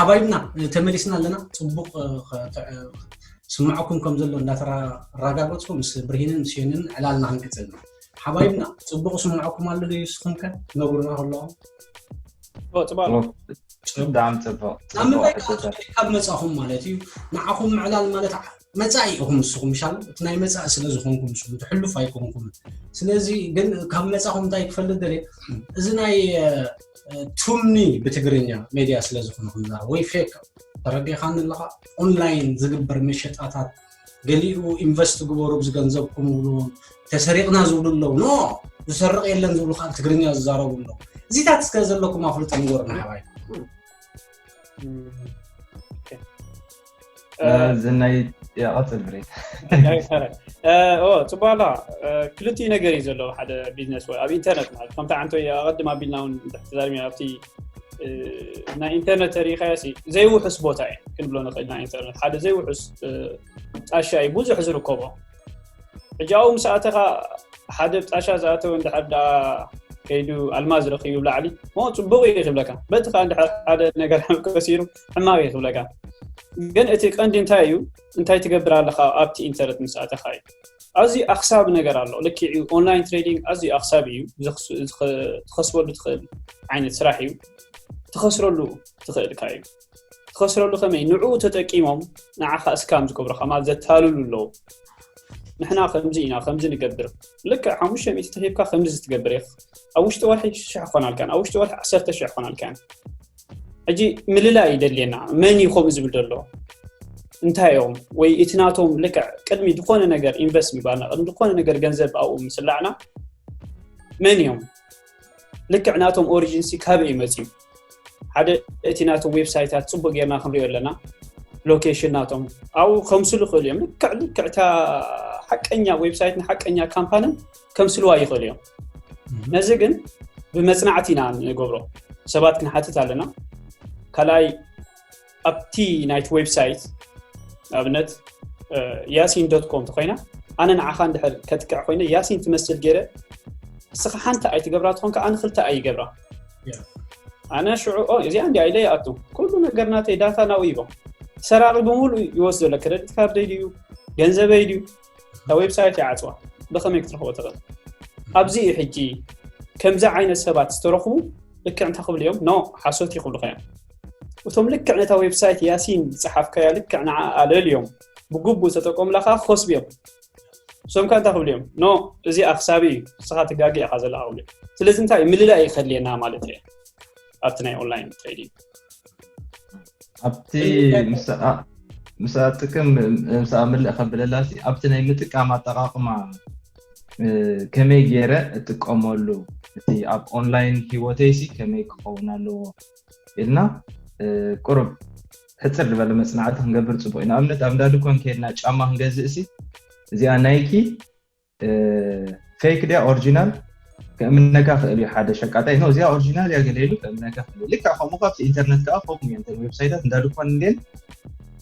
ሓባይብና ተመሊስና ኣለና። ፅቡቕ ስምዓኩም ከም ዘሎ እንዳተራጋገፅኩ ምስ ብርሂንን ምስ ሸንን ዕላልና ክንቅፅል ኢና። ሓባይብና ፅቡቕ ስምዓኩም ኣሎ ድዩ? ንስኹም ከ ትነግሩና ከለኹም ጽባሎ ብጣዕሚ ጽቡቕ ናብ ምንታይ ካብ መጻኹም ማለት እዩ። ንዓኹም ምዕላል ማለት መጻኢ ኢኹም ንስኹም ምሻል እቲ ናይ መጻኢ ስለ ዝኾንኩም ንስኹም ትሕልፍ ኣይኮንኩም። ስለዚ ግን ካብ መጻኹም እንታይ ክፈልጥ ደልየ እዚ ናይ ቱምኒ ብትግርኛ ሜድያ ስለ ዝኾነ ክንዛረብ ወይ ፌክ ተረዲኻኒ ኣለኻ። ኦንላይን ዝግበር መሸጣታት ገሊኡ ኢንቨስት ግበሩ ብዝገንዘብኩም ይብሉ ተሰሪቕና ዝብሉ ኣለዉ። ኖ ዝሰርቕ የለን ዝብሉ ከዓ ብትግርኛ ዝዛረቡ ኣለዉ። እዚታት እስከ ዘለኩም ኣፍልጦ ንገሩና ሓባይ። ዝናይ ያቐፅል ብሬት ጽቡቅ ኣላ ክልቲኡ ነገር እዩ ዘለዎ ሓደ ቢዝነስ ወይ ኣብ ኢንተርነት ማለት ከምታ ዓንቶ ኣቐድም ኣቢልና እውን ተዛሪብና ኣብቲ ናይ ኢንተርነት ተሪኻዮ ዘይውሑስ ቦታ እዩ ክንብሎ ንኽእል ናይ ኢንተርነት ሓደ ዘይውሑስ ጣሻ እዩ ብዙሕ ዝርከቦ ሕጂ ኣብኡ ምስ ኣተኻ ሓደ ጣሻ ዝኣተወ እንድሕር ደኣ ከይዱ ኣልማዝ ረኺቡ ላዕሊ ሞ ፅቡቅ እዩ ክብለካ በቲ ከዓ እንድሕር ሓደ ነገር ከሲሩ ሕማቅ እዩ ክብለካ ግን እቲ ቀንዲ እንታይ እዩ እንታይ ትገብር ኣለካ ኣብቲ ኢንተርነት ምስ ኣተኻ እዩ ኣዝዩ ኣክሳቢ ነገር ኣሎ ልክዕ እዩ ኦንላይን ትሬዲንግ ኣዝዩ ኣክሳቢ እዩ ትኸስበሉ ትኽእል ዓይነት ስራሕ እዩ ትኸስረሉ ትኽእልካ እዩ ትኸስረሉ ከመይ ንዕኡ ተጠቂሞም ንዓኻ እስካም ዝገብሩኻ ማለት ዘታልሉ ኣለዉ ንሕና ከምዚ ኢና ከምዚ ንገብር ልክዕ ሓሙሽተ ሚእቲ ተሂብካ ከምዚ ትገብር ኢኻ ኣብ ውሽጢ ወርሒ ሽሕ ክኾናልካን ኣብ ውሽጢ ወርሒ ዓሰርተ ሽሕ ክኾናልካን ሕጂ ምልላይ ይደልየና መን እዩ ከምኡ ዝብል ዘሎ እንታይ እዮም ወይ እቲ ናቶም ልክዕ ቅድሚ ዝኾነ ነገር ኢንቨስት ምግባርና ቅድሚ ዝኾነ ነገር ገንዘብ ኣብኡ ምስላዕና መን እዮም ልክዕ ናቶም ኦሪጂን ሲ ካበይ እዩ መፅዩ ሓደ እቲ ናቶም ዌብሳይታት ፅቡቅ ጌርና ክንሪኦ ኣለና ሎኬሽን ናቶም ኣብኡ ከምስሉ ይኽእሉ እዮም ልክዕ ልክዕ እታ ሓቀኛ ዌብሳይትን ሓቀኛ ካምፓንን ከምስልዋ ይኽእሉ እዮም ነዚ ግን ብመፅናዕቲ ኢና ንገብሮ ሰባት ክንሓትት ኣለና ካልኣይ ኣብቲ ናይቲ ዌብሳይት ኣብነት ያሲን ዶት ኮም ተኮይና ኣነ ንዓኻ እንድሕር ከጥቅዕ ኮይነ ያሲን ትመስል ገይረ እስኻ ሓንቲ ኣይትገብራ ትኾንካ ኣነ ክልተ ኣይገብራ ኣነ ሽዑ እዚኣ እንዲ ኢለ ይኣቱ ኩሉ ነገር ናተይ ዳታ ናብኡ ይቦ ሰራቂ ብምሉእ ይወስዶ ኣሎ ክረዲት ካርደይ ድዩ ገንዘበይ ድዩ እታ ዌብሳይት ይዓፅዋ ብኸመይ ክትረኽቦ ትኽእል ኣብዚ እዩ ሕጂ ከምዚ ዓይነት ሰባት ዝተረኽቡ ልክዕ እንታይ ክብሉ እዮም ኖ ሓሶት ይኽብሉኻ እዮም እቶም ልክዕ ነታ ዌብሳይት ያሲን ዝፀሓፍካያ ልክዕ ንዓ ኣለልዮም ብግቡእ ተጠቀሙላ ከዓ ክኸስቡ እዮም እሶም ከ እንታይ ክብሉ እዮም ኖ እዚ ኣክሳቢ እዩ ንስኻ ትጋጊ ኢኻ ዘለካ ክብሉ እዮም ስለዚ እንታይ ምልላእ እዩ ከድልየና ማለት እዩ ኣብቲ ናይ ኦንላይን ትሬዲንግ ኣብቲ ምስኣ ጥቅም ምስኣ ምልእ ከብለላ ኣብቲ ናይ ምጥቃም ኣጠቃቅማ ከመይ ገይረ እጥቀመሉ እቲ ኣብ ኦንላይን ሂወተይሲ ከመይ ክኸውን ኣለዎ ኢልና ቁሩብ ሕፅር ዝበለ መፅናዕቲ ክንገብር ፅቡቅ እዩ ንኣብነት ኣብ እንዳ ድኳን ከይድና ጫማ ክንገዝእ ሲ እዚኣ ናይኪ ፌክ ድያ ኦሪጂናል ከእምነካ ክእል እዩ ሓደ ሸቃጣይ ነው እዚኣ ኦሪጂናል እያ ገለ ኢሉ ከእምነካ ክእል ልካ ከምኡ ካብቲ ኢንተርነት ከዓ ከምኡ እዩ እንተን ዌብሳይታት እንዳ ድኳን እንዴን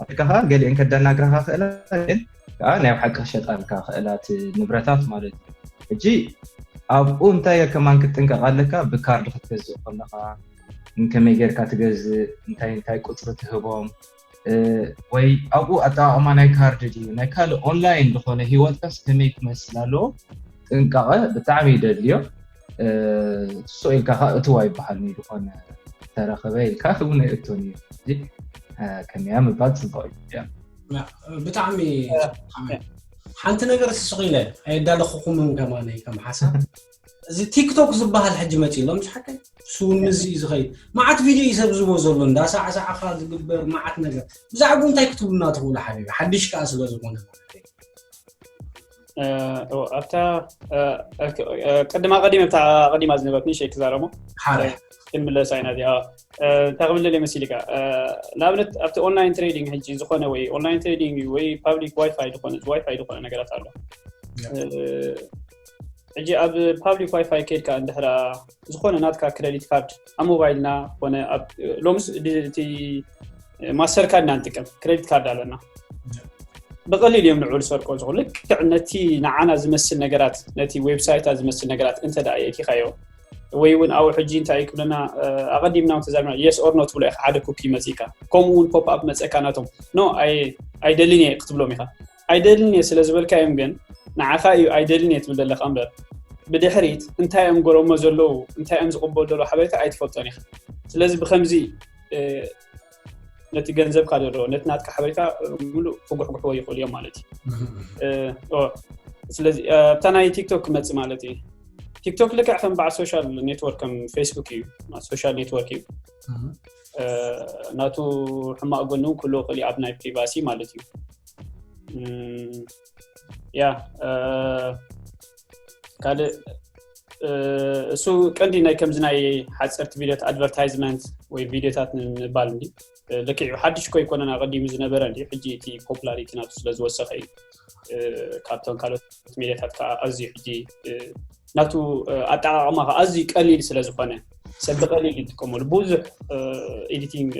ኣፍሪካ ከዓ ገሊአን ከዳናግራካ ክእላ ግን ከዓ ናይ ሓቂ ክሸጣልካ ክእላት ንብረታት ማለት እዩ ሕጂ ኣብኡ እንታይ ከማን ክትጥንቀቕ ኣለካ ብካርድ ክትገዝእ ከለካ ከመይ ጌርካ ትገዝእ እንታይ እንታይ ቁፅሪ ትህቦም ወይ ኣብኡ ኣጠቃቅማ ናይ ካርድ ድዩ ናይ ካልእ ኦንላይን ዝኾነ ሂወትካስ ከመይ ክመስል ኣለዎ ጥንቃቐ ብጣዕሚ ይደልዮ ሶ ኢልካ ከዓ እትዋ ይበሃል ዝኾነ ተረኸበ ኢልካ እውን ኣይእቶን እዩ ከመያ ምባል ፅቡቅ እዩ ብጣዕሚ ሓንቲ ነገር ስሱቅ ኢለ ኣየዳለኹኹምን ከማነይ ከም ሓሳብ እዚ ቲክቶክ ዝበሃል ሕጂ መፂ ኣሎ ምስ ሓቀይ ስውን ምዚ እዩ ዝኸይድ መዓት ቪድዮ እዩ ሰብ ዝቦ ዘሎ እንዳሳዕሳዕኻ ዝግበር መዓት ነገር ብዛዕባኡ እንታይ ክትብሉና ትኽእሉ ሓቢቢ ሓድሽ ከዓ ስለ ዝኾነ ማለት እዩ ኣብታ ቅድማ ቀዲም ኣብታ ቀዲማ ዝነበርት ንሸይ ክዛረሞ ክንምለስ ኣይና እዚኣ እንታይ ክብለል መሲል ኢካ ንኣብነት ኣብቲ ኦንላይን ትሬዲንግ ሕጂ ዝኾነ ወይ ኦንላይን ትሬዲንግ ወይ ፓብሊክ ዋይፋይ ዝኾነ ዋይፋይ ዝኾነ ነገራት ኣሎ ሕጂ ኣብ ፓብሊክ ዋይፋይ ከድካ እንድሕራ ዝኾነ ናትካ ክረዲት ካርድ ኣብ ሞባይልና ኮነ ሎምስ እቲ ማስተር ካርድ ኢና ንጥቀም ክረዲት ካርድ ኣለና ብቀሊል እዮም ንዑ ዝሰርቆ ዝኾኑ ልክዕ ነቲ ንዓና ዝመስል ነገራት ነቲ ዌብሳይታ ዝመስል ነገራት እንተ ደኣ የእቲኻዮ ወይ እውን ኣብኡ ሕጂ እንታይ ክብለና ኣቐዲምና ተዛርና yes or no ትብሎ ኢኻ ሓደ ኩኪ መፂካ ከምኡ እውን pop up መፀካ ናቶም no ኣይደልን እየ ክትብሎም ኢኻ ኣይደልን እየ ስለ ዝበልካ እዮም ግን ንዓኻ እዩ ኣይደልን እየ ትብል ዘለካ እምበር ብድሕሪት እንታይ እዮም ገረሞ ዘለዉ እንታይ እዮም ዝቕበሉ ዘለዉ ሓበሬታ ኣይትፈልጦን ኢኻ ስለዚ ብከምዚ ነቲ ገንዘብካ ዘሎ ነቲ ናትካ ሓበሬታ ሙሉእ ክጉሕጉሕዎ ይኽእሉ እዮም ማለት እዩ ስለዚ ኣብታ ናይ ቲክቶክ ክመፅእ ማለት እዩ ቲክቶክ ልክዕ ከም በዓል ሶሻል ኔትወርክ ከም ፌስቡክ እዩ ሶሻል ኔትወርክ እዩ ናቱ ሕማቅ ጎኒ እውን ክህልዎ ክእል ኣብ ናይ ፕሪቫሲ ማለት እዩ ያ ካልእ እሱ ቀንዲ ናይ ከምዚ ናይ ሓፀርቲ ቪዲዮት ኣድቨርታይዝመንት ወይ ቪዲዮታት ንምባል እንዲ ልክዕ ሓድሽ ኮ ይኮነን ኣቀዲሙ ዝነበረ እንዲ ሕጂ እቲ ፖፑላሪቲ ናቱ ስለ ዝወሰኸ እዩ ካብቶም ካልኦት ሜዲያታት ከዓ ኣዝዩ ሕጂ ናቱ ኣጠቃቅማ ከዓ ኣዝዩ ቀሊል ስለ ዝኾነ ሰብ ብቀሊል ይጥቀመሉ ብዙሕ ኤዲቲንግ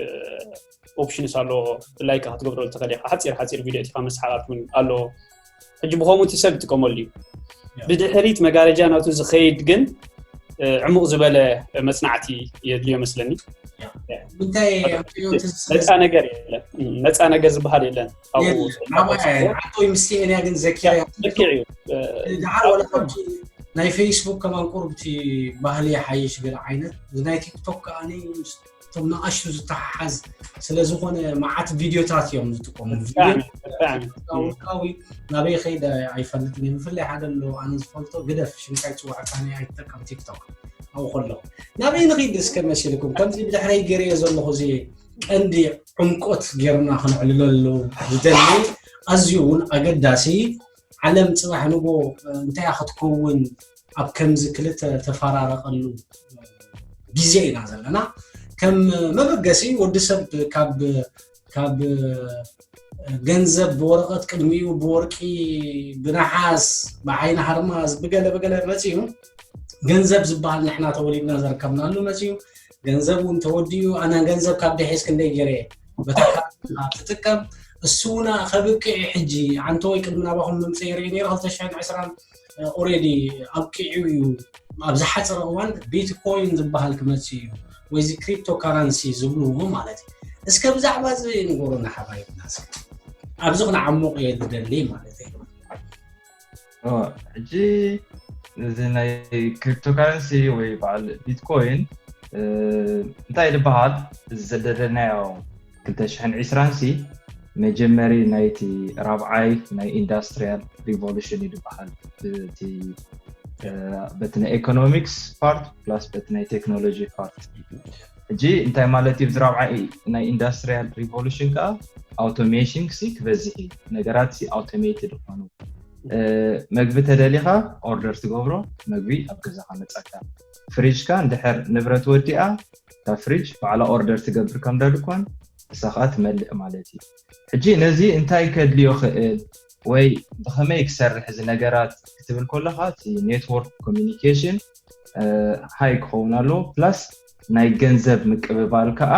ኦፕሽንስ ኣለዎ ብላይካ ክትገብረሉ ትኽእል ኢኻ ሓፂር ሓፂር ቪዲዮ እቲካ መስሓቃት እውን ኣለዎ ሕጂ ብኸምኡ እቲ ሰብ ይጥቀመሉ እዩ ብድሕሪት መጋረጃ ናቱ ዝኸይድ ግን ዕሙቕ ዝበለ መፅናዕቲ የድልዮ መስለኒ ምንታይ ነፃ ነገር የለን ነፃ ነገር ዝበሃል የለን ዓንቶይ ምስቲ እያ ግን ዘኪረ ልክዕ እዩ ድሓር ወላ ናይ ፌስቡክ ከማን ቁርብቲ ባህሊ ይሓይሽ ገለ ዓይነት ናይ ቲክቶክ ከዓኒ እቶም ንኣሽቱ ዝተሓሓዝ ስለዝኾነ መዓት ቪድዮታት እዮም ዝጥቀሙ ውልቃዊ ናበይ ከይደ ኣይፈልጥን እዩ ብፍላይ ሓደ ኣሎ ኣነ ዝፈልጦ ግደፍ ሽንካይ ፅዋዕካኒ ኣይትጠቀም ቲክቶክ ኣብኡ ከለኹ ናበይ ንኽይድ እስከ መሲልኩም ከምዚ ብድሕረይ ገይረዮ ዘለኹ እዚ ቀንዲ ዕምቆት ጌርና ክንዕልለሉ ዝደሊ ኣዝዩ እውን ኣገዳሲ ዓለም ፅባሕ ንጎ እንታይ ክትከውን ኣብ ከምዚ ክልተ ተፈራረቀሉ ግዜ ኢና ዘለና ከም መበገሲ ወዲ ሰብ ካብ ካብ ገንዘብ ብወረቀት ቅድሚኡ ብወርቂ ብነሓስ ብዓይኒ ሃርማዝ ብገለ ብገለ መፂኡ ገንዘብ ዝበሃል ንሕና ተወሊድና ዘርከብናሉ መፂኡ ገንዘብ እውን ተወዲኡ ኣነ ገንዘብ ካብ ደሒዝ ክንደይ ገይረ በታ ትጥቀም እሱ እውን ከብቅዕ ሕጂ ዓንተ ወይ ቅድሚ ናባኹም ምምፀ ይርኢ ነይረ ክልተ ሽሕን ዕስራን already ኣብቂዑ እዩ ኣብ ዝሓፀረ እዋን ቢትኮይን ዝበሃል ክመፅእ እዩ ወይ እዚ ክሪፕቶ ካረንሲ ዝብልዎ ማለት እዩ እስከ ብዛዕባ እዚ ንገሩና ሓባይብና ኣብዚ ክንዓሙቕ እየ ዝደሊ ማለት እዩ ሕጂ እዚ ናይ ክሪፕቶካረንሲ ወይ በዓል ቢትኮይን እንታይ ዝበሃል እዚ ዘደለናዮ ክልተ ሽሕን ዕስራን ሲ መጀመሪ ናይቲ ራብዓይ ናይ ኢንዳስትሪያል ሪቮሉሽን እዩ ዝበሃል እቲ በቲ ናይ ኤኮኖሚክስ ፓርት ፕላስ በቲ ናይ ቴክኖሎጂ ፓርት ሕጂ እንታይ ማለት እዩ ዝራብዓይ ናይ ኢንዳስትሪያል ሪቮሉሽን ከዓ ኣውቶሜሽን ሲ ክበዝሕ እዩ ነገራት ሲ ኣውቶሜትድ ይኾኑ መግቢ ተደሊኻ ኦርደር ትገብሮ መግቢ ኣብ ገዛኻ መፃካ ፍሪጅካ እንድሕር ንብረት ወዲኣ እታ ፍሪጅ ባዕላ ኦርደር ትገብር ከም ደልኮን ንሳ ከዓ ትመልእ ማለት እዩ ሕጂ ነዚ እንታይ ከድልዮ ክእል ወይ ብኸመይ ክሰርሕ እዚ ነገራት ክትብል ከለኻ እቲ ኔትወርክ ኮሚኒኬሽን ሃይ ክኸውን ኣለዎ ፕላስ ናይ ገንዘብ ምቅብባል ከዓ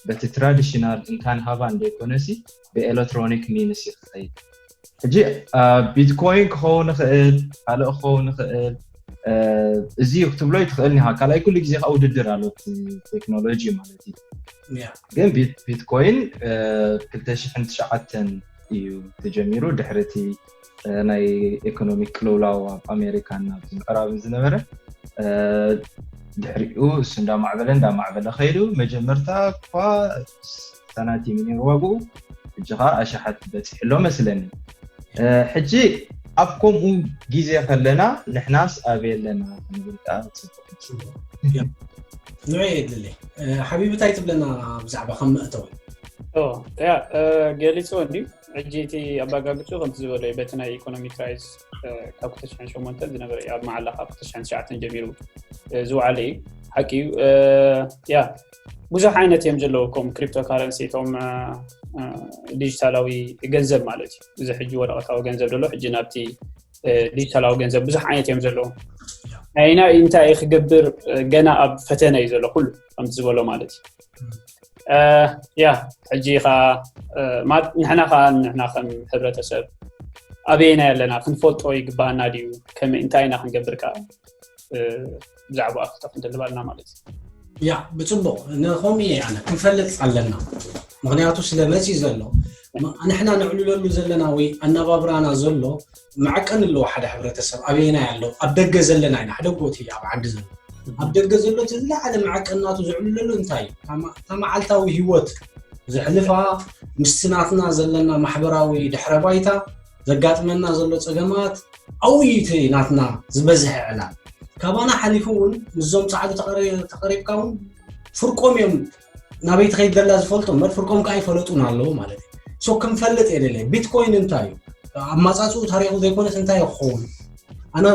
በቲ ትራዲሽናል እንካን ሃባን ዘይኮነሲ ብኤሌክትሮኒክ ሚንስ እዩ ክኸይድ ሕጂ ቢትኮይን ክኸውን ይኽእል ካልእ ክኸውን ይኽእል እዚ እዩ ክትብሎ ይትኽእል ኒኻ ካልኣይ ኩሉ ግዜ ከዓ ውድድር ኣሎ ቴክኖሎጂ ማለት እዩ ግን ቢትኮይን ክልተ ሽሕን ትሽዓተን እዩ ተጀሚሩ ድሕሪ እቲ ናይ ኤኮኖሚክ ቅልውላው ኣብ ኣሜሪካን ኣብ ምዕራብን ዝነበረ ድሕሪኡ እሱ እንዳማዕበለ እንዳማዕበለ ከይዱ መጀመርታ እኳ ሳናቲም ነይሩ ዋግኡ ሕጂ ከዓ ኣሽሓት በፂሑ ኣሎ መስለኒ ሕጂ ኣብ ከምኡ ግዜ ከለና ንሕናስ ኣበይ ኣለና ክንብል ከዓ ፅቡቅ ንዑ የድሊ ሓቢቢ እንታይ ትብለና ብዛዕባ ከም መእተዊ ያ ገሊፅዎ እንድዩ ሕጂ እቲ ኣባጋግፁ ከምቲ ዝበሎ በቲ ናይ ኢኮኖሚ ክራይስ ካብ ክልተ ሽሕን ሸሞንተን ዝነበረ ኣብ መዓላ ካብ ክልተ ሽሕን ትሽዓተን ጀሚሩ ዝወዓለ እዩ ሓቂ እዩ ያ ብዙሕ ዓይነት እዮም ዘለዉ ከም ክሪፕቶ ካረንሲ እቶም ዲጂታላዊ ገንዘብ ማለት እዩ እዚ ሕጂ ወረቀታዊ ገንዘብ ዘሎ ሕጂ ናብቲ ዲጂታላዊ ገንዘብ ብዙሕ ዓይነት እዮም ዘለዉ ናይና እንታይ ክገብር ገና ኣብ ፈተነ እዩ ዘሎ ኩሉ ከምቲ ዝበሎ ማለት እዩ ያ ሕጂ ኻ ንሕና ኻ ንሕና ከም ሕብረተሰብ ኣበየና ኣለና ክንፈልጦ ይግባኣና ድዩ ከመይ እንታይ ኢና ክንገብር ከዓ ብዛዕባ ኣፍልጠ ክንደልባልና ማለት እዩ። ያ ብፅቡቅ ንኸምኡ እየ ኣነ ክንፈልጥ ኣለና። ምክንያቱ ስለ መፂ ዘሎ ንሕና ንዕልለሉ ዘለና ወይ ኣነባብራና ዘሎ መዐቀን ኣለዎ። ሓደ ሕብረተሰብ ኣበየናይ ኣሎ ኣብ ደገ ዘለና ኢና ሓደ ጎቲ ኣብ ዓዲ ዘሎ ኣብ ደገ ዘሎ እቲ ዝለዓለ መዐቀናቱ ዝዕልለሉ እንታይ እዩ? እታ መዓልታዊ ህይወት ዘሕልፋ ምስቲ ናትና ዘለና ማሕበራዊ ድሕረ ባይታ ዘጋጥመና ዘሎ ፀገማት ኣውይቲ ናትና ዝበዝሐ ዕላል ካባና ሓሊፉ እውን ምስዞም ፃዕዱ ተቐሪብካ እውን ፍርቆም እዮም ናበይ ትኸይድ ዘላ ዝፈልጡ እምበር ፍርቆም ከዓ ይፈለጡን ኣለዉ ማለት እዩ። ሶ ክንፈልጥ የደለ ቢትኮይን እንታይ እዩ? ኣማፃፅኡ ታሪኹ ዘይኮነስ እንታይ ክኸውን ኣነ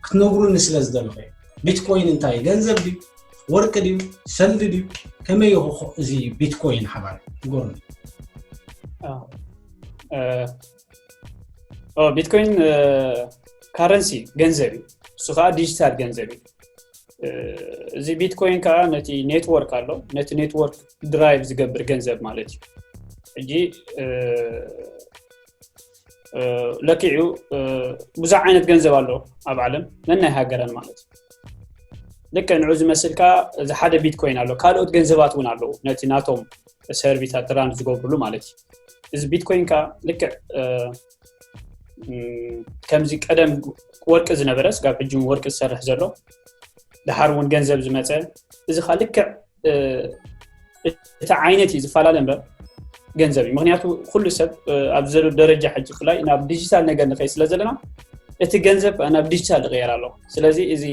ክትነግሩኒ ስለ ዝደለኹ ቢትኮይን እንታይ እዩ? ገንዘብ ድዩ? ወርቂ ድዩ? ሰልዲ ድዩ? ከመይ ይኹ እዚ ቢትኮይን ሓባር ንገሩኒ። ቢትኮይን ካረንሲ ገንዘብ እዩ። እሱ ከዓ ዲጂታል ገንዘብ እዩ። እዚ ቢትኮይን ከዓ ነቲ ኔትወርክ ኣሎ ነቲ ኔትወርክ ድራይቭ ዝገብር ገንዘብ ማለት እዩ። ሕጂ ለኪዑ ብዙሕ ዓይነት ገንዘብ ኣሎ ኣብ ዓለም ነናይ ሃገረን ማለት እዩ። ልክዕ ንዑ ዝመስል ከዓ እዚ ሓደ ቢትኮይን ኣሎ ካልኦት ገንዘባት እውን ኣለዉ ነቲ ናቶም ሰርቪሳት ራን ዝገብርሉ ማለት እዩ። እዚ ቢትኮይን ከዓ ልክዕ ከምዚ ቀደም ወርቂ ዝነበረ ስጋብ ሕጂ ወርቂ ዝሰርሕ ዘሎ ድሓር እውን ገንዘብ ዝመፀ እዚ ከዓ ልክዕ እቲ ዓይነት እዩ ዝፈላለ እምበር ገንዘብ እዩ። ምክንያቱ ኩሉ ሰብ ኣብ ዘሎ ደረጃ ሕጂ ብፍላይ ናብ ዲጂታል ነገር ንኸይድ ስለ ዘለና እቲ ገንዘብ ናብ ዲጂታል ይቕየር ኣሎ። ስለዚ እዚ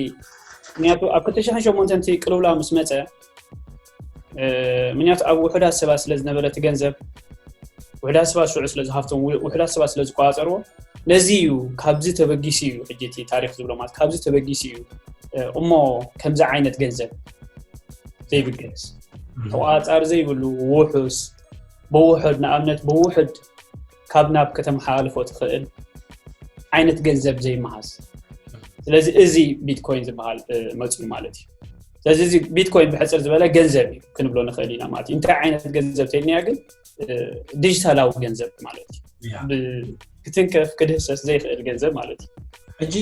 ምክንያቱ ኣብ ክልተ ሽሕን ሸሞንተን እቲ ቅልውላ ምስ መፀ ምክንያቱ ኣብ ውሑዳት ሰባት ስለ ዝነበረ እቲ ገንዘብ ውሑዳት ሰባት ሽዑ ስለ ዝሃፍቶም ውሑዳት ሰባት ስለ ዝቆፃፀርዎ ነዚ እዩ ካብዚ ተበጊሱ እዩ ሕጂ እቲ ታሪክ ዝብሎ ማለት ካብዚ ተበጊሱ እዩ እሞ ከምዚ ዓይነት ገንዘብ ዘይብገስ ተቆፃፃሪ ዘይብሉ ውሑስ ብውሑድ ንኣብነት ብውሑድ ካብ ናብ ከተመሓላልፎ ትኽእል ዓይነት ገንዘብ ዘይመሃዝ ስለዚ እዚ ቢትኮይን ዝበሃል መፅኡ ማለት እዩ። ስለዚ እዚ ቢትኮይን ብሕፅር ዝበለ ገንዘብ እዩ ክንብሎ ንኽእል ኢና ማለት እዩ። እንታይ ዓይነት ገንዘብ ተልንያ ግን ዲጂታላዊ ገንዘብ ማለት እዩ። ክትንከፍ ክድህሰስ ዘይኽእል ገንዘብ ማለት እዩ። ሕጂ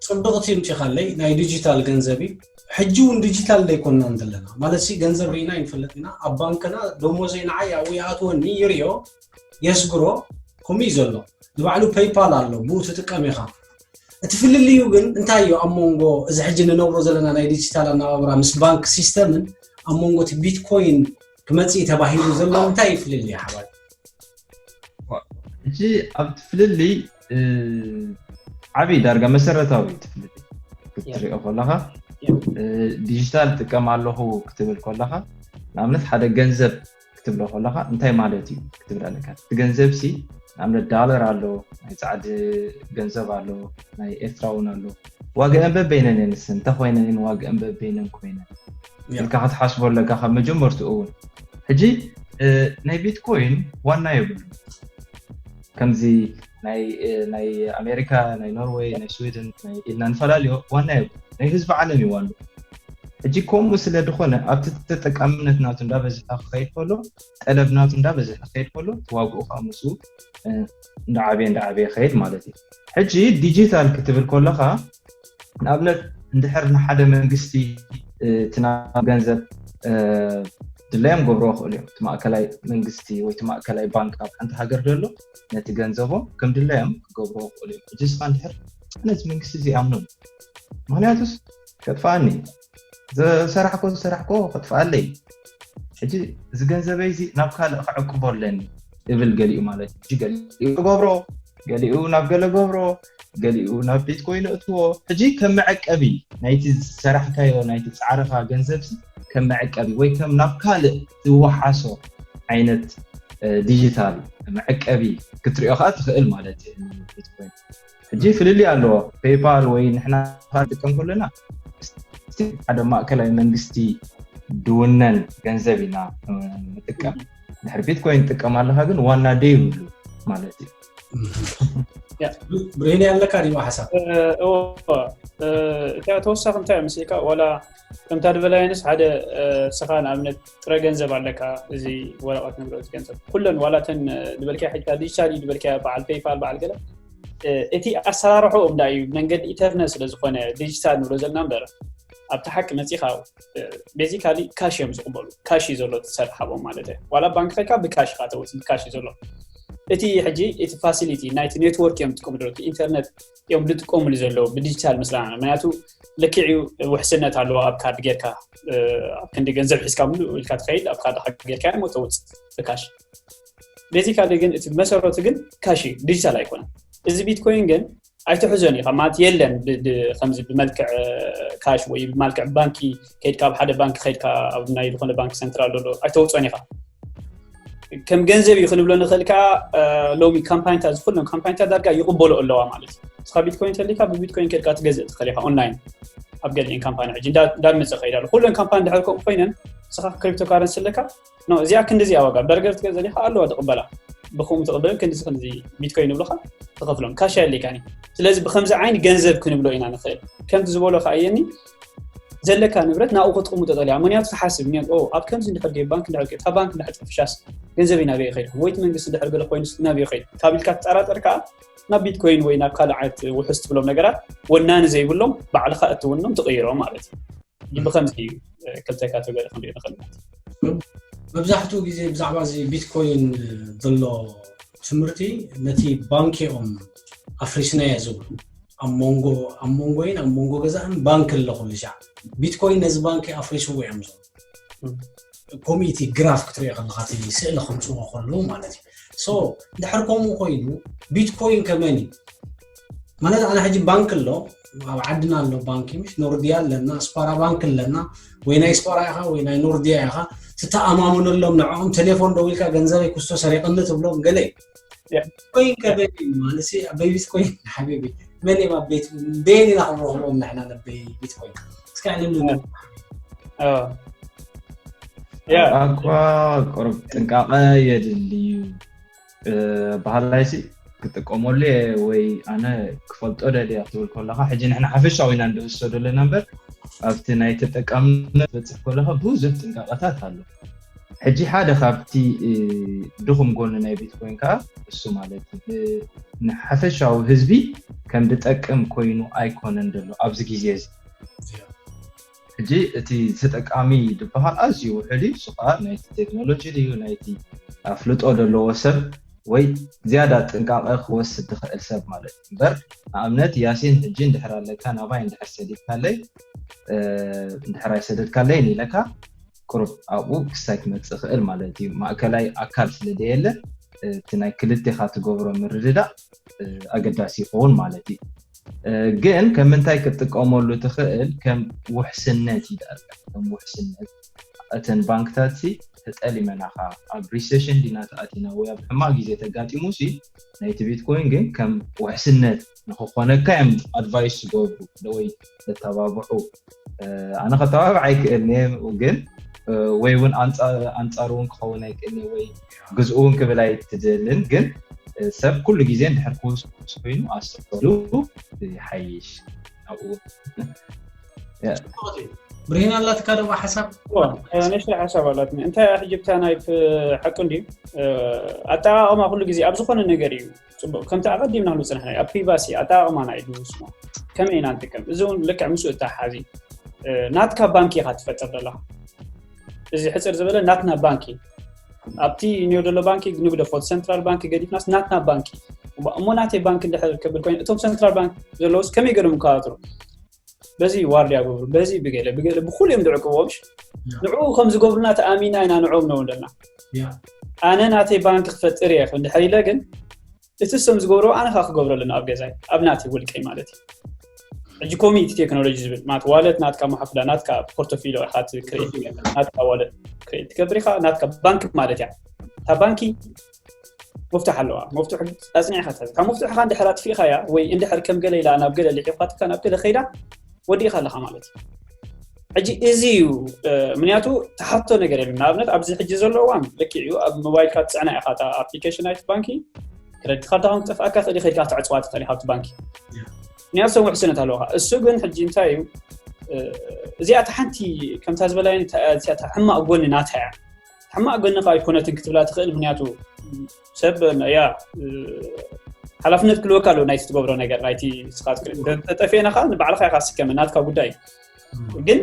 ፅብቕቲ ምፂኻለይ ናይ ዲጂታል ገንዘብ እዩ። ሕጂ እውን ዲጂታል ዘይኮናን ዘለና ማለት ሲ ገንዘብ ርኢና ይንፈልጥ ኢና ኣብ ባንክና ደሞዘይ ንዓይ ኣብኡ ይኣትወኒ ይርዮ የስግሮ ከምኡ እዩ ዘሎ። ንባዕሉ ፔይፓል ኣሎ ብኡ ትጥቀም ኢኻ። እቲ ፍልልዩ ግን እንታይ እዩ ኣብ መንጎ እዚ ሕጂ ንነብሮ ዘለና ናይ ዲጂታል ኣነባብራ ምስ ባንክ ሲስተምን ኣብ መንጎ እቲ ቢትኮይን ክመፅእ ተባሂሉ ዘሎ እንታይ እዩ ፍልልዩ ሓባር? ሕጂ ኣብቲ ፍልልይ ዓብዪ ዳርጋ መሰረታዊ እዩ እቲ ፍልልይ ክትሪኦ ከለኻ ዲጂታል ጥቀም ኣለኹ ክትብል ከለኻ ንኣብነት ሓደ ገንዘብ ክትብሎ ከለኻ እንታይ ማለት እዩ ክትብል ኣለካ እቲ ገንዘብ ሲ ንኣብነት ዳለር ኣሎ ናይ ፃዕዲ ገንዘብ ኣሎ ናይ ኤርትራ እውን ኣሎ ዋግአን በበይነን እየን ንሰን እንተኮይነን እየን ዋግአን በበይነን ኮይነን ኢልካ ክትሓስቦ ኣለካ ካብ መጀመርትኡ እውን ሕጂ ናይ ቢትኮይን ዋና የብሉ ከምዚ ናይ ኣሜሪካ ናይ ኖርወይ ናይ ስዊድን ኢልና ንፈላለዮ ዋና የብሉ ናይ ህዝቢ ዓለም እዩ ዋንኡ ሕጂ ከምኡ ስለ ዝኾነ ኣብቲ ተጠቃምነት ናቱ እንዳበዝሐ ክኸይድ ከሎ ጠለብ ናቱ እንዳበዝሐ ክኸይድ ከሎ ዋግኡ ከዓ ምስኡ እንዳዓበየ እንዳዓበየ ይኸይድ ማለት እዩ። ሕጂ ዲጂታል ክትብል ከለኻ ንኣብነት እንድሕር ንሓደ መንግስቲ እቲ ናብ ገንዘብ ድላዮም ገብሮ ይኽእሉ እዮም እቲ ማእከላይ መንግስቲ ወይ እቲ ማእከላይ ባንክ ኣብ ሓንቲ ሃገር ዘሎ ነቲ ገንዘቦም ከም ድላዮም ክገብሮ ይኽእሉ እዮም። ሕጂ ስኻ እንድሕር ነዚ መንግስቲ እዚ ኣምኖ ምክንያቱስ ከጥፋኣኒ ዝሰራሕኮ ዝሰራሕኮ ከጥፋኣለይ ሕጂ እዚ ገንዘበይ እዚ ናብ ካልእ ክዕቅቦ ኣለኒ እብል ገሊኡ ማለት እዩ። ገሊኡ ክገብሮ ገሊኡ ናብ ገለ ገብሮ ገሊኡ ናብ ቢትኮይን እእትዎ ሕጂ ከም መዐቀቢ ናይቲ ዝሰራሕካዮ ናይቲ ፃዕርኻ ገንዘብ ከም መዐቀቢ ወይ ከም ናብ ካልእ ዝወሓሶ ዓይነት ዲጂታል መዐቀቢ ክትሪኦ ከዓ ትኽእል ማለት እዩ። ቢትኮይን ሕጂ ፍልልይ ኣለዎ ፔይፓል ወይ ንሕና ጥቀም ከለና ሓደ ማእከላይ መንግስቲ ድውነን ገንዘብ ኢና ንጥቀም ድሕሪ ቢትኮይን ትጥቀም ኣለካ ግን ዋና ደይብሉ ማለት እዩ። ብሬን ኣለካ ዲማ ሓሳብ እታ ተወሳኺ እንታይ ምስልካ ዋላ ከምታ ድበላየንስ ሓደ ስኻ ንኣብነት ጥረ ገንዘብ ኣለካ እዚ ወረቐት ንብረት ገንዘብ ኩለን ዋላተን ዝበልካ ሕጅካ ዲጂታል እዩ ዝበልካ በዓል ፔይፓል በዓል ገለ እቲ ኣሰራርሖኦም ዳ እዩ መንገዲ ኢንተርነት ስለዝኾነ ዲጂታል ንብሎ ዘለና እምበር ኣብቲ ሓቂ መፂኻ basically ካሽ እዮም ዝቕበሉ። ካሽ እዩ ዘሎ ትሰርሓቦም ማለት እዩ። ዋላ ባንክ ከይካ ብካሽ ኢኻ ተውፅእ፣ ብካሽ እዩ ዘሎ። እቲ ሕጂ እቲ ፋሲሊቲ ናይቲ ኔትወርክ እዮም ዝጥቀሙ ዘለዉ፣ ኢንተርነት እዮም ዝጥቀሙሉ ዘለዉ ብዲጂታል ምስላ። ምክንያቱ ልክዕ እዩ፣ ውሕስነት ኣለዎ። ኣብ ካርድ ጌርካ ኣብ ክንዲ ገንዘብ ሒዝካ ምሉ ኢልካ ትኸይድ፣ ኣብ ካርድካ ጌርካ እሞ ተውፅእ ብካሽ። basically ግን እቲ መሰረቱ ግን ካሽ እዩ፣ ዲጂታል ኣይኮነን። እዚ ቢትኮይን ግን ኣይትሕዞን ኢኻ ማለት የለን። ከምዚ ብመልክዕ ካሽ ወይ ብመልክዕ ባንኪ ከይድካ ኣብ ሓደ ባንኪ ከይድካ ኣብ ናይ ዝኾነ ባንኪ ሰንትራል ዘሎ ኣይተውፅኦን ኢኻ። ከም ገንዘብ እዩ ክንብሎ ንኽእል። ከዓ ሎሚ ካምፓኒታት ዝኩሎም ካምፓኒታት ዳርጋ ይቕበሎ ኣለዋ ማለት እዩ። እስኻ ቢትኮይን ተሊካ ብቢትኮይን ከድካ ትገዝእ ትኽእል ኢኻ ኦንላይን ኣብ ገሊአን ካምፓኒ ሕጂ እንዳመፀ ከይዳ ኣሎ። ኩለን ካምፓኒ ድሕር ከምኡ ኮይነን እስኻ ክሪፕቶ ካረንሲ ኣለካ ኖ እዚኣ ክንዲ እዚኣ ዋጋ በርገር ትገዝእ ዲኻ ኣለዋ ትቕበላ። ብኹም ትቕበልን ክንዲ ክንዲ ቢትኮይን ይብሉኻ ትኸፍሎም ካሽ ኣየድልየካን እዩ። ስለዚ ብከምዚ ዓይኒ ገንዘብ ክንብሎ ኢና ንኽእል። ከምቲ ዝበሎ ከኣየኒ ዘለካ ንብረት ናብኡ ክትቕሙ ተጠልያ ምክንያቱ ትሓስብ ምክንያቱ ኣብ ከምዚ እንድሕር ገ ባንክ እንድሕር እታ ባንክ እንድሕር ጠፍሻስ ገንዘብ ናበይ ይኸይድ ወይ መንግስቲ እንድሕር ገለ ኮይኑ ናበይ ይኸይድ ካብ ኢልካ ትጠራጠር ከዓ ናብ ቢትኮይን ወይ ናብ ካልእ ዓይነት ውሕስ ትብሎም ነገራት ወናኒ ዘይብሎም ባዕልኻ እትውኖም ትቕይሮም ማለት እዩ። ብከምዚ እዩ ክልተ ካተጎሪ ክንሪኦ ንኽእል ማለት እዩ። መብዛሕትኡ ግዜ ብዛዕባ እዚ ቢትኮይን ዘሎ ትምህርቲ ነቲ ባንኪኦም ኣፍሪስናዮ ዝብሉ ኣብ መንጎ ኣብ መንጎይን ኣብ መንጎ ገዛእን ባንክ ኣሎ ኩሉ ሻዕ ቢትኮይን ነዚ ባንኪ ኣፍሪስዎ እዮም ዝብሉ። ኮሚቲ ግራፍ ክትሪኦ ከለካ እቲ ስእሊ ከምፅዎ ከለዉ ማለት እዩ። ሶ እንድሕር ከምኡ ኮይኑ ቢትኮይን ከመን እዩ ማለት ኣነ ሕጂ ባንክ ኣሎ ኣብ ዓድና ኣሎ ባንኪ ምሽ ኖርድያ ኣለና ስፓራ ባንክ ኣለና ወይ ናይ ስፓራ ኢኻ ወይ ናይ ኖርድያ ኢኻ ትተኣማመነሎም ንዕኦም ቴሌፎን ደዊልካ ገንዘበይ ክስቶ ሰሪቕኒ ትብሎም ገለ እዩ። ኮይን ከበይ ማለት ኣበይ ቢትኮይን ሓቢቢ መን እዮም ኣብ ቤት ደየን ኢና ክንረኽቦም ንሕና ነበይ ቢትኮይን እስካ ዕልሉ ኣኳ ቅሩብ ጥንቃቐ የድሊ እዩ። ባህላይሲ ክጥቀመሉ ወይ ኣነ ክፈልጦ ደልያ ትብል ከለካ ሕጂ ንሕና ሓፈሻዊ ኢና እንደወሰዶ ኣለና እምበር ኣብቲ ናይ ተጠቃምነት በፅሕ ከለካ ብዙሕ ጥንቃቐታት ኣሎ። ሕጂ ሓደ ካብቲ ድኹም ጎኒ ናይ ቢትኮይን ከዓ እሱ ማለት ንሓፈሻዊ ህዝቢ ከም ዝጠቅም ኮይኑ ኣይኮነን ዘሎ ኣብዚ ግዜ እዚ። ሕጂ እቲ ተጠቃሚ ዝበሃል ኣዝዩ ውሕድ እዩ። እሱ ከዓ ናይቲ ቴክኖሎጂ ድዩ ናይቲ ኣፍልጦ ዘለዎ ሰብ ወይ ዝያዳ ጥንቃቐ ክወስድ ዝኽእል ሰብ ማለት እዩ። እምበር ንኣብነት ያሲን ሕጂ እንድሕር ኣለካ ናባይ እንድሕር ሰዲድካለይ እንድሕር ኣይሰደድካለይን ኢለካ ቅሩብ ኣብኡ ክሳይ ክመፅእ ይኽእል ማለት እዩ። ማእከላይ ኣካል ስለ ዘየለ እቲ ናይ ክልቴኻ ትገብሮ ምርድዳእ ኣገዳሲ ይኸውን ማለት እዩ። ግን ከም ምንታይ ክትጥቀመሉ ትኽእል ከም ውሕስነት ይደኣልካ ከም ውሕስነት እተን ባንክታት ሲ ተጠሊመናኻ ኣብ ሪሴሽን ዲና ተኣቲና ወይ ኣብ ሕማቕ ግዜ ተጋጢሙ ሲ ናይቲ ቢትኮይን ግን ከም ውሕስነት ንክኾነካ እዮም ኣድቫይስ ዝገብሩ ወይ ዘተባብዑ ኣነ ከተባብዕ ኣይክእልን እየ ግን ወይ እውን ኣንፃር እውን ክኸውን ኣይክእልን ወይ ግዝኡ እውን ክብል ኣይትደልን ግን ሰብ ኩሉ ግዜ እንድሕር ክውስ ኮይኑ ኣስተውዕሉ ይሓይሽ ኣብኡ ብርሂን ኣላትካ ደሞ ሓሳብ ንእሽተይ ሓሳብ ኣላትኒ እንታይ ሕጂ ብታ ናይ ሓቂ እንድዩ ኣጠቃቀማ ኩሉ ግዜ ኣብ ዝኾነ ነገር እዩ ፅቡቅ ከምቲ ኣቀዲምና ክንብል ፅናሕና ኣብ ፕሪቫሲ ኣጠቃቅማና እዩ ዝውስኖ ከመይ ኢና ንጥቀም እዚ እውን ልክዕ ምስኡ እተሓሓዝ እዩ ናትካ ባንኪ ኢካ ትፈጥር ዘለካ እዚ ሕፅር ዝበለ ናትና ባንኪ ኣብቲ ኒዮ ዘሎ ባንኪ ንግደፎ ሰንትራል ባንኪ ገዲፍናስ ናትና ባንኪ እሞ ናተይ ባንኪ እንድሕር ክብል ኮይኑ እቶም ሰንትራል ባንክ ዘለውስ ከመይ ገይሮም ይከታተሉ በዚ ዋርድያ ገብሩ በዚ ብገለ ብገለ ብኩሉ እዮም ዝዕቅብዎ ምሽ ንዕኡ ከም ዝገብሩና ተኣሚና ኢና ንዕኦም ነው ዘለና ኣነ ናተይ ባንክ ክፈጥር እየ እንድሕር ኢለ ግን እቲ እሶም ዝገብርዎ ኣነ ከዓ ክገብሮ ኣለና ኣብ ገዛይ ኣብ ናተይ ውልቀይ ማለት እዩ ሕጂ ኮሚኒቲ ቴክኖሎጂ ዝብል ማለት ዋለት ናትካ መሓፍላ ናትካ ፖርቶፊሎ ኢካ ትክሬት ናትካ ዋለት ክሬት ትገብር ኢካ ናትካ ባንክ ማለት እያ እታ ባንኪ መፍትሕ ኣለዋ መፍትሑ ኣፅኒዕካ ትሕዝ ካብ መፍትሕካ እንድሕር ኣጥፊእካያ ወይ እንድሕር ከም ገለ ኢላ ናብ ገለ ልሒኳትካ ናብ ገለ ከይዳ ወዲእካ ኣለካ ማለት እዩ ሕጂ እዚ እዩ ምክንያቱ ተሓቶ ነገር የለን ንኣብነት ኣብዚ ሕጂ ዘሎ እዋን ልክዕ እዩ ኣብ ሞባይልካ ትፅዕና ኢካ ኣፕሊኬሽን ናይቲ ባንኪ ክረዲት ካርድካ ክጠፍኣካ ክእል ከድካ ትዕፅዋ ትኽእል ካብቲ ባንኪ ምክንያቱ ሰም ውሕስነት ኣለካ እሱ ግን ሕጂ እንታይ እዩ እዚኣ ሓንቲ ከምታ ዝበላያ ሕማቅ ጎኒ ናታ እያ ሕማቅ ጎኒ ከዓ ኣይኮነትን ክትብላ ትኽእል ምክንያቱ ሰብ ያ ሓላፍነት ክልወካ ኣለዎ ናይቲ ትገብሮ ነገር ናይቲ ስኻት ተጠፊእና ከዓ ንባዕልካ ኢካ ስከመ ናትካ ጉዳይ ግን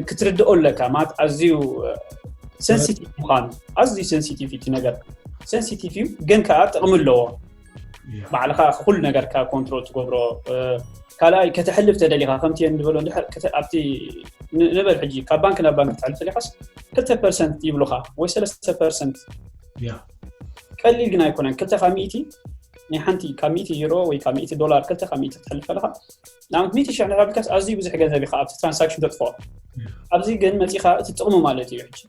ክትርድኦ ኣለካ ማለት ኣዝዩ ሴንሲቲቭ ምዃኑ ኣዝዩ ሴንሲቲቭ እቲ ነገር ሴንሲቲቭ እዩ ግን ከዓ ጥቕሚ ኣለዎ ባዕልኻ ኩሉ ነገርካ ኮንትሮል ትገብሮ ካልኣይ ከተሕልፍ ተደሊኻ ከምቲ እየ ንበሎ ኣብቲ ንበል ሕጂ ካብ ባንክ ናብ ባንክ ትሕልፍ ተሊኻስ ክልተ ፐርሰንት ይብሉኻ ወይ ሰለስተ ፐርሰንት ቀሊል ግን ኣይኮነን ክልተ ካብ ሚእቲ ናይ ሓንቲ ካብ ሚእቲ ዩሮ ወይ ካብ ሚእቲ ዶላር ክልተ ካብ ሚእቲ ክትሕልፍ ከለኻ ንኣብነት ሚእቲ ሽሕ ንራቢልካስ ኣዝዩ ብዙሕ ገንዘብ ኢኻ ኣብቲ ትራንሳክሽን ተጥፍኦ ኣብዚ ግን መፂኻ እቲ ጥቕሚ ማለት እዩ ሕጂ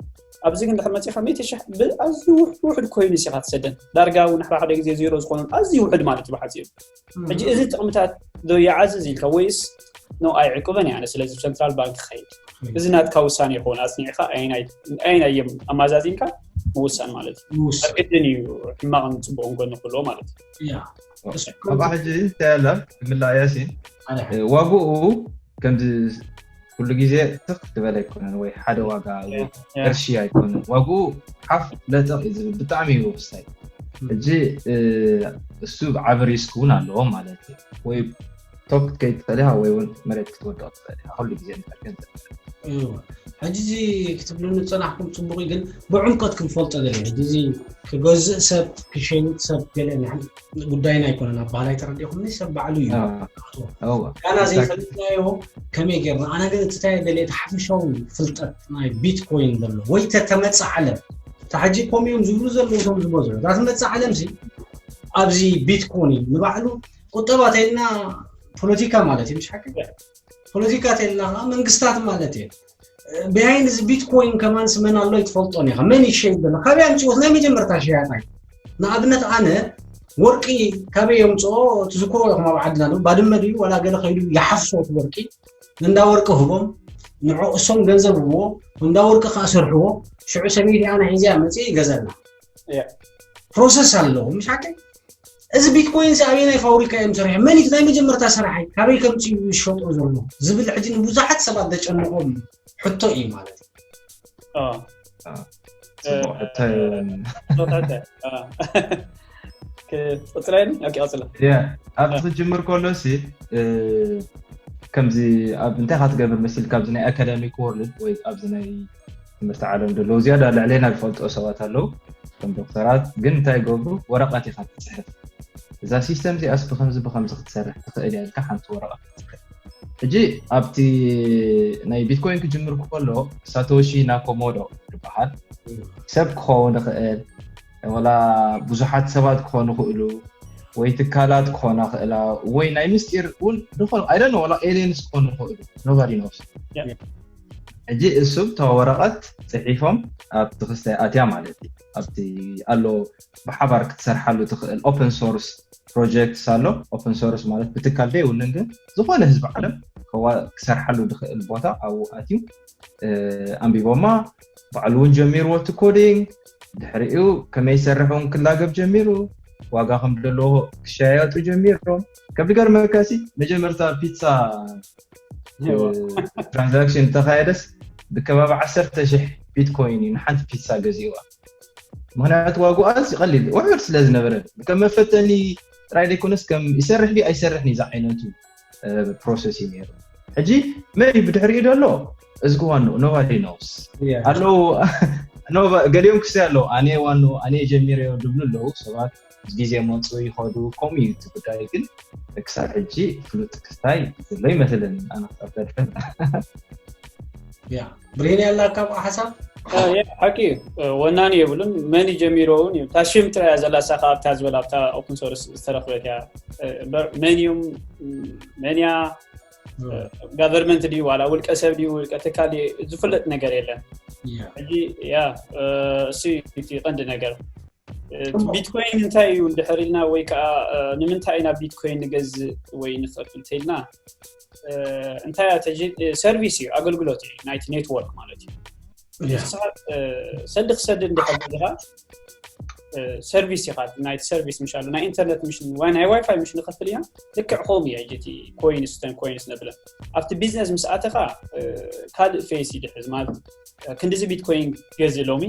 ኣብዚ ግን ድሕር መፂኻ ሚእቲ ሽሕ ብኣዝዩ ውሕድ ኮይኑስ ኢኻ ትሰደን ዳርጋ እውን ሓደ ሓደ ግዜ ዜሮ ዝኾኑን ኣዝዩ ውሕድ ማለት እዩ ብሓፂሩ ሕጂ እዚ ጥቕምታት ዶ ይዓዝዝ ኢልካ ወይስ ኖ ኣይዕቅበን እየ ኣነ ስለዚ ብ ሰንትራል ባንክ ክኸይድ እዚ ናትካ ውሳኔ ይኸውን ኣፅኒዕካ ኣየናይ ኣየናይ እዮም ኣማዛዚንካ ምውሳን ማለት እዩ ምውሳን። ኣግድን እዩ ሕማቕን ፅቡቕን ጎኒ ክህልዎ ማለት እዩ ያ እሱ ካብኣ ሕጂ እንታይ ኣላ ክምላ ያሲን ሓደ ሓደ ዋግኡ ከምዚ ኩሉ ግዜ ትኽ ዝበለ ኣይኮነን ወይ ሓደ ዋጋ ወይ ያ። ቅርሺ ኣይኮነን ዋግኡ ሓፍ ለጠቕ እዩ ዝብል ብጣዕሚ እዩ ውስታይ ሕጂ እ፣ እሱ ዓቢ ሪስክ እውን ኣለዎ ማለት እዩ ወይ ቶክ ክትከይድ ትኽእል ኢኻ ወይ እውን መሬት ክትወድቕ ትኽእል ኢኻ ኩሉ ግዜ ንጠርገን እዩ። ሕጂ እዚ ክትብሉ ዝጸናሕኩም ጽቡቕ እዩ፣ ግን ብዕምቆት ክንፈልጦ ገለ እዩ። ሕጂ እዚ ክገዝእ ሰብ ክሸይጥ ሰብ ገለ ንሕን ጉዳይና ኣይኮነን። ኣብ ባህላይ ተረዲኹምኒ ሰብ ባዕሉ እዩ። ኣዎ። ኣዎ። ጋና Exactly። ዘይፈልጥናዮ ከመይ ጌርና? ኣነ ግን እቲ እንታይ ደልየ እቲ ሓፈሻዊ ፍልጠት ናይ ቢትኮይን ዘሎ ወይ ተተመጽእ ዓለም እታ ሕጂ ከምኡ እዮም ዝብሉ ዘለዉ እቶም ዝበዝሑ እታ ትመጽእ ዓለም ሲ ኣብዚ ቢትኮይን ንባዕሉ ቁጠባ ተይልና ፖለቲካ ማለት እዩ፣ ምሽ ሓቂ? ፖለቲካ ተይልና ከዓ መንግስታት ማለት እዩ። ብሃይን እዚ ቢትኮይን ከማን ስመን ኣሎ ይትፈልጦን ኢኻ። መን ይሸይጥ ዘሎ? ካበይ ኣምፅኦት ናይ መጀመርታ ሸያጣይ? ንኣብነት ኣነ ወርቂ ካበይ የምፅኦ ትዝክሮ ኢኹም ኣብ ዓድና ዶ? ባድመ ድዩ ዋላ ገለ ከይዱ ይሓፍሶ እቲ ወርቂ? እንዳ ወርቂ ህቦም ንዕኡ እሶም ገንዘብ ህብዎ እንዳ ወርቂ ከዓ ሰርሕዎ ሽዑ ሰበይቲ ኣነ ሒዘያ መፅእ ይገዘልና። እያ። ፕሮሰስ ኣለዎ ምሽ ሓቂ? እዚ ቢትኮይን እዚ ኣበየናይ ፋብሪካ እዮም ሰሪሖም? መን እዩ ናይ መጀመርታ ሰራሓይ? ካበይ ከምፅኡ ይሸጦ ዘሎ ዝብል ሕጂ ንብዙሓት ሰባት ዘጨንቖም ሕቶ እዩ ማለት እዩ። አ፣ አ፣ ጽቡቕ ሕቶ እዩ። እ፣ ጾታተ፣ አ። ክ-፣ ቀጽለኒ? ኦኬ፣ ቀጽለ። ያ፣ ኣብቲ አ። ክትጅምር ከሎ ሲ፣ እ፣ ከምዚ ኣብ እንታይ ኢኻ ትገብር መሲልካ ኣብዚ ናይ ኣካዳሚክ ወርልድ ወይ ኣብዚ ናይ ትምህርቲ ዓለም ዘለዉ ዝያዳ ልዕሌና ዝፈልጦ ሰባት ኣለዉ። ከም ዶክተራት ግን እንታይ ይገብሩ? ወረቐት ኢኻ ትጽሕፍ። እዛ ሲስተም እዚኣስ ብኸምዚ ብኸምዚ ክትሰርሕ ትኽእል እያ ኢልካ ሓንቲ ወረቐት ትጽሕፍ። ሕጂ ኣብቲ ናይ ቢትኮይን ክጅምር ከሎ ሳቶሺ ናኮሞዶ ዝበሃል ሰብ ክኸውን ይኽእል ወላ ብዙሓት ሰባት ክኾኑ ይኽእሉ ወይ ትካላት ክኾና ይኽእላ ወይ ናይ ምስጢር እውን ዝኾኑ ኣይደነ ወላ ኤሊየንስ ክኾኑ ይኽእሉ nobody knows ሕጂ እሱም እታ ወረቐት ፅሒፎም ኣብቲ ክስታይ ኣትያ ማለት እዩ ኣብቲ ኣሎ ብሓባር ክትሰርሓሉ ትኽእል ኦፕን ሶርስ ፕሮጀክትስ ኣሎ ኦፕን ሶርስ ማለት ብትካል ዘይውንን ግን ዝኾነ ህዝቢ ዓለም ክሰርሓሉ ዝኽእል ቦታ ኣብኡ ኣትዩ ኣንቢቦማ ባዕሉ እውን ጀሚርዎ እቲ ኮዲንግ ድሕሪኡ ከመይ ይሰርሕ እውን ክላገብ ጀሚሩ ዋጋ ከም ዘለዎ ክሸያየጡ ጀሚሮም ከም ዝገርመካሲ መጀመርታ ፒትሳ ትራንዛክሽን ዝተኻየደስ ብከባቢ ዓሰርተ ሽሕ ቢትኮይን እዩ ንሓንቲ ፒትሳ ገዚእዋ ምክንያቱ ዋጉ ኣዝዩ ቀሊል ውሑድ ስለ ዝነበረ ከም መፈተኒ ጥራይ ዘይኮነስ ከም ይሰርሕ ድዩ ኣይሰርሕን እዩ ዝዓይነቱ ፕሮሰስ እዩ ነይሩ ሕጂ መን እዩ ብድሕሪኡ ዘሎ እዝግዋኖ nobody knows ኣለዉ ገሊኦም ክስታይ ኣለዉ ኣነ ዋኖ ኣነ ጀሚረዮ ዝብሉ ኣለዉ ሰባት ግዜ መፁ ይኸዱ ከምኡ እዩ እቲ ጉዳይ ግን ክሳብ ሕጂ ፍሉጥ ክስታይ ዘሎ ይመስለኒ ኣነ ክሳብ ዘድሕን ያ ብሬን ያላካ ሓሳብ ሓቂ ወናኒ የብሉን መን ጀሚሮ እውን እዩ ታሽም ጥራያ ዘላ ሳካ ኣብታ ዝበላ ኣብታ ኦፕን ሶርስ ዝተረክበት እያ መን እዮም መን እያ ጋቨርንመንት ድዩ ዋላ ውልቀ ሰብ ድዩ ውልቀ ትካል ዝፍለጥ ነገር የለን ሕጂ ያ እሱ እቲ ቀንዲ ነገር ቢትኮይን እንታይ እዩ እንድሕር ኢልና ወይ ከዓ ንምንታይ ኢና ቢትኮይን ንገዝእ ወይ ንኸፍል ተኢልና እንታይ ሰርቪስ እዩ ኣገልግሎት እዩ ናይቲ ኔትወርክ ማለት እዩ ንስኻ ሰዲ ክሰዲ እንድሕር ኢኻ ሰርቪስ ኢኻ ናይቲ ሰርቪስ ምሽ ኣሎ ናይ ኢንተርነት ምሽ ወይ ናይ ዋይፋይ ምሽ ንኸፍል ኢና ልክዕ ከምኡ እያ ጀቲ ኮይንስ ተን ኮይንስ ነብለን ኣብቲ ቢዝነስ ምስ ኣተኻ ካልእ ፌስ ይድሕዝ ማለት ክንዲዚ ቢትኮይን ገዚ ሎሚ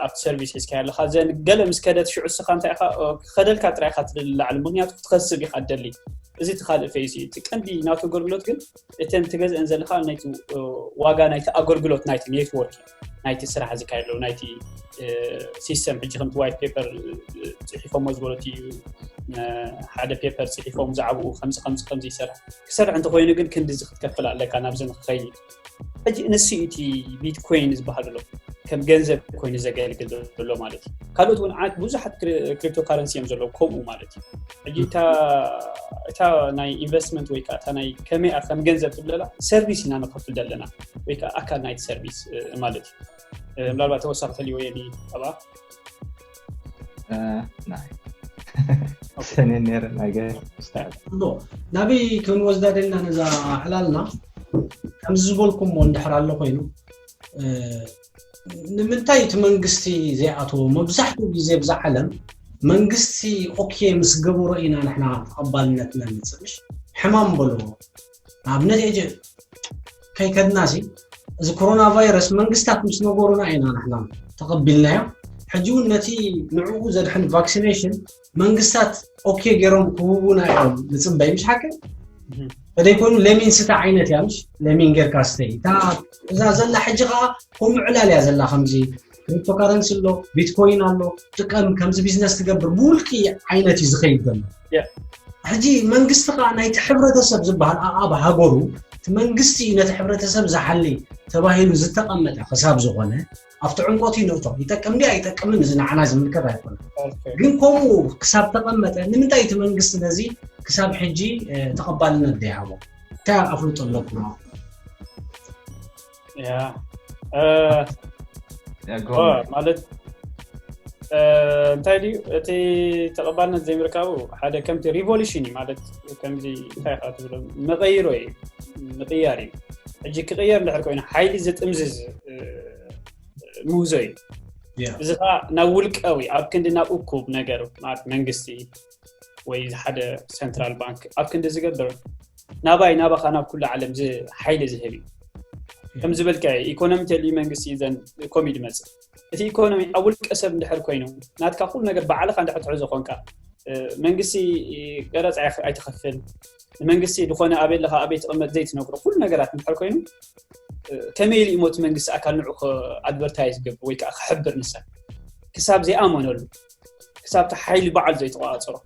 ኣብቲ ሰርቪስ ሒዝካ ኣለካ ዘን ገለ ምስ ከደት ሽዑ ስኻ እንታይ ኢኻ ከደልካ ጥራይ ኢኻ ትደሊ ላዕሊ ምክንያቱ ክትከስብ ኢኻ ትደሊ እዚ እቲ ካልእ ፌዝ እዩ። እቲ ቀንዲ ናቱ ኣገልግሎት ግን እተን ትገዝአን ዘለካ ናይቲ ዋጋ ናይቲ ኣገልግሎት ናይቲ ኔትወርክ ናይቲ ስራሕ ዝካየድ ናይቲ ሲስተም ሕጂ ከምቲ ዋይት ፔፐር ፅሒፎሞ ዝበሉት እዩ። ሓደ ፔፐር ፅሒፎም ዛዕባኡ ከምዚ ከምዚ ከምዚ ይሰርሕ ክሰርሕ እንተኮይኑ ግን ክንዲ እዚ ክትከፍል ኣለካ ናብዚ ንክኸይድ። ሕጂ ንሱ እቲ ቢትኮይን ዝበሃል ዘሎ ከም ገንዘብ ኮይኑ ዘገልግል ዘሎ ማለት እዩ። ካልኦት እውን ዓት ብዙሓት ክሪፕቶ ካረንሲ እዮም ዘለዉ ከምኡ ማለት እዩ። ሕጂ እታ ናይ ኢንቨስትመንት ወይ ከዓ እታ ናይ ከመይ ከም ገንዘብ ትብለላ ሰርቪስ ኢና ንከፍል ዘለና ወይ ከዓ ኣካል ናይቲ ሰርቪስ ማለት እዩ። ምናልባት ተወሳኺ ተልዎ የኒ ኣብኣ ሰነ ነረ ነገር ናበይ ክንወስዳ ደልና ነዛ ዕላልና ከምዚ ዝበልኩሞ እንድሕር ኣሎ ኮይኑ ንምንታይ እቲ መንግስቲ ዘይኣተዎ? መብዛሕትኡ ግዜ ብዛ ዓለም መንግስቲ ኦኬ ምስ ገበሮ ኢና ንሕና ተቐባልነት ነምፅእ። ምሽ ሕማም በልዎ። ንኣብነት ኤጀ ከይከድናሲ እዚ ኮሮና ቫይረስ መንግስታት ምስ ነገሩና ኢና ንሕና ተቐቢልናዮ። ሕጂ እውን ነቲ ንዕኡ ዘድሕን ቫክሲኔሽን መንግስታት ኦኬ ገይሮም ክህቡና እዮም ንፅበይ። ምሽ ሓቂ ተደይኮኑ ለሚን ስተ ዓይነት እያ። ምሽ ለሚን ጌርካ ስተይ እዛ ዘላ ሕጂ ከዓ ከምኡ ዕላል እያ ዘላ። ከምዚ ክሪፕቶካረንሲ ኣሎ፣ ቢትኮይን ኣሎ፣ ጥቀም ከምዚ ቢዝነስ ትገብር ብውልቂ ዓይነት እዩ ዝኸይድ ዘሎ። ሕጂ መንግስቲ ከዓ ናይቲ ሕብረተሰብ ዝበሃል ኣብ ሃገሩ እቲ መንግስቲ እዩ ነቲ ሕብረተሰብ ዝሓሊ ተባሂሉ ዝተቐመጠ ክሳብ ዝኾነ ኣብቲ ዕንቆት ይንእቶ። ይጠቅም ድያ ኣይጠቅምን እዚ ንዓና ዝምልከት ኣይኮነ። ግን ከምኡ ክሳብ ተቐመጠ ንምንታይ እቲ መንግስቲ ነዚ ክሳብ ሕጂ ተቐባልነት ዘይሃቦ? እንታይ ኣፍልጦ ኣለኩም? ማለት እንታይ ድዩ እቲ ተቐባልነት ዘይምርካቡ ሓደ ከምቲ ሪቮሉሽን እዩ ማለት ከምዚ እንታይ ከዓ ትብሎ መቐይሮ እዩ ምቕያር እዩ። ሕጂ ክቕየር እንድሕር ኮይኑ ሓይሊ ዝጥምዝዝ ምህዞ እዩ። እዚ ከዓ ናብ ውልቀዊ ኣብ ክንዲ ናብ እኩብ ነገር ማለት መንግስቲ ወይ ሓደ ሰንትራል ባንክ ኣብ ክንዲ ዝገብር ናባይ ናባኻ ናብ ኩሉ ዓለም ሓይሊ ዝህብ እዩ። ከም ዝበልካ ኢኮኖሚ ተልዩ መንግስቲ ዘን ኮሚድ መፅእ እቲ ኢኮኖሚ ኣብ ውልቀ ሰብ እንድሕር ኮይኑ ናትካ ኩሉ ነገር ባዕልካ እንድሕር ትሕዞ ኮንካ መንግስቲ ቀረፅ ኣይትኸፍል ንመንግስቲ ዝኾነ ኣበይ ኣለካ ኣበይ ትቕመጥ ዘይትነግሮ ኩሉ ነገራት እንድሕር ኮይኑ ከመይ ኢሉ ኢሞ እቲ መንግስቲ ኣካል ንዑ ኣድቨርታይዝ ገብር ወይ ከዓ ክሕብር ንሰብ ክሳብ ዘይኣመነሉ ክሳብ እቲ ሓይሊ በዓል ዘይተቆፃፀሮ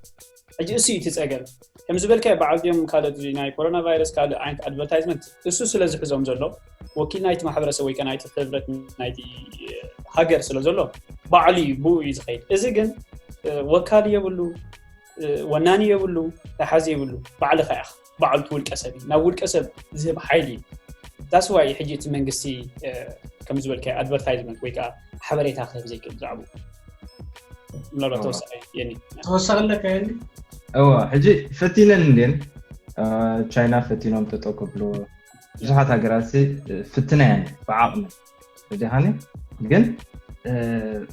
ሕጂ እሱ እዩ እቲ ፀገም ከም ዝበልካዮ በዓል ድዮም ካልኦት ናይ ኮሮና ቫይረስ ካልእ ዓይነት ኣድቨርታይዝመንት እሱ ስለ ዝሕዞም ዘሎ ወኪል ናይቲ ማሕበረሰብ ወይ ናይቲ ክብረት ናይቲ ሃገር ስለ ዘሎ ባዕሉ እዩ ብኡ እዩ ዝኸይድ። እዚ ግን ወካሊ የብሉ ወናኒ የብሉ ተሓዚ የብሉ ባዕልኻ ኢኻ ባዕሉ እቲ ውልቀ ሰብ እዩ ናብ ውልቀ ሰብ ዝህብ ሓይሊ እዩ። ዳስዋይ ሕጂ እቲ መንግስቲ ከም ዝበልካዮ ኣድቨርታይዝመንት ወይ ከዓ ሓበሬታ ክህብ ዘይክእል ብዛዕባኡ ምናልባት ተወሳኺ የኒ ተወሳኺ ኣለካ የኒ እዋ ሕጂ ፈቲነን እንድን ቻይና ፈቲኖም ተጠው ከብሎ ብዙሓት ሃገራት ፍትና እየን ብዓቕሚ ተጃሃኒ ግን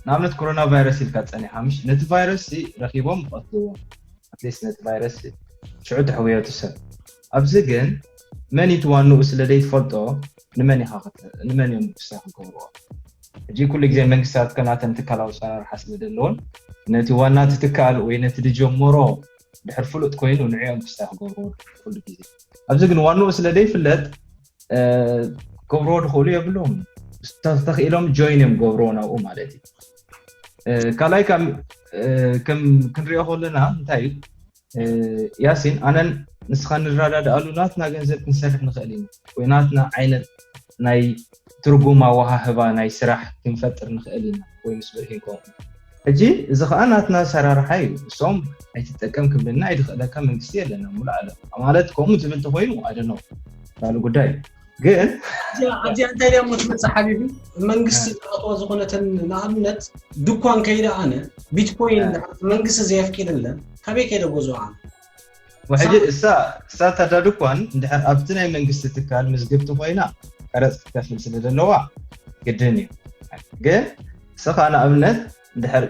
ንኣብነት ኮሮና ቫይረስ ኢልካ ፀኒሓ ምሽ ነቲ ቫይረስ ረኪቦም ይቐትልዎ ኣትሊስት ነቲ ቫይረስ ሽዑ ተሕውዮ እቲ ሰብ ኣብዚ ግን መን እዩ ዋንኡ ስለ ዘይትፈልጦ ንመን ኢኻ ንመን እዮም ውሳነ ክገብርዎ ሕጂ ኩሉ ግዜ መንግስታት ከናተን ትካላዊ ኣሰራርሓ ስለ ዘለውን ነቲ ዋና እቲ ትካል ወይ ነቲ ዝጀመሮ ድሕር ፍሉጥ ኮይኑ ንዕኦም ክስታይ ክገብርዎ ኩሉ ግዜ ኣብዚ ግን ዋንኡ ስለ ዘይፍለጥ ክገብርዎ ዝኽእሉ የብሎም ተኽኢሎም ጆይን እዮም ገብርዎ ናብኡ ማለት እዩ ካልኣይ ከም ክንሪኦ ከለና እንታይ እዩ ያሲን ኣነን ንስኻ ንረዳድኣሉ ናትና ገንዘብ ክንሰርሕ ንኽእል ኢና ወይ ናትና ዓይነት ናይ ትርጉም ኣወሃህባ ናይ ስራሕ ክንፈጥር ንኽእል ኢና ወይ ምስ ብርሂን ከምኡ ሕጂ እዚ ከዓ ናትና ኣሰራርሓ እዩ እሶም ኣይትጠቀም ክብልና ኣይድኽእለካ መንግስቲ የለና ሙሉ ዓለም ማለት ከምኡ ትብል ተኮይኑ ኣደነው ካልእ ጉዳይ እዩ ግን ኣብዚኣ እንታይ ድያ ሞ ትመፅእ ሓቢቢ መንግስቲ ዝኣትዋ ዝኾነተን ንኣብነት ድኳን ከይደ ኣነ ቢትኮይን መንግስቲ ዘየፍቂድለን ካበይ ከይደ ገዝኦ ኣነ ሕጂ እሳ እሳ ታዳ ድኳን እንድሕር ኣብቲ ናይ መንግስቲ ትካል ምዝግብቲ ኮይና ቀረፅ ክትከፍል ስለ ዘለዋ ግድን እዩ ግን እሰኻ ንኣብነት እንድሕር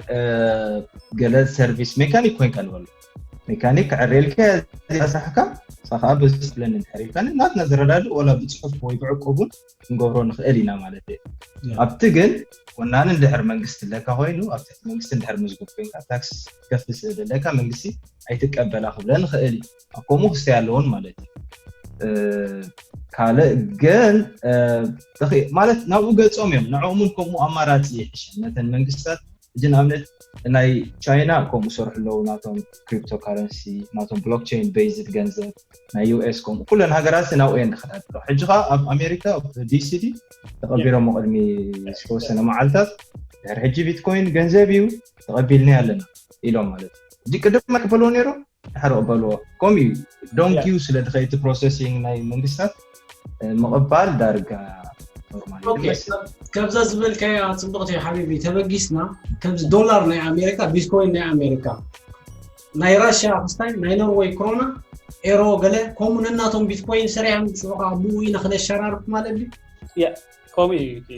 ገለ ሰርቪስ ሜካኒክ ኮይንካ ንበሉ ሜካኒክ ክዕርየልካ፣ ሳሕካ ሳኻ በስ ትብለኒ እንድሕር ኢልካ፣ ናትና ዝረዳድእ ወላ ብፅሑፍ ወይ ብዕቁብ እውን ክንገብሮ ንኽእል ኢና ማለት እዩ። ኣብቲ ግን ወናኒ እንድሕር መንግስቲ ኣለካ ኮይኑ፣ ኣብ ትሕቲ መንግስቲ እንድሕር ምዝጉብ ኮይንካ፣ ታክስ ከፍስ ኣለካ፣ መንግስቲ ኣይትቀበላ ክብለ ንኽእል እዩ። ኣብ ከምኡ ክስተይ ኣለውን ማለት እዩ። ካልእ ግን ማለት ናብኡ ገጾም እዮም። ንዕኦምን ከምኡ ኣማራፂ ይሕሸ ነተን መንግስታት። እጂ ንኣብነት ናይ ቻይና ከምኡ ሰርሑ ኣለዉ፣ ናቶም ክሪፕቶ ካረንሲ፣ ናቶም ብሎክቸይን ቤዝድ ገንዘብ፣ ናይ ዩ ኤስ ከምኡ ኩለን ሃገራት ናብኡ እየን ዝኸዳ ኣለዋ። ሕጂ ኸዓ ኣብ ኣሜሪካ ኣብ ዲሲ ዲ ተቐቢሮሞ ቅድሚ ዝተወሰነ መዓልታት ድሕሪ ሕጂ ቢትኮይን ገንዘብ እዩ ተቐቢልናዮ ኣለና ኢሎም ማለት እዩ። እጂ ቅድም ኣይቅበልዎ ነይሮም፣ ድሕሪ ቅበልዎ። ከምኡ እዩ ዶንኪዩ ስለ ድኸይቲ ፕሮሰሲንግ ናይ መንግስታት ምቕባል ዳርጋ ኖርማል እዩ ዝመስል። ካብዛ ዝበልካያ ፅቡቕቲ ሓቢቢ ተበጊስና ከምዚ ዶላር ናይ ኣሜሪካ ቢትኮይን ናይ ኣሜሪካ ናይ ራሽያ ክስታይ ናይ ኖርወይ ክሮና ኤሮ ገለ ከምኡ ነናቶም ቢትኮይን ሰሪሖም ንስዑ ከዓ ብኡ ኢና ክነሸራርፍ ማለት ድዩ? ከምኡ እዩ እቲ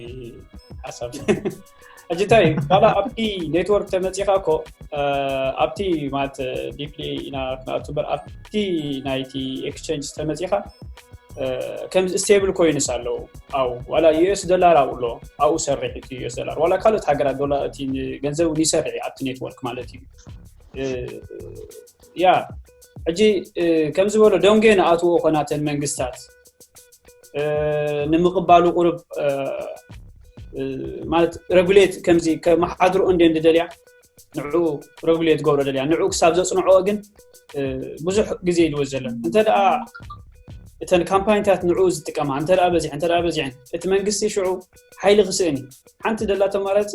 ሓሳብ። ሕጂ እንታይ ዋላ ኣብቲ ኔትወርክ ተመፂኻ እኮ ኣብቲ ማለት ዲፕሊ ኢና ክንኣቱ እምበር ኣብቲ ናይቲ ኤክስቸንጅ ተመፂኻ ከም ስቴብል ኮይንስ ኣለዉ ኣው ዋላ ዩኤስ ዶላር ኣብኡ ኣሎ ኣብኡ ሰርሕ እቲ ዩኤስ ዶላር ዋላ ካልኦት ሃገራት ዶላር እቲ ገንዘብ እውን ይሰርሕ ኣብቲ ኔትወርክ ማለት እዩ። ያ ሕጂ ከም ዝበሎ ደንጎ ንኣትዎ ኮናተን መንግስታት ንምቕባሉ ቁሩብ ማለት ረጉሌት ከምዚ ከመሓድርኦ እንደ ዝደልያ ንዕኡ ረጉሌት ገብሮ ደልያ ንዕኡ ክሳብ ዘፅንዕኦ ግን ብዙሕ ግዜ ይልወስ ዘሎ እንተ ደኣ እተን ካምፓኒታት ንዕኡ ዝጥቀማ እንተ ደኣ በዚሕ እንተ ደኣ በዚሕን እቲ መንግስቲ ሽዑ ሓይሊ ክስእን እዩ ሓንቲ ደላ ተማራፂ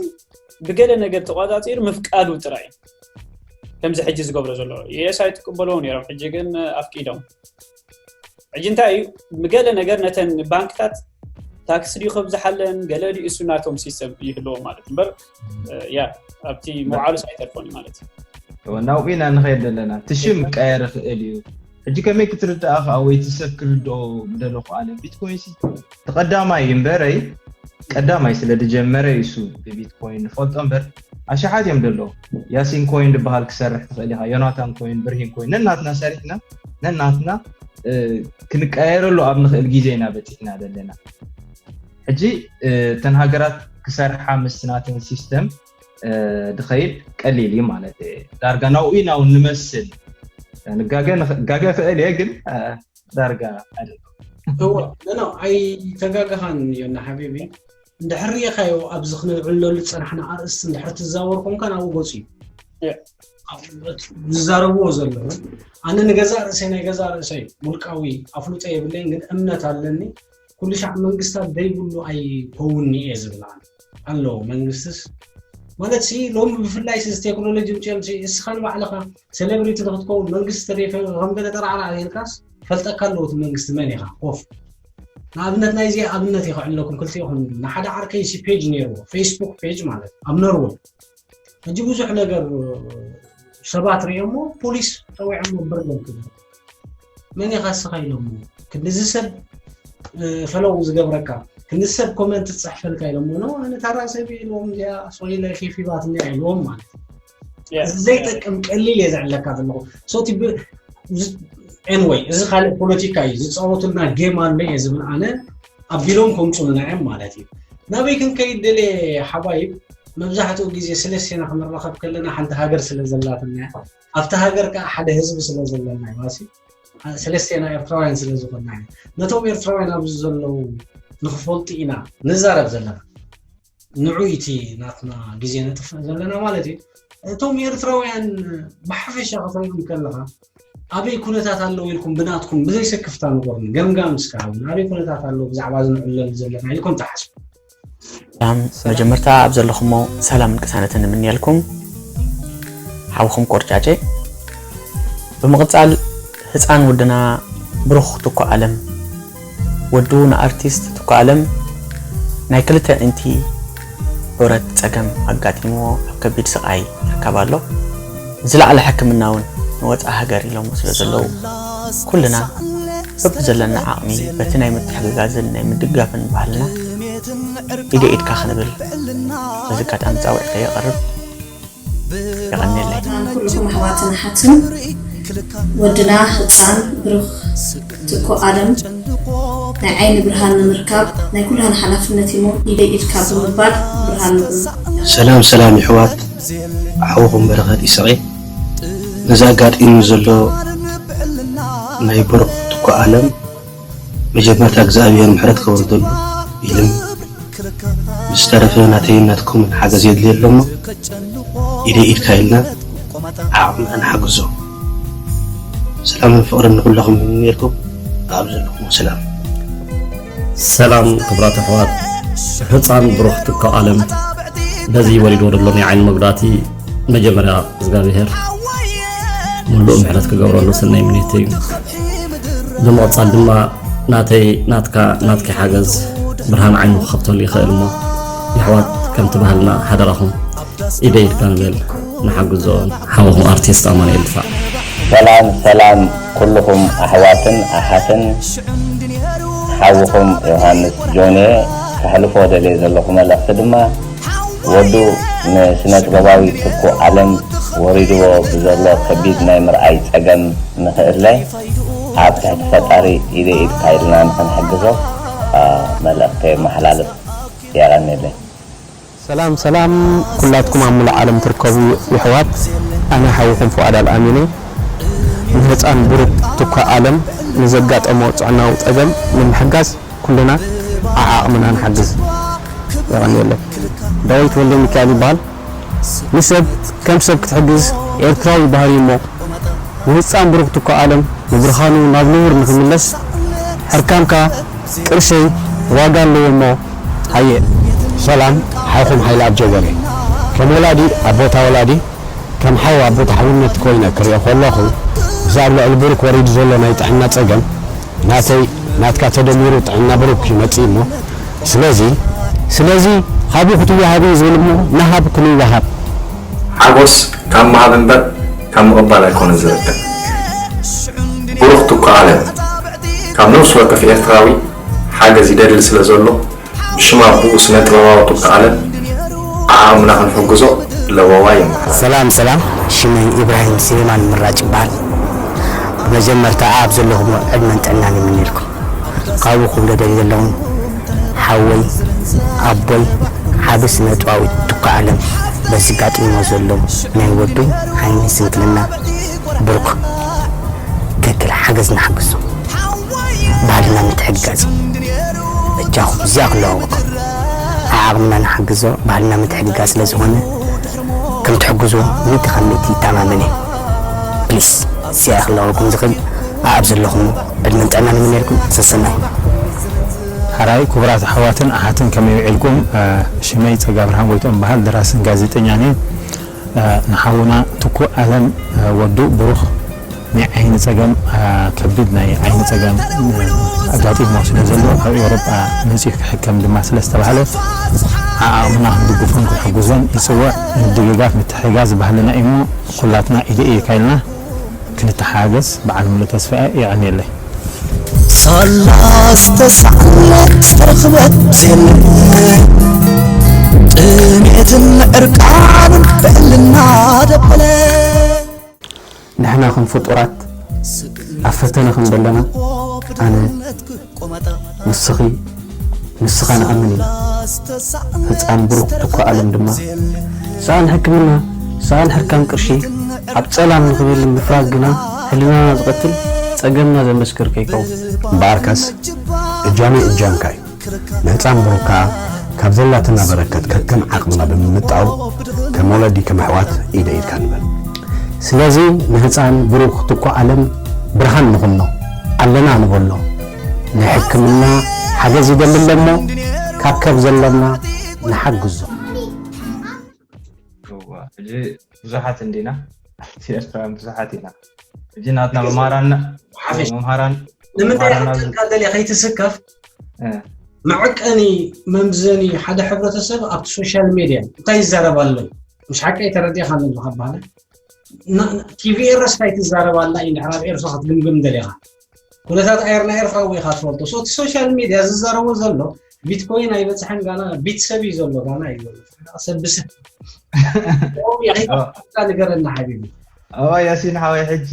ብገለ ነገር ተቋፃፂሩ ምፍቃዱ ጥራይ እዩ ከምዚ ሕጂ ዝገብሮ ዘሎ ዩኤስ ኣይትቅበልዎ ነይሮም ሕጂ ግን ኣፍቂዶም ሕጂ እንታይ እዩ ምገለ ነገር ነተን ባንክታት ታክስ ድዩ ከብዝሓለን ገለ ድዩ እሱ ናቶም ሲስተም ይህልዎ ማለት እምበር ያ ኣብቲ መውዓሉስ ኣይተርፎን ማለት እዩ ናብኡ ኢና ንኸይድ ዘለና እቲ ሽም ክቀየር ይኽእል እዩ ሕጂ ከመይ ክትርዳኣ ከዓ ወይ እቲ ሰብ ክርድኦ ምደለኹ ኣነ ቢትኮይን ሲ ተቐዳማይ እምበረይ ቀዳማይ ስለ ዝጀመረ እዩ እሱ ብቢትኮይን ንፈልጦ እምበር ኣሽሓት እዮም ደለዉ ያሲን ኮይን ዝበሃል ክሰርሕ ትኽእል ኢኻ ዮናታን ኮይን ብርሂን ኮይን ነናትና ሰሪሕና ነናትና ክንቀያየረሉ ኣብ ንኽእል ግዜ ኢና በፂሕና ዘለና ሕጂ እተን ሃገራት ክሰርሓ ምስ ናተን ሲስተም ድኸይድ ቀሊል እዩ ማለት ዳርጋ ናብኡ ኢና እውን ንመስል ንጋገ ክእል እየ ግን ዳርጋ እወ ኖ ኣይተጋገኻን ዮና ሓቢቢ እንድሕር ሪኢኻዮ ኣብዚ ክነልዕለሉ ዝፀናሕና ኣርእስቲ እንድሕር ትዛወር ኮንካ ናብኡ ገፁ እዩ ዝዛረብዎ ዘለዉ ኣነ ንገዛእ ርእሰይ ናይ ገዛእ ርእሰይ ውልቃዊ ኣፍልጦ የብለይን ግን እምነት ኣለኒ ኩሉ ሻዕ መንግስታት ዘይብሉ ኣይከውንኒ እየ ዝብል ኣነ ኣለዎ መንግስትስ ማለት ሲ ሎሚ ብፍላይ ሲ ቴክኖሎጂ ምፅኦም ሲ እስኻ ንባዕልኻ ሴሌብሪቲ ንክትከውን መንግስቲ ተደይፈ ከም ገለ ጠራዕራዕ ኢልካስ ፈልጠካ ኣለዎ እቲ መንግስቲ መን ኢኻ ኮፍ ንኣብነት ናይዚ ኣብነት ይኽዕለኩም ክልቲኹም ንሓደ ዓርከይ ሲ ፔጅ ነይርዎ ፌስቡክ ፔጅ ማለት ኣብ ኖርወይ ሕጂ ብዙሕ ነገር ሰባት ርእዮሞ ፖሊስ ፀዊዖሞ ብርገም ክብል መን ኢኻ እስኻ ኢሎሞ ክንዚ ሰብ ፈለው ዝገብረካ ክንዚ ሰብ ኮመንት ዝፅሕፈልካ ኢሎሞ ኖ ኣነ ታራ ሰብ ኢልዎም እዚኣ ሶይለ ኬፊባት እኒኣ ኢልዎም ማለት እዩ እዚ ዘይጠቅም ቀሊል እየ ዘዕለካ ዘለኹ ሶቲ ኤንወይ እዚ ካልእ ፖለቲካ እዩ ዝፃወቱልና ጌም ኣሎ እየ ዝብል ኣነ ኣቢሎም ከምፁልና እዮም ማለት እዩ ናበይ ክንከይድ ደልየ ሓባይብ መብዛሕትኡ ግዜ ስለስቴና ክንራኸብ ከለና ሓንቲ ሃገር ስለ ዘላትና ኣብቲ ሃገር ከዓ ሓደ ህዝቢ ስለ ዘለና እዩ ማሲ ሰለስቴና ኤርትራውያን ስለ ዝኾና እዩ ነቶም ኤርትራውያን ኣብዚ ዘለዉ ንክፈልጡ ኢና ንዛረብ ዘለና ንዑ እቲ ናትና ግዜ ነጥፍእ ዘለና ማለት እዩ እቶም ኤርትራውያን ብሓፈሻ ክትሪኦም ከለካ ኣበይ ኩነታት ኣለዉ ኢልኩም ብናትኩም ብዘይ ስክፍታ ንገሩኒ ገምጋም እስከ ሃቡኒ ኣበይ ኩነታት ኣለዉ ብዛዕባ እዚ ንዕለሉ ዘለና ኢልኩም ትሓስቡ ሰላም መጀመርታ ኣብ ዘለኹሞ ሰላምን ቅሳነትን ንምንየልኩም ሓውኹም ቆርጫጨ ብምቕፃል ህፃን ወድና ብሩኽ ትኩ ኣለም ወዱ ንኣርቲስት ትኩ ኣለም ናይ ክልተ ኣዒንቲ ዑረት ፀገም ኣጋጢምዎ ኣብ ከቢድ ስቓይ ይርከብ ኣሎ። ዝለዓለ ሕክምና እውን ንወፃኢ ሃገር ኢሎሞ ስለ ዘለዉ ኩልና በብዘለና ዓቕሚ በቲ ናይ ምትሕግጋዝን ናይ ምድግጋፍን ባህልና ኢደ ኢድካ ክንብል በዚ ኣጋጣሚ ፃውዒት ከየቕርብ የቐንየለይ። ኩልኹም ኣሕዋትን ኣሓትን ወድና ህፃን ብሩኽ ትኩ ኣለም ናይ ዓይኒ ብርሃን ንምርካብ ናይ ኩላህና ሓላፍነት እሞ ኢደይ ኢድካ ብምባል ብርሃን ንኹን። ሰላም ሰላም ይሕዋት፣ ሓውኹም በረኸት ኢሰቄ። ነዚ ኣጋጢሙ ዘሎ ናይ ብሩኽ ትኩ ኣለም መጀመርታ እግዚኣብሔር ምሕረት ከውርደሉ ኢልም፣ ብዝተረፈ ናተይን ናትኩምን ሓገዝ የድልየ ኣሎ እሞ ኢደይ ኢድካ ኢልና ዓቕምና ንሓግዞ። ሰላምን ፍቕርን ንኹለኹም ይምነየልኩም ኣብ ዘለኹሞ ሰላም። ሰላም ክቡራት ኣሕዋት፣ ህፃን ብሩኽ ትኩ ኣለም በዚ ወሪድዎ ዘሎ ናይ ዓይኒ መጉዳእቲ መጀመርያ እግዚኣብሔር ሙሉእ ምሕረት ክገብረሉ ሰናይ ምንየተይ እዩ። ብምቕፃል ድማ ናተይ ናትካ ናትኪ ሓገዝ ብርሃን ዓይኑ ክኸፍተሉ ይኽእል እሞ የሕዋት ከምቲ ባህልና ሓደራኹም ኢደ ኢድካ ንበል ንሓግዞ። ሓወኹም ኣርቲስት ኣማኑኤል ድፋዕ። ሰላም ሰላም ኩልኹም ኣሕዋትን ኣሓትን ሓውኹም ዮሃንስ ጆኔ። ከሕልፎ ደልየ ዘለኹ መልእኽቲ ድማ ወዱ ንስነ ጥበባዊ ትኩ ኣለም ወሪድዎ ብዘሎ ከቢድ ናይ ምርኣይ ጸገም ንኽእለ ኣብ ትሕቲ ፈጣሪ ኢደ ኢድካ ኢልና ንኽንሕግዞ መልእኽቲ የመሓላልፍ። የቐንየለይ። ሰላም ሰላም ኩላትኩም ኣብ ሙሉእ ዓለም ትርከቡ ይሕዋት፣ ኣነ ሓውኹም ፉኣድ ኣልኣሚን እየ። ንህፃን ብሩክ ትኳ ኣለም ንዘጋጠሞ ጥዕናዊ ፀገም ንምሕጋዝ ኩልና ዓዓቕምና ንሓግዝ። የቐንየለይ። ዳዊት ወልደሚካኤል ይበሃል። ንሰብ ከም ሰብ ክትሕግዝ ኤርትራዊ ባህሪ እሞ ንህፃን ብሩክ ትኳ ኣለም ንብርሃኑ ናብ ንቡር ንክምለስ ሕርካምካ ቅርሸይ ዋጋ ኣለዎ እሞ ሃየ። ሰላም ሓውኹም ሓይለ ኣብ ጀበሊ። ከም ወላዲ ኣብ ቦታ ወላዲ ከም ሓው ኣብ ቦታ ሓውነት ኮይነ ክሪኦ ከለኹ እዚ ኣብ ልዕሊ ብሩክ ወሪዱ ዘሎ ናይ ጥዕና ፀገም ናተይ ናትካ ተደሚሩ ጥዕና ብሩክ ይመፅእ እሞ ስለዚ ስለዚ ካብኡ ክትወሃብ እዩ ዝብል እሞ ንሃብ ክንወሃብ። ሓጎስ ካብ ምሃብ እምበር ካብ ምቕባል ኣይኮነን ዝርከብ። ብሩኽ ትኩ ኣለም ካብ ነፍሲ ወከፍ ኤርትራዊ ሓገዝ ይደሊ ስለ ዘሎ ብሽም ኣቡኡ ስነ ጥበባዊ ትኩ ኣለም ዓዓቕምና ክንሕግዞ ለበዋ የመሓላልፍ። ሰላም ሰላም ሽመይ ኢብራሂም ስሌማን ምራጭ ይበሃል። ብመጀመርታ ኣብ ዘለኹሞ ዕድመን ጥዕናን ይምነየልኩም። ካብኡ ክብሎ ደልየ ዘለኹ ሓወይ ኣቦይ ዓቢ ስነ ጥበባዊ ትኩ ኣለም በዚ ጋጢምዎ ዘሎ ናይ ወዱ ዓይኒ ስንክልና ብሩክ ከክል ሓገዝ ንሓግዞ። ባህልና ምትሕግጋዝ እዩ። በጃኹም እዚኣ ክለዋወጥኩም ዓዓቕምና ንሓግዞ። ባህልና ምትሕግጋዝ ስለ ዝኾነ ከም ትሕግዝዎ ሚእቲ ካብ ሚእቲ ይተኣማመን እየ። ፕሊስ እዚኣ ክለዋወጥኩም ዝኽእል ኣኣብ ዘለኹሞ ዕድመን ጥዕናን ይምነየልኩም። ሰሰናዩ። ሓራይ ክቡራት ኣሕዋትን ኣሓትን ከመይ ውዒልኩም? ሽመይ ጸጋብርሃን ጎይትኦም በሃል ደራስን ጋዜጠኛን እየ። ንሓውና ትኩእ ኣለም ወዱ ብሩኽ ናይ ዓይኒ ጸገም ከቢድ ናይ ዓይኒ ጸገም ኣጋጢሞ ስለ ዘሎ ካብ ኤውሮጳ መጺኡ ክሕከም ድማ ስለ ዝተባህለ ዓዓቕምና ክንድግፎን ክንሕግዞን ይጽውዕ። ምድግጋፍ ምትሕጋዝ ባህልና እዩሞ ኩላትና ኢደ ኢድካ ኢልና ክንተሓገዝ በዓል ሙሉ ተስፋ እየ። የቐንየለይ። ሳላ ዝተሳዕለ ዝተረኽበት የለን ጥሜትን ዕርቃንን ብዕልና ደበለ ንሕና ከም ፍጡራት ኣብ ፈተነ ከም ዘለና ኣነ ንስኺ ንስኻ ንኣምን ኢና። ህፃን ብሩክ ትኳ ኣለም ድማ ሰኣን ሕክምና ሰኣን ሕርካም ቅርሺ ኣብ ፀላም ንኽብል ምፍራግ ግና ሕልናና ዝቐትል ፀገምና ዘመስክር ከይከውን። እምበኣርከስ እጃመይ እጃምካ እዩ። ንህፃን ብሩክ ከዓ ካብ ዘላትና በረከት ከከም ዓቕምና ብምምጣው ከም ወለዲ ከም ኣሕዋት ኢደ ኢድካ ንበል። ስለዚ ንህፃን ብሩክ ትኳ ኣለም ብርሃን ንኹኖ ኣለና ንበሎ። ናይ ሕክምና ሓገዝ ይደሊ ኣለሞ ካብ ከብ ዘለና ንሓግዞ። እዋ፣ ሕጂ ብዙሓት እንዲና ኣብቲ ኤርትራውያን ብዙሓት ኢና። ሕጂ ናትና መምሃራና ሓፊሽ መምሃራን ንምንታይ መምሃራና ሓተልካ ደልየ ከይትስከፍ እ፣ መዐቀኒ መምዘኒ ሓደ ሕብረተሰብ ኣብቲ ሶሻል ሜድያ እንታይ ይዛረብ ኣሎ እዩ። ምስ ሓቀይ ተረዲእካ ዘለካ በሃለ ቲቪ ኤረስ እንታይ ትዛረብ ኣላ እዩ ድሕር ኣብ ኤርትራ ክትግምግም ደሊኻ ኩነታት ኣየር ናይ ኤርትራ ወይ ኢኻ ትፈልጦ ሶ እቲ ሶሻል ሜድያ ዝዛረቦ ዘሎ ቢትኮይን ኣይበፅሐን ጋና ቢት ሰብ እዩ ዘሎ ጋና እዩ ዘሎ ሰብስብ ንገረና ሓቢቢ እዋ ያሲን ሓወይ ሕጂ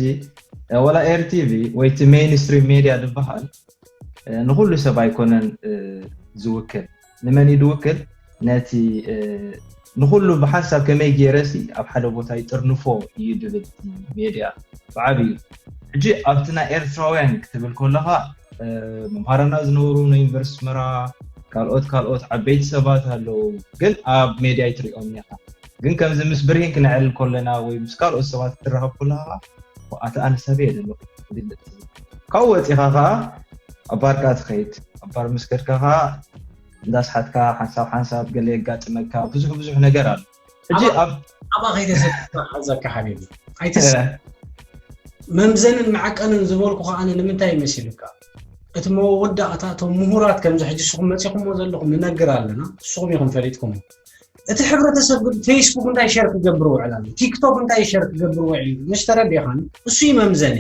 ወላ ኤርቲቪ ወይ እቲ ሜይንስትሪም ሜድያ ዝበሃል ንኩሉ ሰብ ኣይኮነን ዝውክል። ንመን እዩ ዝውክል? ነቲ ንኩሉ ብሓንሳብ ከመይ ገይረሲ ኣብ ሓደ ቦታ ይጥርንፎ እዩ ድብል ሜድያ ብዓብዩ። ሕጂ ኣብቲ ናይ ኤርትራውያን ክትብል ከለካ መምሃራና ዝነበሩ ናይ ዩኒቨርሲቲ ኣስመራ፣ ካልኦት ካልኦት ዓበይቲ ሰባት ኣለዉ፣ ግን ኣብ ሜድያ ይትሪኦም ኢኻ። ግን ከምዚ ምስ ብርሂን ክነዕልል ከለና ወይ ምስ ካልኦት ሰባት ክትራኸብ ከለካ ኣቲ ኣነ ሰብ እየ ዘለኹ። ካብኡ ወፂኻ ከዓ ኣብ ባር ከዓ ትኸይድ። ኣብ ባር ምስ ከድካ ከዓ እንዳስሓትካ ሓንሳብ ሓንሳብ ገለ የጋጥመካ። ብዙሕ ብዙሕ ነገር ኣሎ። ሕጂ ኣብ ኣብኣ ከይተሰካ ሓዘካ ሓቢቢ ኣይተስ መምዘንን መዓቀንን ዝበልኩ ከዓነ ንምንታይ ይመሲልካ? እቲ መወዳእታ እቶም ምሁራት ከምዚ ሕጂ ንስኹም መፂኹምዎ ዘለኹም ንነግር ኣለና፣ ንስኹም ኢኹም ፈሊጥኩሞ። እቲ ሕብረተሰብ ግን ፌስቡክ እንታይ ሸር ክገብር ውዕል ኣሎ፣ ቲክቶክ እንታይ ሸር ክገብር ውዕል እዩ፣ ምስ ተረዲእኻኒ እሱ እዩ መምዘኒ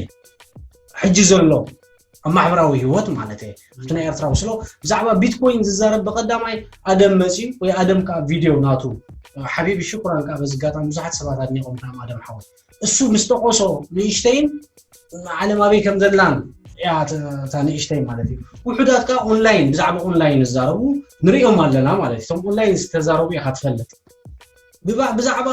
ሕጂ ዘሎ ኣብ ማሕበራዊ ህይወት ማለት እየ። እቲ ናይ ኤርትራዊ ስለ ብዛዕባ ቢትኮይን ዝዛረብ ብቀዳማይ ኣደም መፅዩ ወይ ኣደም ከዓ ቪድዮ ናቱ ሓቢቢ ሽኩራን ከዓ በዚ ኣጋጣሚ ብዙሓት ሰባት ኣድኒቆም እዮም ኣደም ሓወት እሱ ምስ ጠቆሶ ንእሽተይን ዓለም ኣበይ ከም ዘላን እያ እታ ንእሽተይ ማለት እዩ። ውሑዳት ከዓ ኦንላይን ብዛዕባ ኦንላይን ዝዛረቡ ንሪኦም ኣለና ማለት እዩ። እቶም ኦንላይን ዝተዛረቡ ኢኻ ትፈልጥ። ብዛዕባ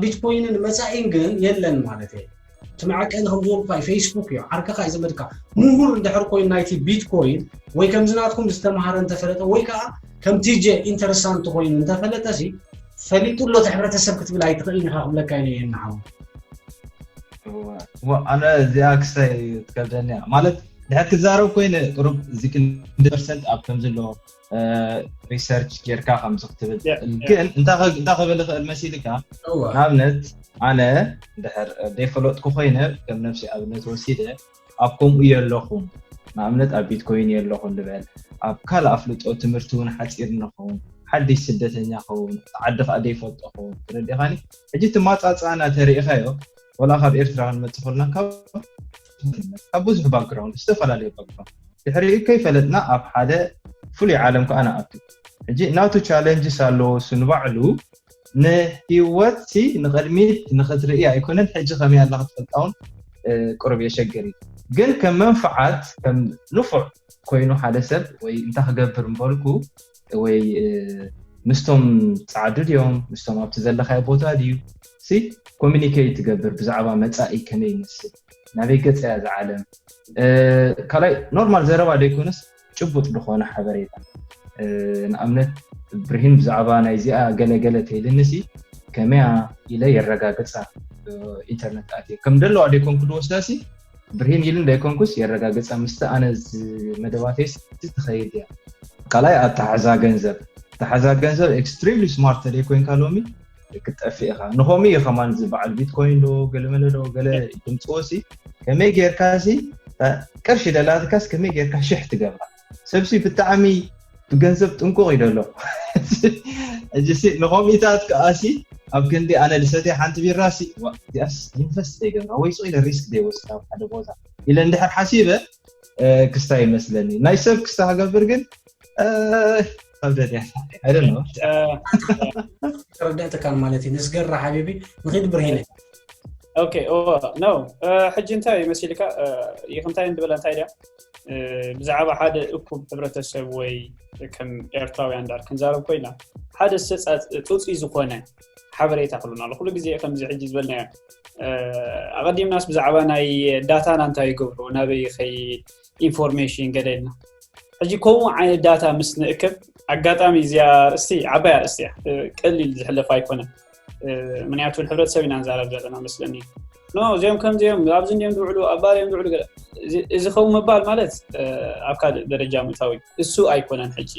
ቢትኮይንን መፃኢን ግን የለን ማለት እየ። እቲ መዐቀኒ ከም ዝበልኩካ ፌስቡክ እዩ። ዓርከኻ እዩ ዘመድካ። ምሁር እንድሕር ኮይኑ ናይቲ ቢትኮይን ወይ ከምዚ ናትኩም ዝተምሃረ እንተፈለጠ ወይ ከዓ ከም ቲጄ ኢንተረሳንት ኮይኑ እንተፈለጠ ሲ ፈሊጡ ኣሎ እቲ ሕብረተሰብ ክትብል ኣይትኽእልን ኢኻ ክብለካ ኢለ እየ እናሓው ኣነ እዚኣ ክስታይ ትከብደኒ እያ ማለት ድሕር ክዛረብ ኮይነ ቅሩብ እዚ ክንዲ ፐርሰንት ኣብ ከም ዘሎ ሪሰርች ጌርካ ከምዚ ክትብል ግን እንታይ ክብል ይኽእል መሲልካ ንኣብነት ኣነ ድሕር ደይፈለጥኩ ኮይነ ከም ነፍሲ ኣብነት ወሲደ ኣብ ከምኡ የለኹም ንኣብነት ኣብ ቢትኮይን የለኹም ንበል ኣብ ካልእ ኣፍልጦ ትምህርቲ እውን ሓፂር ንኸውን ሓድሽ ስደተኛ ኸውን ዓዲ ከዓ ደይፈልጦ ኸውን ተረዲኻኒ ሕጂ ትማፃፃና ተሪኢኻዮ ወላ ካብ ኤርትራ ክንመፅእ ከለና ካብ ብዙሕ ባክግራውንድ ዝተፈላለዩ ባክግራውንድ ድሕሪኡ ከይፈለጥና ኣብ ሓደ ፍሉይ ዓለም ከዓ ንኣቱ ሕጂ ናቱ ቻለንጅስ ኣለዎ እሱ ንባዕሉ ንህይወት ንቅድሚት ንክትርኢ ኣይኮነን ሕጂ ከመይ ኣላ ክትፈልጣ እውን ቅሩብ የሸግር እዩ ግን ከም መንፍዓት ከም ንፉዕ ኮይኑ ሓደ ሰብ ወይ እንታይ ክገብር ምበልኩ ወይ ምስቶም ፃዓዱ ድዮም ምስቶም ኣብቲ ዘለካዮ ቦታ ድዩ ሲ ኮሚኒኬት ትገብር ብዛዕባ መፃኢ ከመይ ይመስል ናበይ ገፀ እያ ዝዓለም ካልኣይ ኖርማል ዘረባ ዘይኮነስ ጭቡጥ ዝኾነ ሓበሬታ ንኣብነት ብርሂን ብዛዕባ ናይዚኣ ገለገለ ተይልንሲ ከመያ ኢለ የረጋግፃ ኢንተርነት ኣትየ ከም ደለዋ ደይኮንኩ ዝወስዳ ሲ ብርሂን ኢልን ደይኮንኩስ የረጋግፃ ምስቲ ኣነ መደባተይ ትኸይድ እያ ካልኣይ ኣተሓዛ ገንዘብ ኣተሓዛ ገንዘብ extremely smart ተደይኮይንካ ሎሚ ክትጠፍእ ኢኻ ንኸምኡ እዩ ከማን ዝበዓል ቢትኮይን ዶ ገለመለ ዶ ገለ ድምፅዎ ሲ ከመይ ጌርካ ሲ ቅርሺ ደላትካስ ከመይ ጌርካ ሽሕ ትገብራ ሰብሲ ብጣዕሚ ብገንዘብ ጥንቁቕ እዩ ደሎ ሕጂ ንኸምኢታት ከኣሲ ኣብ ክንዲ ኣነ ልሰትያ ሓንቲ ቢራ ሲ እዚኣስ ኢንቨስት ዘይገብራ ወይ ሱቕ ኢለ ሪስክ ዘይወስድ ኣብ ሓደ ቦታ ኢለ እንድሕር ሓሲበ ክስታ ይመስለኒ ናይ ሰብ ክስታ ክገብር ግን ከብደት እያ I don't know ተረዳእተካን ማለት እዩ ንስገራ ሓቢቢ ንኺድ ብርሂነ ኦኬ ኦ ነው ሕጂ እንታይ መሲልካ ይኽንታይ እንድበላ እንታይ ድያ ብዛዕባ ሓደ እኩብ ሕብረተሰብ ወይ ከም ኤርትራውያን ዳር ክንዛረብ ኮይና ሓደ ጡፂ ዝኾነ ሓበሬታ ክሉና ኣሎ ኩሉ ግዜ ከምዚ ሕጂ ዝበልናዮ ኣቐዲምናስ ብዛዕባ ናይ ዳታና እንታይ ይገብሩ ናበይ ይኸይድ ኢንፎርሜሽን ገለ ኢልና ሕጂ ከምኡ ዓይነት ዳታ ምስ ንእክብ ኣጋጣሚ እዚኣ ርእስቲ ዓባይ ኣርእስቲ እያ ቀሊል ዝሕለፍ ኣይኮነን ምክንያቱ ሕብረተሰብ ኢና ንዛረብ ዘለና መስለኒ ኖ እዚኦም ከምዚኦም ኣብዚ እንዲኦም ዝውዕሉ ኣብ ባር እዮም ዝውዕሉ እዚ ከምኡ ምባል ማለት ኣብ ካልእ ደረጃ ምእታው እዩ እሱ ኣይኮነን ሕጂ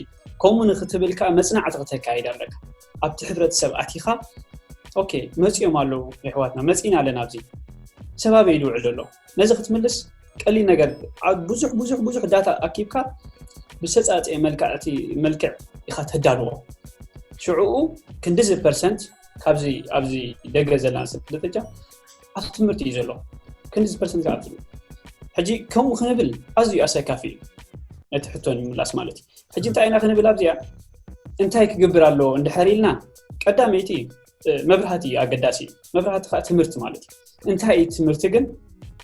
ከምኡ ንክትብል ከዓ መፅናዕቲ ክተካይድ ኣለካ ኣብቲ ሕብረተሰብ ኣቲኻ ኦኬ መፂኦም ኣለዉ የሕዋትና መፂና ኣለና ኣብዚ ሰብ ኣበይ ዝውዕል ዘሎ ነዚ ክትምልስ ቀሊል ነገር ብዙሕ ብዙሕ ብዙሕ ዳታ ኣኪብካ ብሰፃፀ መልክዕ ኢኻ ተዳልዎ ሽዕኡ ክንድዚ ፐርሰንት ካብዚ ኣብዚ ደገ ዘለና ስደተኛ ኣብ ትምህርቲ እዩ ዘሎ ክንድዚ ፐርሰንት ኣብ ትምህርቲ ሕጂ ከምኡ ክንብል ኣዝዩ ኣሰካፊ እዩ ነቲ ሕቶ ንምምላስ ማለት እዩ ሕጂ እንታይ ኢና ክንብል ኣብዚኣ እንታይ ክገብር ኣለዎ እንድሕር ኢልና ቀዳመይቲ መብራህቲ እዩ ኣገዳሲ እዩ መብራህቲ ከዓ ትምህርቲ ማለት እዩ እንታይ እዩ ትምህርቲ ግን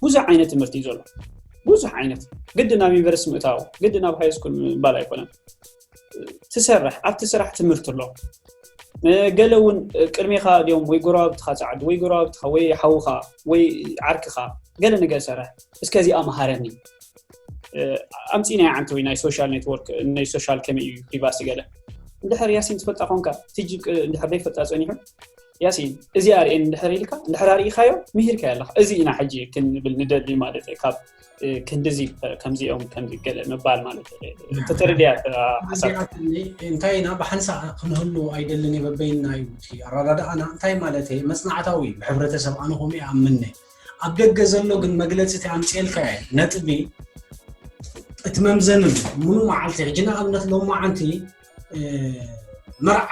ብዙሕ ዓይነት ትምህርቲ እዩ ዘሎ። ብዙሕ ዓይነት፣ ግድ ናብ ዩኒቨርሲቲ ምእታው፣ ግድ ናብ ሃይ ስኩል ምባል ኣይኮነን። ትሰርሕ ኣብቲ ስራሕ ትምህርቲ ኣሎ። ገለ እውን ቅድሜኻ ድዮም ወይ ጎረባብትኻ ፃዕዱ ወይ ጎረባብትኻ ወይ ሓውኻ ወይ ዓርክኻ ገለ ነገር ሰርሕ፣ እስከ እዚኣ መሃረኒ። ኣምፂና ዓንተ ወይ ናይ ሶሻል ኔትወርክ፣ ናይ ሶሻል ከመይ እዩ ፕሪቫሲ ገለ እንድሕር ያሲን ትፈልጣ ኮንካ፣ ትጅብ እንድሕር ዘይፈልጣ ፀኒሑ፣ ያሲን እዚ ኣርእየን እንድሕር ኢልካ እንድሕር ኣርእኻዮ ምሂርካ ኣለካ። እዚ ኢና ሕጂ ክንብል ንደሊ ማለት እዩ። ካብ ክንድዚ ከምዚኦም ከምዚ ገለ ምባል ማለት እዩ። ተተረድያ ሓሳብ እንታይ ኢና ብሓንሳ ክንህሉ ኣይደልን የበበይና እዩ። ኣረዳድኣና እንታይ ማለት እዩ? መፅናዕታዊ ብሕብረተሰብ ኣነ ከምኡ ይኣምነ። ኣብ ደገ ዘሎ ግን መግለፂ እቲ ኣምፅኤልካ ነጥቢ እቲ መምዘንን ሙሉ መዓልቲ ሕጂ ንኣብነት ሎማዓንቲ መርዓ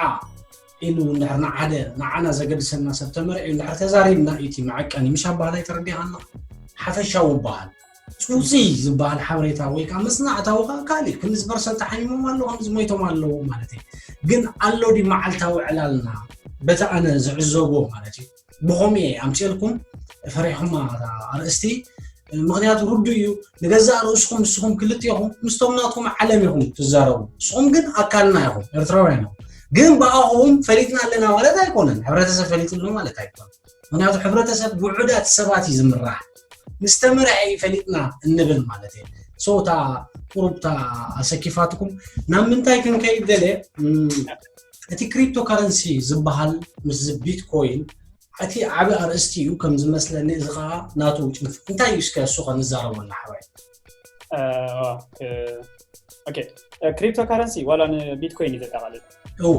ኢሉ እንድሕር ንዓደ ንዓና ዘገድሰና ሰብ ተመርዒ እንድሕር ተዛሪብና እቲ መዐቀኒ ምሽ ኣባህላይ ተረዲኻ ኣለኻ። ሓፈሻዊ ይበሃል። ፁፂ ዝበሃል ሓበሬታ ወይ ከዓ መፅናዕታዊ ከዓ ካሊእ ክንዚ ፐርሰንት ሓሚሞም ኣለዉ ከምዚ ሞይቶም ኣለዉ ማለት እዩ። ግን ኣሎ ዲ መዓልታዊ ዕላልና በቲ ኣነ ዝዕዘቦ ማለት እዩ። ብኸምኡ እየ ኣምፅኤልኩም ፈሪሕኹማ ኣርእስቲ። ምክንያቱ ርዱ እዩ። ንገዛእ ርእስኹም ንስኹም ክልቲኹም ምስቶም ናትኩም ዓለም ኢኹም ትዛረቡ። ንስኹም ግን ኣካልና ኢኹም፣ ኤርትራውያን ኢኹም። ግን ብኣኹም ፈሊጥና ኣለና ማለት ኣይኮነን። ሕብረተሰብ ፈሊጡ ኣሎ ማለት ኣይኮነን። ምክንያቱ ሕብረተሰብ ብውሑዳት ሰባት እዩ ዝምራሕ። ምስ ተመርዐ እዩ ፈሊጥና እንብል ማለት እዩ። ሶ እታ ቁሩብ እታ ኣሰኪፋትኩም ናብ ምንታይ ክንከይድ ደለ እቲ ክሪፕቶ ካረንሲ ዝበሃል ምስ ቢትኮይን እቲ ዓቢ ኣርእስቲ እዩ ከም ዝመስለኒ። እዚ ከዓ ናቱ ጭንፍ እንታይ እዩ እስከ እሱ ከንዛረቦ እናሓባይ ክሪፕቶ ካረንሲ ዋላ ንቢትኮይን እዩ ዘጠቃልል። እወ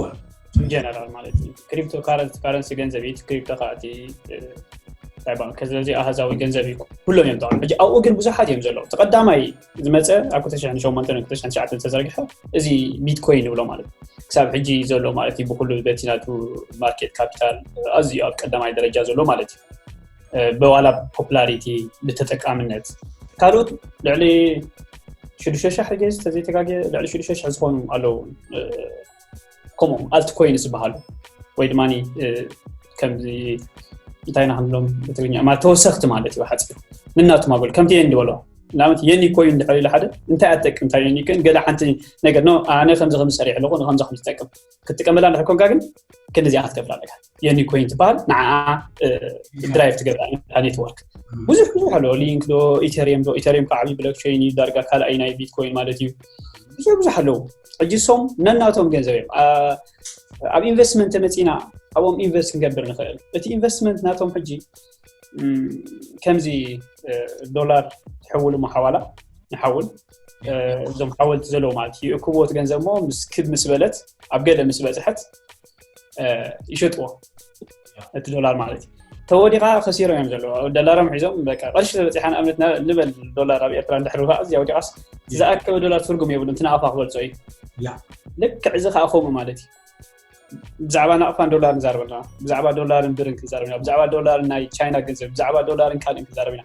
ጀነራል ማለት እዩ። ክሪፕቶ ካረንሲ ገንዘብ እዩ። ክሪፕቶ ካቲ ስለዚ ኣሃዛዊ ገንዘብ እዩ። ኩሎም እዮም ጠቃሚ። ሕጂ ኣብኡ ግን ብዙሓት እዮም ዘለዉ። እቲ ቀዳማይ ዝመፀ ኣብ ክልተ ሽሕን ሸሞንተን ክልተ ሽሕን ትሽዓተን ዝተዘርግሐ እዚ ቢትኮይን ንብሎ ማለት እዩ። ክሳብ ሕጂ ዘሎ ማለት እዩ። ብኩሉ በቲ ናቱ ማርኬት ካፒታል ኣዝዩ ኣብ ቀዳማይ ደረጃ ዘሎ ማለት እዩ። ብዋላ ፖፑላሪቲ ብተጠቃምነት ካልኦት ልዕሊ ሽዱሽተ ሻሕ ገዝ ተዘይተጋገ ልዕሊ ሽዱሽተ ሻሕ ዝኾኑ ኣለዉ። ከምኡ ኣልትኮይን ዝበሃሉ ወይ ድማ ከምዚ እንታይ ኢና ክንብሎም ብትግርኛ ማለት ተወሰኽቲ ማለት እዩ። ሓፂሩ ንናቱ ማጎል ከምቲ የን ዝበሎ ንኣብነት የኒ ኮይን ድሕር ኢለ ሓደ እንታይ ኣትጠቅም እንታይ የኒ ኮይን ገለ ሓንቲ ነገር ኖ ኣነ ከምዚ ከምዚ ሰሪሕ ኣለኹ ንከምዚ ከምዚ ትጠቅም ክትጥቀመላ እንድሕር ኮንካ ግን ክንዲዚኣ ክትገብር ኣለካ። የኒ ኮይን ትበሃል ንዓ ድራይቭ ትገብር ኔትወርክ ብዙሕ ብዙሕ ኣሎ። ሊንክ ዶ ኢተሪየም ዶ ኢተሪየም ከዓ ዓብዪ ብሎክቸይን እዩ ዳርጋ ካልኣይ ናይ ቢትኮይን ማለት እዩ። ብዙሕ ብዙሕ ኣለዉ። ሕጂ ሶም ነናቶም ገንዘብ እዮም ኣብ ኢንቨስትመንት ተመፂና ኣብኦም ኢንቨስት ክንገብር ንኽእል። እቲ ኢንቨስትመንት ናቶም ሕጂ ከምዚ ዶላር ትሕውል ሞ ሓዋላ ንሓውል እዞም ሓወልቲ ዘለዉ ማለት እዩ። እክቦት ገንዘብ ሞ ምስ ክብ ምስ በለት ኣብ ገለ ምስ በፅሐት ይሸጥዎ እቲ ዶላር ማለት እዩ። ተወዲቓ ከሲሮም እዮም ዘለዉ ዶላሮም ሒዞም በቃ ቅርሺ ተበፂሓ ንኣብነት ንበል ዶላር ኣብ ኤርትራ እንድሕር ኣዝያ ወዲቓስ ዝኣከበ ዶላር ትርጉም የብሉ እንትን ኣፋ ክበልፆ እዩ። ልክዕ እዚ ከዓ ከምኡ ማለት እዩ። ብዛዕባ ናቕፋን ዶላር ንዛረብ ኣለና። ብዛዕባ ዶላርን ብርን ክንዛረብ ኢና። ብዛዕባ ዶላርን ናይ ቻይና ገንዘብ ብዛዕባ ዶላርን ካልእን ክንዛረብ ኢና።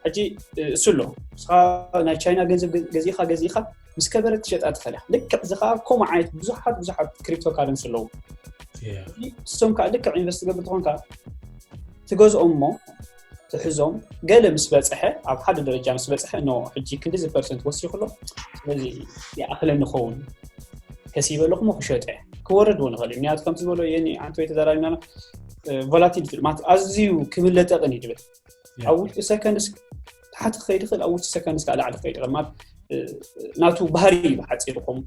ሕጂ እሱ ኣሎ እስኻ ናይ ቻይና ገንዘብ ገዚእኻ ገዚእኻ ምስ ከበረ ትሸጣ ትኽእል ኢኻ። ልክዕ እዚ ከዓ ከምኡ ዓይነት ብዙሓት ብዙሓት ክሪፕቶ ካረንሲ ኣለዉ። እሶም ከዓ ልክዕ ኢንቨስት ትገብር ትኾንካ ትገዝኦም እሞ ትሕዞም ገለ ምስ በፅሐ ኣብ ሓደ ደረጃ ምስ በፅሐ ኖ ሕጂ ክንዲዚ ፐርሰንት ወሲኹ ኣሎ ስለዚ ይኣኽለኒ ክኸውን ከሲበ ኣለኹ ሞ ክሸጠ ክወርድ እውን ይኽእል እዩ። ምክንያቱ ከምቲ ዝበሎ የኒ ኣንተ ወይ ተዛራቢና ቮላቲሊቲ ማለት ኣዝዩ ክብለጠቕን እዩ ድብል ኣብ ውሽጢ ሰከንድስ ታሕቲ ክኸይድ ይኽእል ኣብ ውሽጢ ሰከንድስ ከዓ ላዕሊ ክኸይድ ይኽእል ማለት ናቱ ባህሪ እዩ ብሓፂሩ ኮም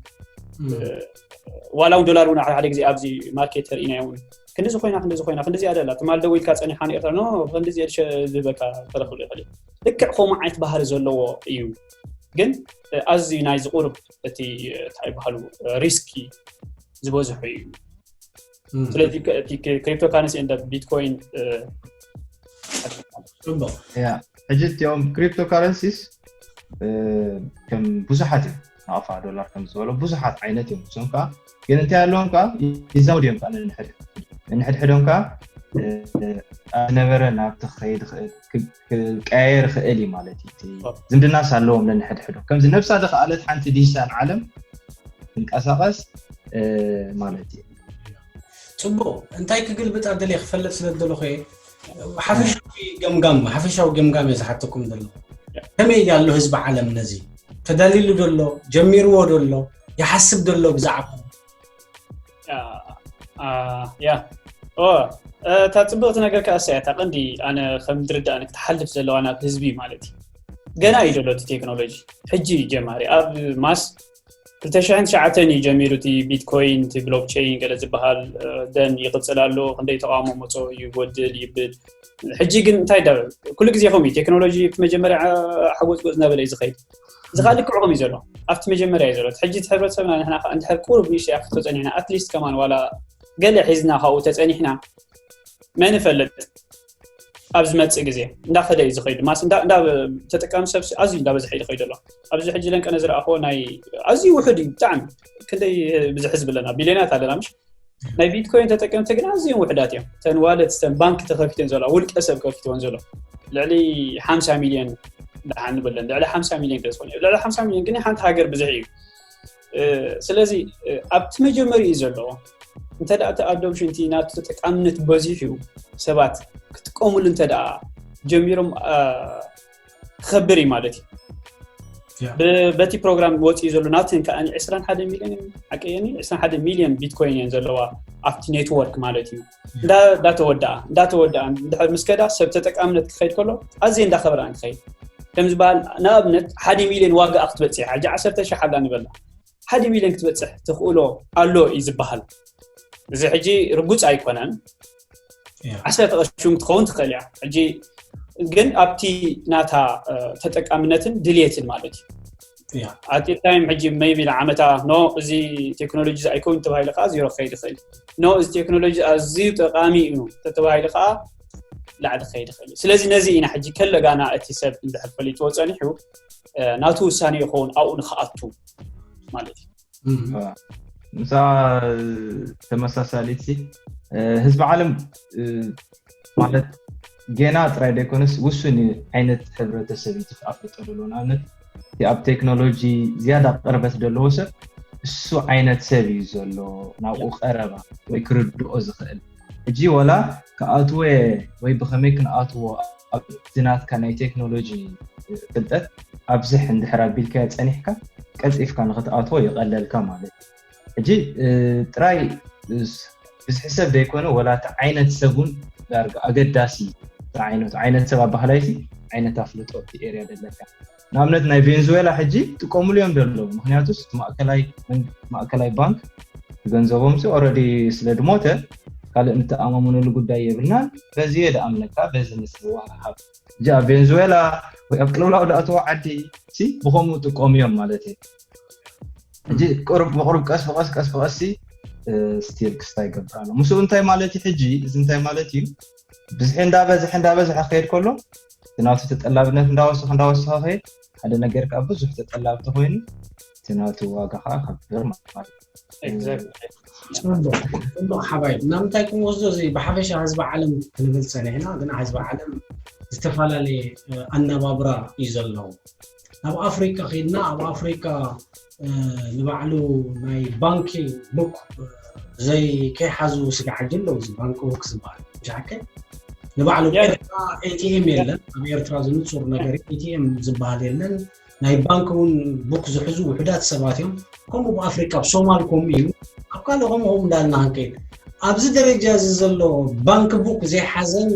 ዋላ እውን ዶላር እውን ሓደ ግዜ ኣብዚ ማርኬት ተርእናዮ እውን ክንዲዚ ኮይና ክንዲዚ ኮይና ክንዲዚ ኣደላ ትማል ደው ኢልካ ፀኒሓ ንኤርትራ ኖ ክንዲዚ ዝህበካ ተረኽብ ይኽእል እዩ። ልክዕ ከምኡ ዓይነት ባህሪ ዘለዎ እዩ። ግን ኣዝዩ ናይ ዝቁርብ እቲ እንታይ ይበሃሉ ሪስኪ ዝበዝሑ እዩ። ስለዚ ክሪፕቶ ካረንሲ እንደ ቢትኮይን ፅቡቅ ሕጂ እቲኦም ክሪፕቶ ካረንሲስ ከም ብዙሓት እዮም ናቕፋ ዶላር ከም ዝበሎ ብዙሓት ዓይነት እዮም እዞም ከዓ ግን እንታይ ኣለዎም ከዓ ይዛወድ እዮም ከዓ ነንሕድሕዶም ከዓ ዝነበረ ናብቲ ክኸይድ ክቀያየር ይኽእል እዩ ማለት እዩ። ዝምድናስ ኣለዎም ነንሕድሕዶም ከምዚ ነብሳ ዝኸኣለት ሓንቲ ዲጂታል ዓለም ትንቀሳቐስ ማለት እዩ። ፅቡቅ እንታይ ክግልብጥ ኣደልየ ክፈልጥ ስለ ዝደለኹ እየ። ሓፈሻዊ ገምጋም ሓፈሻዊ ገምጋም እየ ዝሓተኩም ዘሎ። ከመይ ኣሎ ህዝቢ ዓለም ነዚ ተዳሊሉ ደሎ ጀሚርዎ ደሎ ይሓስብ ደሎ ብዛዕባ ያ ኦ እታ ፅብቕቲ ነገር ከኣ እሳያ እታ ቀንዲ ኣነ ከም ዝርዳእኒ ክትሓልፍ ዘለዋ ናብ ህዝቢ ማለት እዩ። ገና እዩ ዘሎ እቲ ቴክኖሎጂ ሕጂ እዩ ጀማሪ ኣብ ማስ ክልተ ሽሕን ትሽዓተን እዩ ጀሚሩ እቲ ቢትኮይን እቲ ብሎክቸይን ገለ ዝበሃል ደን ይቕፅል ኣሎ። ክንደይ ተቃውሞ መፆ ይጎድል ይብል። ሕጂ ግን እንታይ ዳ ኩሉ ግዜ ከምኡ እዩ ቴክኖሎጂ እቲ መጀመርያ ሓጎፅጎፅ እናበለ እዩ ዝኸይድ። እዚ ከዓ ልክዕ ከምኡ እዩ ዘሎ ኣብቲ መጀመርያ እዩ ዘሎ ሕጂ እቲ ሕብረተሰብና ንሕና ከዓ እንድሕር ቁሩብ ንእሽተይ ኣብቲ ተፀኒሕና ኣትሊስት ከማን ዋላ ገለ ሒዝና ካብኡ ተፀኒሕና መን ይፈልጥ ኣብ ዝመፅእ ግዜ እንዳኸደ እዩ ዝኸይድ ማስ እንዳ እንዳ ተጠቃሚ ሰብ ኣዝዩ እንዳበዝሐ እዩ ዝኸይድ ኣሎ። ኣብዚ ሕጂ ለንቀነ ዝረኣኽዎ ናይ ኣዝዩ ውሑድ እዩ ብጣዕሚ። ክንደይ ብዙሕ ህዝቢ ኣለና ቢልዮናት ኣለና ምሽ ናይ ቢትኮይን ተጠቀምቲ ግን ኣዝዮም ውሕዳት እዮም። ተን ዋለት ተን ባንክ ተኸፊተን ዘሎ ውልቀ ሰብ ከፊትወን ዘሎ ልዕሊ ሓምሳ ሚልዮን ደሓን ንበለን ልዕሊ ሓምሳ ሚልዮን ገዝኾን እዩ ልዕሊ ሓምሳ ሚልዮን ግን ሓንቲ ሃገር ብዙሕ እዩ። ስለዚ ኣብቲ መጀመሪ እዩ ዘለዎ እንተ ደኣ እቲ ኣዶፕሽን እቲ ናቱ ተጠቃምነት በዚሑ ሰባት ክጥቀሙሉ እንተ ደኣ ጀሚሮም ክኸብር እዩ ማለት እዩ። በቲ ፕሮግራም ወፂኡ ዘሎ ናትን ከዓ ዕስራን ሓደ ሚልዮን ሓቀየኒ ዕስራን ሓደ ሚልዮን ቢትኮይን እየን ዘለዋ ኣብቲ ኔትወርክ ማለት እዩ። እንዳተወደኣ እንዳተወደኣ እንድሕር ምስ ከዳ ሰብ ተጠቃምነት ክኸይድ ከሎ ኣዝየ እንዳኸበራ ንክኸይድ ከም ዝበሃል ንኣብነት ሓደ ሚልዮን ዋጋኣ ክትበፅሕ ሕጂ ዓሰርተ ሺሕ ኣላ ንበላ ሓደ ሚልዮን ክትበፅሕ ትኽእሎ ኣሎ እዩ ዝበሃል። እዚ ሕጂ ርጉፅ ኣይኮነን። ዓሰርተ ቅርሺ እውን ክትኸውን ትኽእል እያ። ሕጂ ግን ኣብቲ ናታ ተጠቃምነትን ድልየትን ማለት እዩ። ኣቲ ታይም ሕጂ maybe ንዓመታ ኖ እዚ ቴክኖሎጂ ኣይከውን ተባሂሉ ከዓ ዜሮ ክኸይድ ይኽእል። ኖ እዚ ቴክኖሎጂ ኣዝዩ ጠቃሚ እዩ ተተባሂሉ ከዓ ላዕሊ ክኸይድ ይኽእል እዩ። ስለዚ ነዚ ኢና ሕጂ ከለጋና እቲ ሰብ እንድሕር ፈሊጥዎ ፀኒሑ ናቱ ውሳኔ ይኸውን ኣብኡ ንክኣቱ ማለት እዩ። ምሳ ተመሳሳሊት ህዝቢ ዓለም ማለት ጌና ጥራይ ዘይኮነስ ውሱን ዓይነት ሕብረተሰብ እዩ ኣፍልጦ ዘለዎ ንኣብነት እቲ ኣብ ቴክኖሎጂ ዝያዳ ቅርበት ዘለዎ ሰብ እሱ ዓይነት ሰብ እዩ ዘሎ ናብኡ ቀረባ ወይ ክርድኦ ዝኽእል ሕጂ ወላ ክኣትወ ወይ ብኸመይ ክንኣትዎ ኣብቲ ናትካ ናይ ቴክኖሎጂ ፍልጠት ኣብዝሕ እንድሕር ኣቢልካዮ ፀኒሕካ ቀልጢፍካ ንክትኣትዎ ይቐለልካ ማለት እዩ። ሕጂ ጥራይ ብዝሒ ሰብ ዘይኮነ ወላ እቲ ዓይነት ሰብ እውን ዳርጋ ኣገዳሲ ዓይነት ዓይነት ሰብ ኣባህላይቲ ዓይነት ኣፍልጦ እቲ ኤርያ ደለካ ንኣብነት ናይ ቬንዙዌላ ሕጂ ጥቀሙሉ እዮም ደለዉ ምክንያቱስ ማእከላይ ባንክ ገንዘቦም ኦረዲ ስለ ድሞተ ካልእ ንተኣማመነሉ ጉዳይ የብልናን በዚ የድኣምነካ በዚ ንስዋ ሃብ ሕጂ ኣብ ቬንዙዌላ ወይ ኣብ ቅልውላው ዝኣተዎ ዓዲ ብኸምኡ ጥቀሙ እዮም ማለት እዩ። ሕጂ ቁሩብ ብቁሩብ ቀስ ብቀስ ቀስ ብቀስ ስቲል ክስታይ ይገብር ኣሎ። ምስኡ እንታይ ማለት እዩ ሕጂ እዚ እንታይ ማለት እዩ ብዝሒ እንዳበዝሐ እንዳበዝሐ ክኸይድ ከሎ እቲ ናቱ ተጠላብነት እንዳወሰኸ እንዳወሰኸ ከይድ ሓደ ነገር ከዓ ብዙሕ ተጠላቢ ተኮይኑ እቲ ናቱ ዋጋ ከዓ ከብር ማለት እዩ። ፅቡቅ ሓባይ ናብ ምንታይ ክንወስዶ እዚ ብሓፈሻ ህዝቢ ዓለም ክንብል ፀኒሕና ግን ህዝቢ ዓለም ዝተፈላለየ ኣነባብራ እዩ ዘለዉ። ናብ ኣፍሪካ ከይድና ኣብ ኣፍሪካ ንባዕሉ ናይ ባንኪ ቡክ ዘይ ከይሓዙ ስጋዕ ሕጂ ኣለዉ እዚ ባንኪ ቡክ ዝበሃል ጃከ ንባዕሉ ኤርትራ ኤቲኤም የለን ኣብ ኤርትራ ዝንፁር ነገር ኤቲኤም ዝበሃል የለን ናይ ባንክ እውን ቡክ ዝሕዙ ውሕዳት ሰባት እዮም ከምኡ ብኣፍሪካ ኣብ ሶማል ከምኡ እዩ ኣብ ካልእ ከምኡ ከምኡ እንዳልና ክንከይድ ኣብዚ ደረጃ እዚ ዘሎ ባንክ ቡክ ዘይሓዘን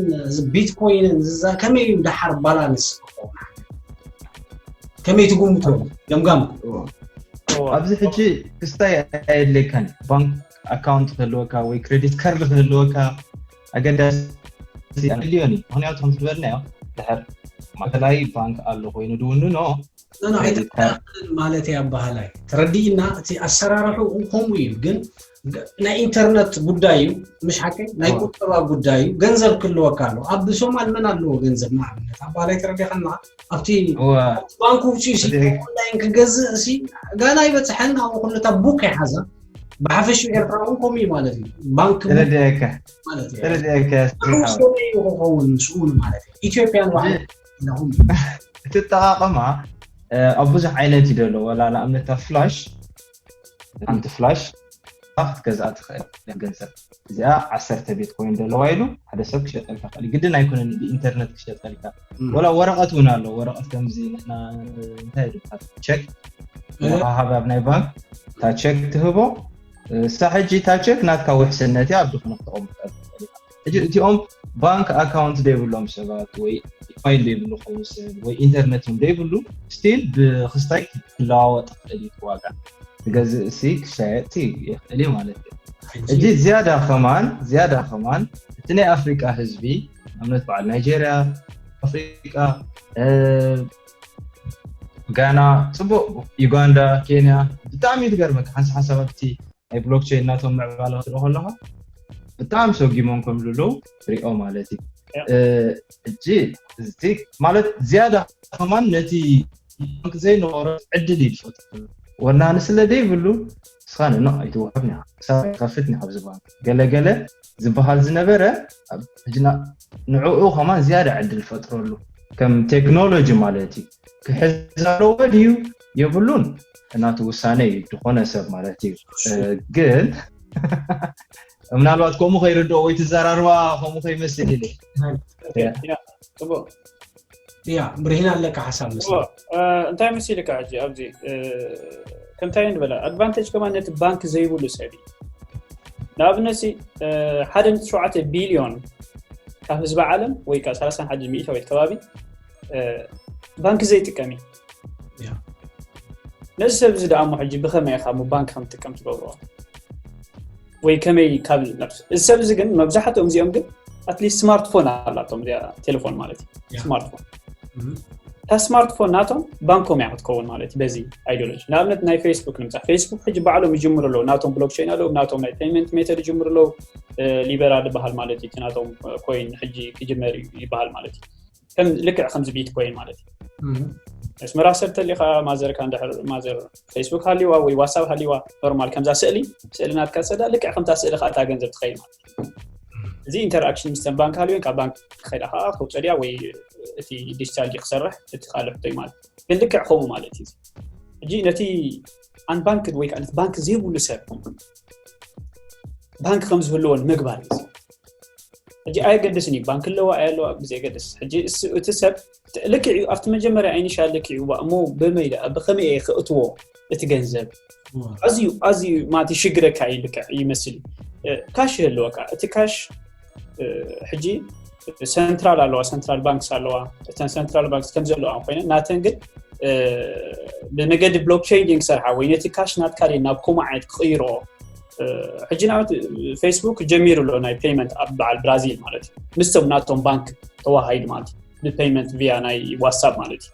ቢትኮይንን ዝዛ ከመይ እዩ እንዳሓር ባላንስ ክኸውን ከመይ ትጉምቶ ገምጋም ኣብዚ ሕጂ ክስታይ ኣየድለይካን ባንክ ኣካውንት ክህልወካ ወይ ክሬዲት ካርድ ክህልወካ ኣገዳሲ ኣድልዮን እዩ ምክንያቱ ከም ዝበልናዮ ድሕር ማእከላይ ባንክ ኣሎ ኮይኑ ድውንኖ ኣይተክልን ማለት እያ ኣባሃላይ ተረዲእና እቲ ኣሰራርሑ ከምኡ እዩ ግን ናይ ኢንተርነት ጉዳይ እዩ ምሽ ሓቀ ናይ ቁጠባ ጉዳይ እዩ ገንዘብ ክህልወካ ኣሎ ኣብ ሶማል መን ኣለዎ ገንዘብ ንኣብነት ኣባሃላይ ተረዲኸና ኣብቲ ባንክ ውፅኡ ሲ ኦንላይን ክገዝእ ሲ ጋና ይበፅሐን ኣብኡ ኩሉ እታ ቡክ ይሓዛ ብሓፈሽ ኤርትራ እውን ከምኡ እዩ ማለት እዩ ባንክ ተረዲአካ ማለት እዩ ተረዲአካ ኣሁን ሰበይ ክኸውን ምስኡን ማለት እዩ ኢትዮጵያን ባዕሉ ኣለኹም እቲ ኣጠቃቀማ ኣብ ብዙሕ ዓይነት እዩ ዘሎ ወላ ንኣብነት ኣብ ፍላሽ ሓንቲ ፍላሽ ክትገዝኣ ትኽእል ገንዘብ። እዚኣ ዓሰርተ ቤትኮይን ዘለዋ ኢሉ ሓደ ሰብ ክሸጠልካ ክእል። ግድን ኣይኮነን ብኢንተርነት ክሸጠልካ። ወላ ወረቐት እውን ኣሎ። ወረቐት ከምዚ ንሕና እንታይ ይባሃል? ቸክ ወሃሃብ ኣብ ናይ ባንክ እታ ቸክ ትህቦ። እሳ ሕጂ እታ ቸክ ናትካ ውሕስነት እያ፣ ኣብ ድኹነ ክተቐምጣ ትኽእል ኢኻ። ሕጂ እቲኦም ባንክ ኣካውንት ዘይብሎም ሰባት ወይ ኢሜይል ዘይብሉ ክኸውን ሰብ ወይ ኢንተርነት እውን ዘይብሉ ስቲል ብክስታይ ክለዋወጥ ይኽእል እዩ ዋጋ። ክገዝእ እሲ ክሻየጥ ይኽእል እዩ ማለት እዩ። ሕጂ ዝያዳ ከማን ዝያዳ ከማን እቲ ናይ ኣፍሪቃ ህዝቢ ኣብነት በዓል ናይጄርያ ኣፍሪቃ ጋና ጽቡቅ ዩጋንዳ ኬንያ ብጣዕሚ እዩ ትገርመካ። ሓንሳ ሓንሳብ ኣብቲ ናይ ብሎክቸይን ናቶም ምዕባለ ክትርኢ ከለካ ብጣዕሚ ሰጊሞም ከም ዘለዉ ትሪኦ ማለት እዩ። ሕጂ እዚ ማለት ዝያዳ ከማን ነቲ ባንክ ዘይነበሮ ዕድል እዩ ዝፈጥሩ። ወናኒ ስለ ዘይብሉ ንስኻ ንንቕ ኣይትወሃብን ኢኻ፣ ክሳብ ኣይትኸፍትን ኢኻ ኣብዚ ባንክ። ገለ ገለ ዝበሃል ዝነበረ ሕጂ ንዕኡ ከማን ዝያዳ ዕድል ፈጥረሉ ከም ቴክኖሎጂ ማለት እዩ። ክሕዝ ኣለዎ ድዩ የብሉን እናቱ ውሳነ እዩ ዝኾነ ሰብ ማለት እዩ። ግን ምናልባት ከምኡ ከይርድኦ ወይ ትዘራርባ ከምኡ ከይመስል ኢለ ጽቡቅ። ያ ብርሂን ኣለካ ሓሳብ ምስ እንታይ መሲልካ ሕጂ ኣብዚ ከምታይ ንበላ ኣድቫንቴጅ ከማን ነቲ ባንክ ዘይብሉ ሰብ እዩ። ንኣብነት ሓደ ነጥቢ ሸውዓተ ቢልዮን ካብ ህዝቢ ዓለም ወይ ከዓ ሰላሳን ሓደ ሚእታዊት ከባቢ ባንክ ዘይጥቀም እዩ። ነዚ ሰብ እዚ ደኣ እሞ ሕጂ ብኸመይ ኢኻ እሞ ባንክ ከም ትጥቀም ትገብሮ ወይ ከመይ ካብ ነብስ እዚ ሰብ እዚ ግን መብዛሕትኦም እዚኦም ግን ኣትሊስት ስማርትፎን ኣላቶም እዚኣ ቴሌፎን ማለት እዩ። ስማርትፎን እታ ስማርትፎን ናቶም ባንኮም እያ ክትከውን ማለት እዩ። በዚ ኣይዲዮሎጂ ንኣብነት ናይ ፌስቡክ ንምፃ ፌስቡክ ሕጂ ባዕሎም ይጅምሩ ኣለዉ ናቶም ብሎክቸይን ኣለዉ ናቶም ናይ ፔመንት ሜተድ ይጅምሩ ኣለዉ። ሊበራ ዝበሃል ማለት እዩ ናቶም ኮይን ሕጂ ክጅመር ይበሃል ማለት እዩ። ከም ልክዕ ከምዚ ቢትኮይን ማለት እዩ። ኣስመራ ሰብ ተሊካ ማዘርካ እንድሕር ማዘር ፌስቡክ ሃሊዋ ወይ ዋትሳፕ ሃሊዋ ኖርማል ከምዛ ስእሊ ስእሊ ናትካ ሰዳ ልክዕ ከምታ ስእሊ ከዓ እታ ገንዘብ ትኸይድ ማለት እዩ። እዚ ኢንተርኣክሽን ምስ ባንክ ሃልዮን ካብ ባንክ ክኸዳ ከዓ ከውፀድያ ወይ እቲ ዲጂታል ክሰርሕ እቲ ካልእ ሕቶይ ማለት ግን ልክዕ ከምኡ ማለት እዩ። ሕጂ ነቲ ኣን ባንክ ወይ ከዓ ነቲ ባንክ ዘይብሉ ሰብ ባንክ ከም ዝህልዎ ንምግባር እዩ። ሕጂ ኣየገድስን እዩ ባንክ ኣለዋ ኣየለዋ ብዘየገድስ ሕጂ እቲ ሰብ ልክዕ እዩ ኣብቲ መጀመርያ ኢኒሻል ልክዕ እዩ እሞ ብመይ ደኣ ብኸመይ እየ ክእትዎ እቲ ገንዘብ ኣዝዩ ኣዝዩ ማለት ይሽግረካ እዩ። ልክዕ ይመስል እዩ ካሽ ይህልወካ እቲ ካሽ ሕጂ ሰንትራል ኣለዋ ሰንትራል ባንክስ ኣለዋ እተን ሰንትራል ባንክስ ከም ዘለዋ ኮይነ ናተን ግን ብመገዲ ብሎክቸይን ድን ክሰርሓ ወይ ነቲ ካሽ ናትካ ድን ናብ ኮሞ ዓይነት ክቕይሮ ሕጂ ንኣብነት ፌስቡክ ጀሚሩ ኣሎ ናይ ፔይመንት ኣብ በዓል ብራዚል ማለት እዩ ምስቶም ናቶም ባንክ ተዋሃይዱ ማለት እዩ ብፔይመንት ቪያ ናይ ዋትሳፕ ማለት እዩ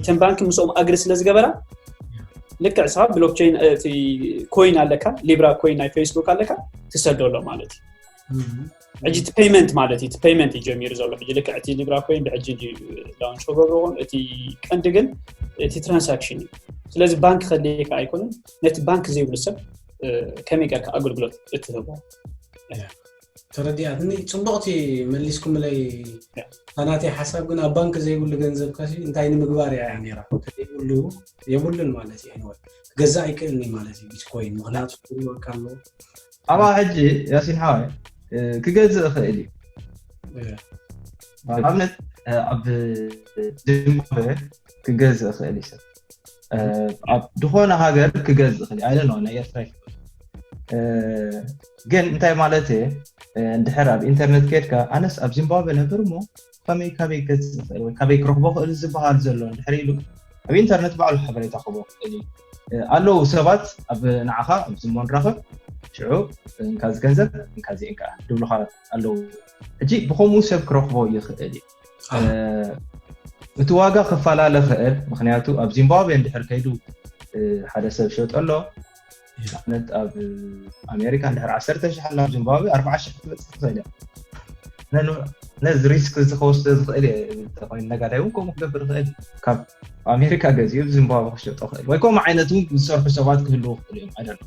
እተን ባንክ ምስኦም ኣግሪ ስለ ዝገበራ ልክዕ ስኻ ብሎክቸይን እቲ ኮይን ኣለካ ሊብራ ኮይን ናይ ፌስቡክ ኣለካ ትሰዶ ኣሎ ማለት እዩ ሕጂ እቲ ፔይመንት ማለት እዩ እቲ ፔይመንት እዩ ጀሚሩ ዘሎ ሕጂ ልክዕ እቲ ሊብራ ኮይን ብሕጂ ላውንች ክገብርዎን እቲ ቀንዲ ግን እቲ ትራንሳክሽን እዩ ስለዚ ባንክ ከድልየካ ኣይኮነን ነቲ ባንክ ዘይብሉ ሰብ ከመይ ጌርካ ኣገልግሎት እትህቦ ተረዲኣትኒ ጽቡቕቲ መሊስኩምለይ ናተይ ሓሳብ ግን ኣብ ባንክ ዘይብሉ ገንዘብ ከሲ እንታይ ንምግባር እያ ነራ ከዘይብሉ የብሉን ማለት እዩ ንወ ገዛ ኣይክእልኒ ማለት እዩ ቢትኮይን ምክንያቱ ክብልወካ ኣለዎ ኣብኣ ሕጂ ያሲን ሓዋይ ክገዝእ እኽእል እዩ ኣብነት ኣብ ዚምባብዌ ክገዝእ እኽእል እዩ ሰብ ኣብ ዝኾነ ሃገር ክገዝእ እኽእል ኣለ ነው ናይ ኤርትራ ይፍል ግን እንታይ ማለት እየ እንድሕር ኣብ ኢንተርነት ከድካ ኣነስ ኣብ ዚምባብዌ ነብር እሞ ከመይ ካበይ ገዝእ እኽእል ወይ ካበይ ክረኽቦ ክእል ዝበሃል ዘሎ እንድሕር ኢሉ ኣብ ኢንተርነት ባዕሉ ሓበሬታ ክቦ ክእል ኣለዉ ሰባት ኣብ ንዓኻ ኣብዚ ሞ ንራኸብ ሽዑ እንካዚ ገንዘብ እንካዚ እንካ ድብሉኻ ኣለዉ ሕጂ ብከምኡ ሰብ ክረኽቦ ይኽእል እዩ እቲ ዋጋ ክፈላለ ክእል ምክንያቱ ኣብ ዚምባብዌ እንድሕር ከይዱ ሓደ ሰብ ሸጠሎ ነት ኣብ ኣሜሪካ እንድሕር ዓሰርተ ሽሕ ናብ ዚምባብዌ ኣርባዓ ሽሕ ክትበፅሕ ትኽእል እያ ነዚ ሪስክ እዚ ከወስደ ዝኽእል እየ ኮይኑ ነጋዳይ እውን ከምኡ ክገብር ይኽእል ካብ ኣሜሪካ ገዚኡ ዚምባብዌ ክሸጦ ክእል ወይ ከምኡ ዓይነት እውን ዝሰርሑ ሰባት ክህልዉ ክኽእሉ እዮም ኣይደሎ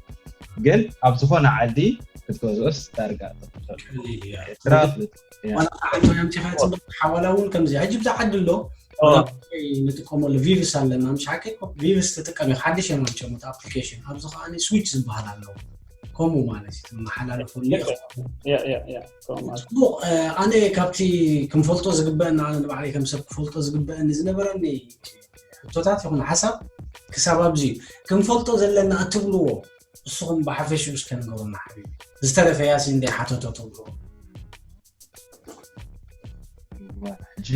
ግን ኣብ ዝኾነ ዓዲ ክትገዝኦስ ዳርጋ ኤርትራ ሓዋላ እውን ከምዚ ሕጂ ብዛ ዓዲ ኣሎ ንጥቀመሉ ቪቭስ ኣለና ምሽ ሓቂ ቪቭስ ትጥቀም እዩ ሓድሽ እዮም ኣምቸሙት ኣፕሊኬሽን ኣብዚ ከዓ ስዊች ዝበሃል ኣለዎ ከምኡ ማለት እዩ። መሓላለፈሉ ያ ያ ያ ከምኡ ማለት ጽቡቕ። ኣነ ካብቲ ክንፈልጦ ዝግበአና፣ ኣነ ንባዕለይ ከም ሰብ ክፈልጦ ዝግበአኒ ዝነበረኒ ሕቶታት ይኹን ሓሳብ ክሳብ ኣብዚ እዩ። ክንፈልጦ ዘለና እትብልዎ ንስኹም ብሓፈሽኡ እስከ ንገሩና ሓቢቢ። ዝተረፈ ያሲን እንታይ ሓተቶ ትብልዎ? ሕጂ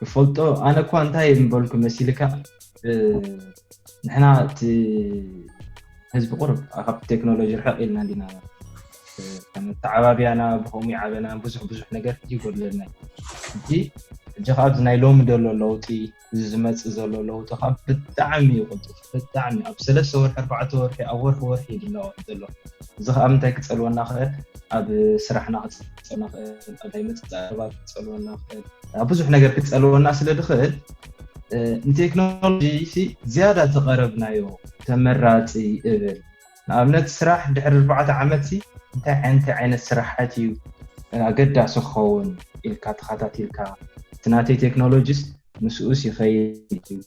ክፈልጦ ኣነ እኳ እንታይ ምበልኩ መሲልካ፣ ንሕና እቲ ህዝቢ ቁርብ ካብ ቴክኖሎጂ ርሕቕ ኢልና እንዲና፣ ከም ኣተዓባብያና ብኸምኡ ይዓበና፣ ብዙሕ ብዙሕ ነገር ይጎድለና። ሕጂ ሕጂ ካብ ናይ ሎሚ ዘሎ ለውጢ፣ እዚ ዝመፅእ ዘሎ ለውጢ ካብ ብጣዕሚ ይቆጥፍ። ብጣዕሚ ኣብ ሰለስተ ወርሒ፣ ኣርባዕተ ወርሒ፣ ኣብ ወርሒ ወርሒ ይድለዋወጥ ዘሎ። እዚ ከዓ ምንታይ ክፀልወና ክእል? ኣብ ስራሕና ክፀልወና ክእል፣ ኣብ ናይ መፀዳደባት ክፀልወና ክእል፣ ኣብ ብዙሕ ነገር ክፀልወና ስለ ዝኽእል ንቴክኖሎጂ ዝያዳ ተቐረብናዮ ተመራፂ እብል። ንኣብነት ስራሕ ድሕሪ ኣርባዕተ ዓመት እንታይ ዓይነት ስራሓት እዩ ኣገዳሲ ክኸውን ኢልካ ተኸታቲልካ፣ እቲ ናተይ ቴክኖሎጂስ ምስኡስ ይኸይድ እዩ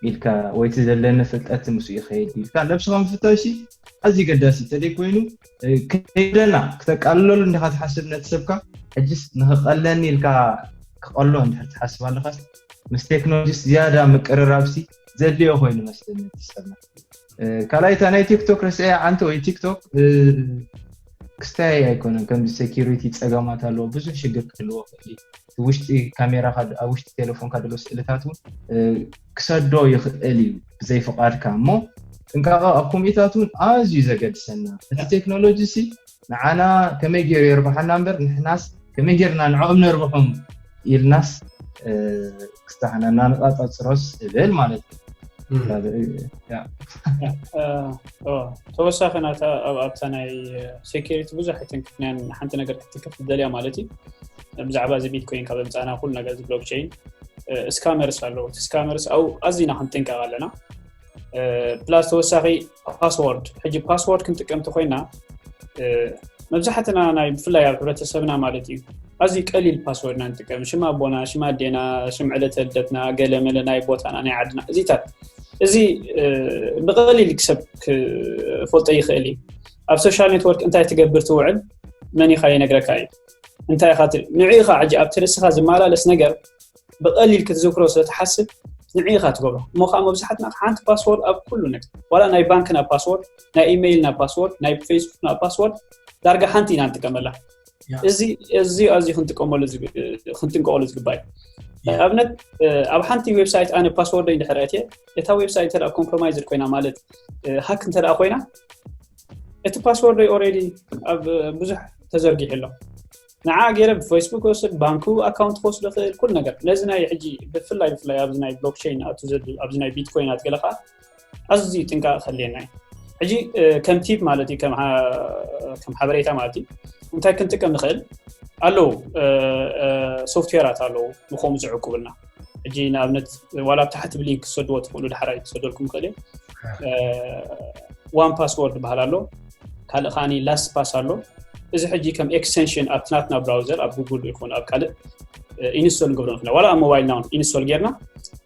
ኢልካ፣ ወይ እቲ ዘለኒ ፍልጠት ምስኡ ይኸይድ እዩ ኢልካ ነብስኻ ምፍታሽ ኣዝዩ ገዳሲ። ተደይ ኮይኑ ከይደና ክተቃልለሉ እንዲኻ ትሓስብ ነቲ ሰብካ፣ ሕጅስ ንክቐለኒ ኢልካ ክቐሎ እንድሕር ትሓስብ ኣለኻስ ምስ ቴክኖሎጂስ ዝያዳ ምቅርራብሲ ዘድልዮ ኮይኑ መስለኒ እቲ ሰብና። ካልኣይ እታ ናይ ቲክቶክ ረስዐያ ዓንተ ወይ ቲክቶክ ክስታይ ኣይኮነን። ከምዚ ሴኪሪቲ ፀገማት ኣለዎ፣ ብዙሕ ሽግር ክህልዎ ክእል። ውሽጢ ካሜራ ኣብ ውሽጢ ቴሌፎንካ ዘሎ ስእልታት እውን ክሰዶ ይኽእል እዩ ብዘይ ፍቓድካ። እሞ ጥንቃቐ ኣብ ኮሚታት እውን ኣዝዩ ዘገድሰና። እቲ ቴክኖሎጂ ሲ ንዓና ከመይ ገይሩ የርብሓና እምበር ንሕናስ ከመይ ጌርና ንዕኦም ነርብሖም ኢልናስ ክስታህና እናነፃፀሮስ እብል ማለት እዩ። ተወሳኺ ናታ ኣብታ ናይ ሴኪሪቲ ብዙሕ ኣይተንክፍናያን። ሓንቲ ነገር ክትንክፍ ትደልያ ማለት እዩ። ብዛዕባ እዚ ቢትኮይን ካብ ኣምፃእና ኩሉ ነገር እዚ ብሎክቸይን ስካመርስ ኣለዉ። እቲ ስካመርስ ኣብኡ ኣዚና ክንጥንቀቕ ኣለና። ፕላስ ተወሳኺ ፓስወርድ፣ ሕጂ ፓስወርድ ክንጥቀም እንተኮይና መብዛሕትና ናይ ብፍላይ ኣብ ሕብረተሰብና ማለት እዩ ኣዝዩ ቀሊል ፓስወርድ ኢና ንጥቀም። ሽም ኣቦና፣ ሽም ኣዴና፣ ሽም ዕለተ ልደትና፣ ገለመለ ናይ ቦታና ናይ ዓድና እዚታት እዚ ብቐሊል ሰብ ክፈልጦ ይኽእል እዩ። ኣብ ሶሻል ኔትወርክ እንታይ ትገብር ትውዕል መን ኢኻ ይነግረካ እዩ። እንታይ ኢኻ ንዑ ኢኻ ሕጂ ኣብቲ ርእስኻ ዝመላለስ ነገር ብቐሊል ክትዝክሮ ስለትሓስብ ንዑ ኢኻ ትገብሮ። እሞ ከዓ መብዛሕትና ሓንቲ ፓስወርድ ኣብ ኩሉ ነገር፣ ዋላ ናይ ባንክና ፓስወርድ፣ ናይ ኢሜይልና ፓስወርድ፣ ናይ ፌስቡክና ፓስወርድ ዳርጋ ሓንቲ ኢና ንጥቀመላ። እዚ እዚ ኣዝዩ ክንጥቀመሉ ዝግ- ክንጥንቀቀሉ ዝግባእ እዩ። ንኣብነት ኣብ ሓንቲ ዌብሳይት ኣነ ፓስወርደይ እንድሕር ኣትየ እታ ዌብሳይት እንተ ኮምፕሮማይዝድ ኮይና ማለት ሃክ እንተ ኮይና እቲ ፓስወርደይ ኦልሬዲ ኣብ ብዙሕ ተዘርጊሑ ኣሎ። ንዓ ገይረ ብፌስቡክ ወስድ ባንኩ ኣካውንት ክወስዶ ክእል ኩሉ ነገር ነዚ ናይ ሕጂ ብፍላይ ብፍላይ ኣብዚ ናይ ብሎክቸይን ኣቱ ዘብል ኣብዚ ናይ ቢትኮይናት ገለ ከዓ ኣዝዩ ጥንቃቐ ከድልየና እዩ። ሕጂ ከም ቲፕ ማለት እዩ ከም ሓበሬታ ማለት እዩ እንታይ ክንጥቀም ንኽእል ኣለዉ ሶፍትዌራት ኣለዉ ንከምኡ ዝዕቁብልና። ሕጂ ንኣብነት ዋላ ኣብ ታሕቲ ብሊንክ ክሰድዎ ትኽእሉ ዳሕራይ ክሰደልኩም ክእል እዩ። ዋን ፓስወርድ ዝበሃል ኣሎ። ካልእ ከዓኒ ላስት ፓስ ኣሎ። እዚ ሕጂ ከም ኤክስቴንሽን ኣብቲ ናትና ብራውዘር ኣብ ጉግል ይኹን ኣብ ካልእ ኢንስቶል ንገብሮ ንኽእል ዋላ ኣብ ሞባይልና እውን ኢንስቶል ጌርና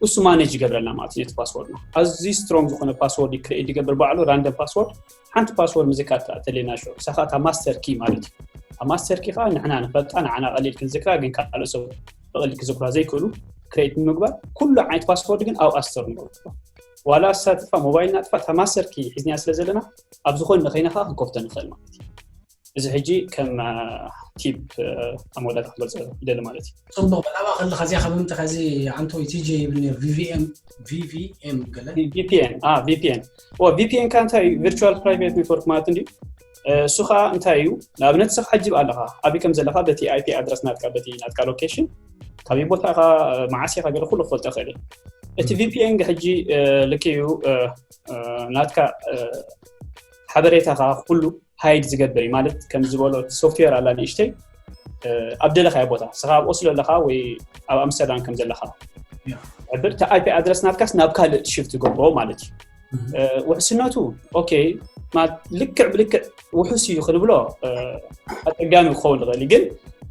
እሱ ማኔጅ ይገብረልና ማለት እዩ ነቲ ፓስወርድና። ኣዝዩ ስትሮንግ ዝኾነ ፓስወርድ ክሬኤት ዝገብር ባዕሉ ራንደም ፓስወርድ። ሓንቲ ፓስወርድ ምዝካር ተለና ሽ ሳኻ እታ ማስተር ኪ ማለት እዩ። ኣብ ማስተር ኪ ከዓ ንሕና ንፈልጣ ንዓና ቀሊል ክንዝክራ ግን ካልእ ሰብ ብቐሊል ክዝክራ ዘይክእሉ ክሬኤት ንምግባር ኩሉ ዓይነት ፓስወርድ ግን ኣብ ኣስተር ንገብሮ ዋላ ኣሳትፋ ሞባይልና ጥፋ እታ ማስተር ኪ ሒዝና ስለ ዘለና ኣብ ዝኾነ ኸይናኻ ክንከፍቶ ንኽእል ማለት እዩ። እዚ ሕጂ ከም ቲፕ ኣብ መወዳእታ ክገልፆ ይደሊ ማለት እዩ። ፅቡቅ ብላባ ከለካ እዚኣ ካብ ምንታይ ከዚ ኣንቶይ ቲጂ ይብል ነይሩ ቪቪኤም ቪቪኤም ገለ ቪፒኤን ቪፒኤን ኦ ቪፒኤን ካ እንታይ እዩ ቪርቹዋል ፕራይቬት ኔትወርክ ማለት እንድዩ። እሱ ከዓ እንታይ እዩ ንኣብነት ስኻ ሕጂ ኣለኻ ኣበይ ከም ዘለኻ በቲ ኣይፒ ኣድረስ ናትካ በቲ ናትካ ሎኬሽን ካበይ ቦታ ኢኻ መዓስ ኢኻ ገለ ኩሉ ክፈልጦ ይኽእል እዩ። እቲ ቪፒኤን ሕጂ ልክ እዩ ናትካ ሓበሬታኻ ኩሉ ሃይድ ዝገብር እዩ ማለት ከም ዝበሎ እቲ ሶፍትዌር ኣላ ንእሽተይ ኣብ ደለኻዮ ቦታ ስኻ ኣብ ኦስሎ ኣለኻ ወይ ኣብ ኣምስተርዳም ከም ዘለኻ ሕብር እቲ ኣይፒ ኣድረስ ናትካስ ናብ ካልእ ሽፍት ገብሮ ማለት እዩ። ውሕስነቱ ኦኬ ልክዕ ብልክዕ ውሑስ እዩ ክንብሎ ኣፀጋሚ ክኸውን ይኽእል ግን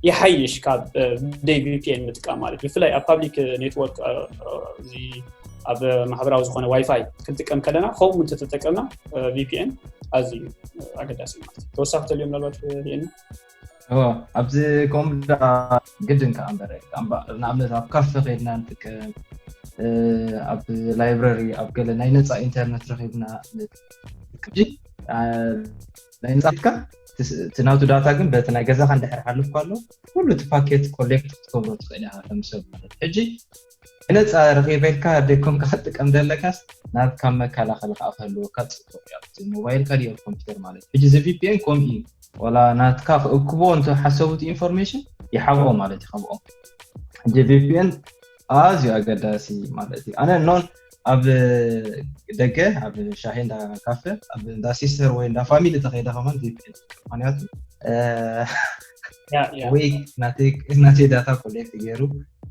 ይሓይሽ ካብ ደይ ቪፒኤን ምጥቃም ማለት ብፍላይ ኣብ ፓብሊክ ኔትወርክ ኣብ ማሕበራዊ ዝኾነ ዋይፋይ ክንጥቀም ከለና ከምኡ እንተተጠቀምና ቪፒኤን ኣዝዩ ኣገዳሲ ማለት እዩ። ተወሳኺ ተልዮ ምናልባት የኒ እዎ ኣብዚ ኮምዳ ግድን ከዓ እምበር ንኣብነት ኣብ ካፈ ከይድና ንጥቀም፣ ኣብ ላይብረሪ ኣብ ገለ ናይ ነፃ ኢንተርነት ረኺብና ናይ ነፃትካ እቲ ናቱ ዳታ ግን በቲ ናይ ገዛኻ እንድሕር ሓልፍ ከሎ ኩሉ እቲ ፓኬት ኮሌክት ክትገብሮ ትኽእል ኢኻ ከም ሰብ ማለት ሕጂ ነፃ ረኺበልካ ደይኮንካ ክትጥቀም ዘለካስ ናብ ካብ መከላኸሊ ከዓ ክህልወካ ፅቡቅ እዩ። ኣብቲ ሞባይልካ ድዩ ኣብ ኮምፒውተር ማለት እዩ። ሕጂ እዚ ቪፒኤን ከምኡ እዩ። ዋላ ናትካ ክእክቦ እንተ ሓሰቡት ኢንፎርሜሽን ይሓብኦ ማለት እዩ። ካብኦም ሕጂ ቪፒኤን ኣዝዩ ኣገዳሲ ማለት እዩ። ኣነ ኖን ኣብ ደገ ኣብ ሻሂ እንዳ ካፈ ኣብ እንዳ ሲስተር ወይ እንዳ ፋሚሊ ተኸይደ ከማን ቪፒኤን ምክንያቱ ወይ ናተይ ዳታ ኮሌክት ገይሩ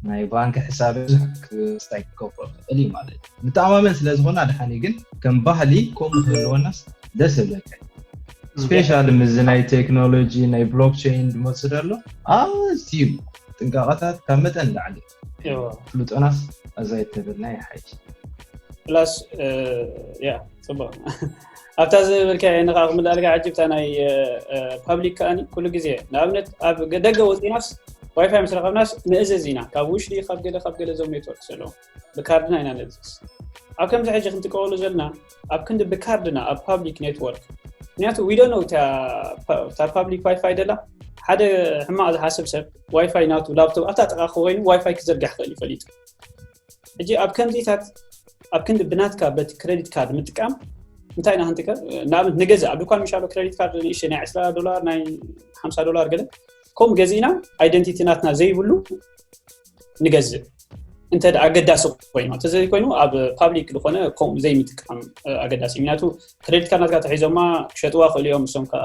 ናይ ባንክ ሕሳብ ብዙሕ ክስታይ ክገብሮ ክእል እዩ ማለት እዩ። ምተኣማመን ስለ ዝኾነ ኣድሓኒ ግን ከም ባህሊ ከምኡ ክህልወናስ ደስ ይብለካ። ስፔሻሊ ምዚ ናይ ቴክኖሎጂ ናይ ብሎክቸይን ዝመፅእ ዘሎ ኣዝዩ ጥንቃቐታት ካብ መጠን ላዕሊ ፍሉጦናስ ኣዛ ይተብልና ይሓይሽ። ፕላስ ያ ፅቡቅ ኣብታ ዝበልካ ንካ ክምልኣልካ ዓጅብታ ናይ ፓብሊክ ከኣኒ ኩሉ ግዜ ንኣብነት ኣብ ደገ ወፂናስ ዋይፋይ ምስ ረኸብናስ ንእዘዝ ኢና ካብ ውሽጢ ካብ ገለ ካብ ገለ ዞም ኔትወርክ ዘለዉ ብካርድና ኢና ንእዘዝ። ኣብ ከምዚ ሕጂ ክንጥቀበሉ ዘለና ኣብ ክንዲ ብካርድና ኣብ ፓብሊክ ኔትወርክ ምክንያቱ ዊዶ ነው እታ ፓብሊክ ዋይፋይ ደላ ሓደ ሕማቕ ዝሓስብ ሰብ ዋይፋይ ናቱ ላፕቶፕ ኣብታ ጥቃ ኮይኑ ዋይፋይ ክዘርጋሕ ክእል ይፈሊጡ ሕጂ ኣብ ከምዚታት ኣብ ክንዲ ብናትካ በቲ ክረዲት ካርድ ምጥቃም እንታይ ኢና ክንጥቀም ንኣብነት ንገዝእ ኣብ ድኳን ምሻሎ ክረዲት ካርድ ንእሽተይ ናይ ዕስራ ዶላር ናይ ሓምሳ ዶላር ገለ ከምኡ ገዚእና ኣይደንቲቲ ናትና ዘይብሉ ንገዝእ እንተ ኣገዳሲ ኮይኑ እንተ ዘይኮይኑ ኣብ ፓብሊክ ዝኾነ ከምኡ ዘይምጥቃም ኣገዳሲ ምክንያቱ ክረዲት ካርድ ናትካ ተሒዞማ ክሸጥዋ ክእሉ እዮም እሶም ከዓ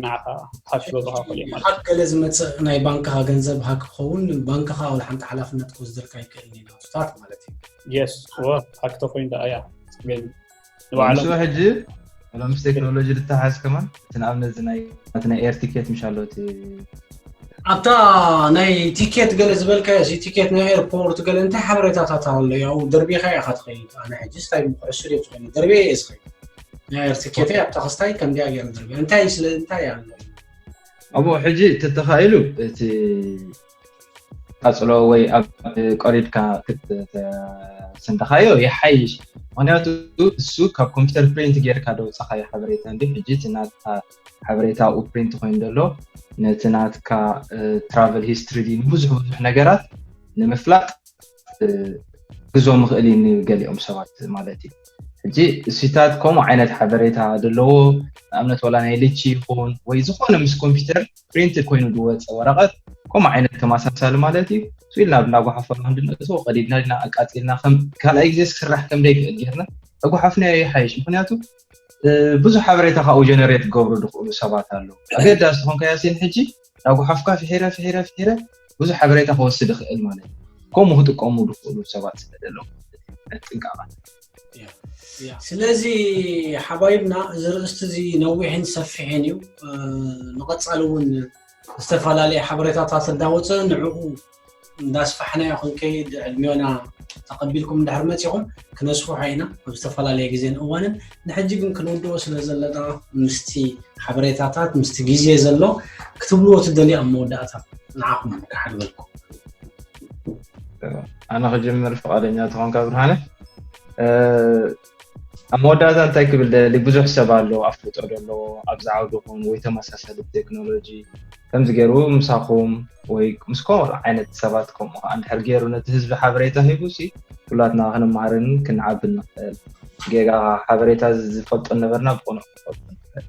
ንዓኻ ሃክ ክገብሩኻ ክእሉ እዮም ማለት ሃክ ገለ ዝመፅእ ናይ ባንክኻ ገንዘብ ሃክ ክኸውን ባንክኻ ወላ ሓንቲ ሓላፍነት ክወስደልካ ይክእል እዩ ናቱታት ማለት እዩ የስ ወ ሃክ ተኮይኑ ደኣ እያ ግን ንባዕሎም ሕጂ ሎምስ ቴክኖሎጂ ልተሓዝ ከማን እቲ ንኣብነት ናይ ኤር ቲኬት ምሽ ኣሎ እቲ ኣብታ ናይ ቲኬት ገለ ዝበልካዮ ቲኬት ናይ ኤርፖርት ገለ እንታይ ሓበሬታታት ኣሎ ያው ደርቢኻ ኢኻ ትኸይድ ኣነ ሕጂ ስታይ ምኩዕሱ ደ ዝኾነ ደርቤ እየ ዝኸይድ ናይ ኤር ቲኬት ኣብታ ክስታይ ከምዚኣ ገይረ ደርቤ እንታይ ስለ እንታይ ኣሎ ኣብኡ ሕጂ ተተኻኢሉ እቲ ቃፅሎ ወይ ኣብ ቀሪድካ ክትስንድኻዮ ይሓይሽ ምክንያቱ እሱ ካብ ኮምፒውተር ፕሪንት ጌርካ ደውፅኻዮ ሓበሬታ እንዲ ሕጂ እቲ ናትካ ሓበሬታ ኣብኡ ፕሪንት ኮይኑ ዘሎ ነቲ ናትካ ትራቨል ሂስትሪ ድዩ ንብዙሕ ብዙሕ ነገራት ንምፍላጥ ክግዞ ምኽእል እዩ ንገሊኦም ሰባት ማለት እዩ ሕጂ እሱታት ከምኡ ዓይነት ሓበሬታ ዘለዎ ንኣብነት ወላ ናይ ልቺ ይኹን ወይ ዝኾነ ምስ ኮምፒውተር ፕሪንትድ ኮይኑ ዝወፀ ወረቐት ከምኡ ዓይነት ተመሳሳሊ ማለት እዩ ስኢል ናብ እናጓሓፈና ክንድነፅዎ ቀዲድና ዲና ኣቃፂልና ከም ካልኣይ ግዜ ክስራሕ ከም ዘይክእል ጌርና ተጓሓፍና ይሓይሽ ምክንያቱ ብዙሕ ሓበሬታ ካብኡ ጀነሬት ክገብሩ ዝኽእሉ ሰባት ኣለዉ ኣገዳሲ ዝኾንካዮ ሲን ሕጂ ናብ ጉሓፍካ ፍሒረ ፍሒረ ፍሒረ ብዙሕ ሓበሬታ ክወስድ ይኽእል ማለት እዩ ከምኡ ክጥቀሙ ዝኽእሉ ሰባት ስለ ዘለዉ ጥንቃቐ ስለዚ ሓባይብና እዚ ርእስቲ እዚ ነዊሕን ሰፊሕን እዩ ንቐፃሊ እውን ዝተፈላለየ ሓበሬታታት እንዳወፀ ንዕኡ እንዳስፋሕናዮ ክንከይድ ዕድሚዮና ተቐቢልኩም እንድሕር መፂኹም ክነስፍሖ ኢና ኣብ ዝተፈላለየ ግዜን እዋንን ንሕጂ ግን ክንውድኦ ስለ ዘለና ምስቲ ሓበሬታታት ምስቲ ግዜ ዘሎ ክትብልዎ ትደልዩ ኣብ መወዳእታ ንዓኹም ክሓድበልኩም ኣነ ክጅምር ፍቓደኛ ተኾንካ ብርሃነ ኣብ መወዳእታ እንታይ ክብል ደሊ ብዙሕ ሰብ ኣሎ ኣፍልጦ ዘለዎ ኣብዚ ዓውዲ ኹን ወይ ተመሳሳሊ ቴክኖሎጂ ከምዚ ገይሩ ምሳኹም ወይ ምስ ከምኡ ዓይነት ሰባት ከምኡ ከዓ እንድሕር ገይሩ ነቲ ህዝቢ ሓበሬታ ሂቡ ሲ ኩላትና ክንመሃርን ክንዓብን ንኽእል ጌጋ ሓበሬታ ዝፈልጦ ነበርና ብቁኑዕ ክፈልጡ ንኽእል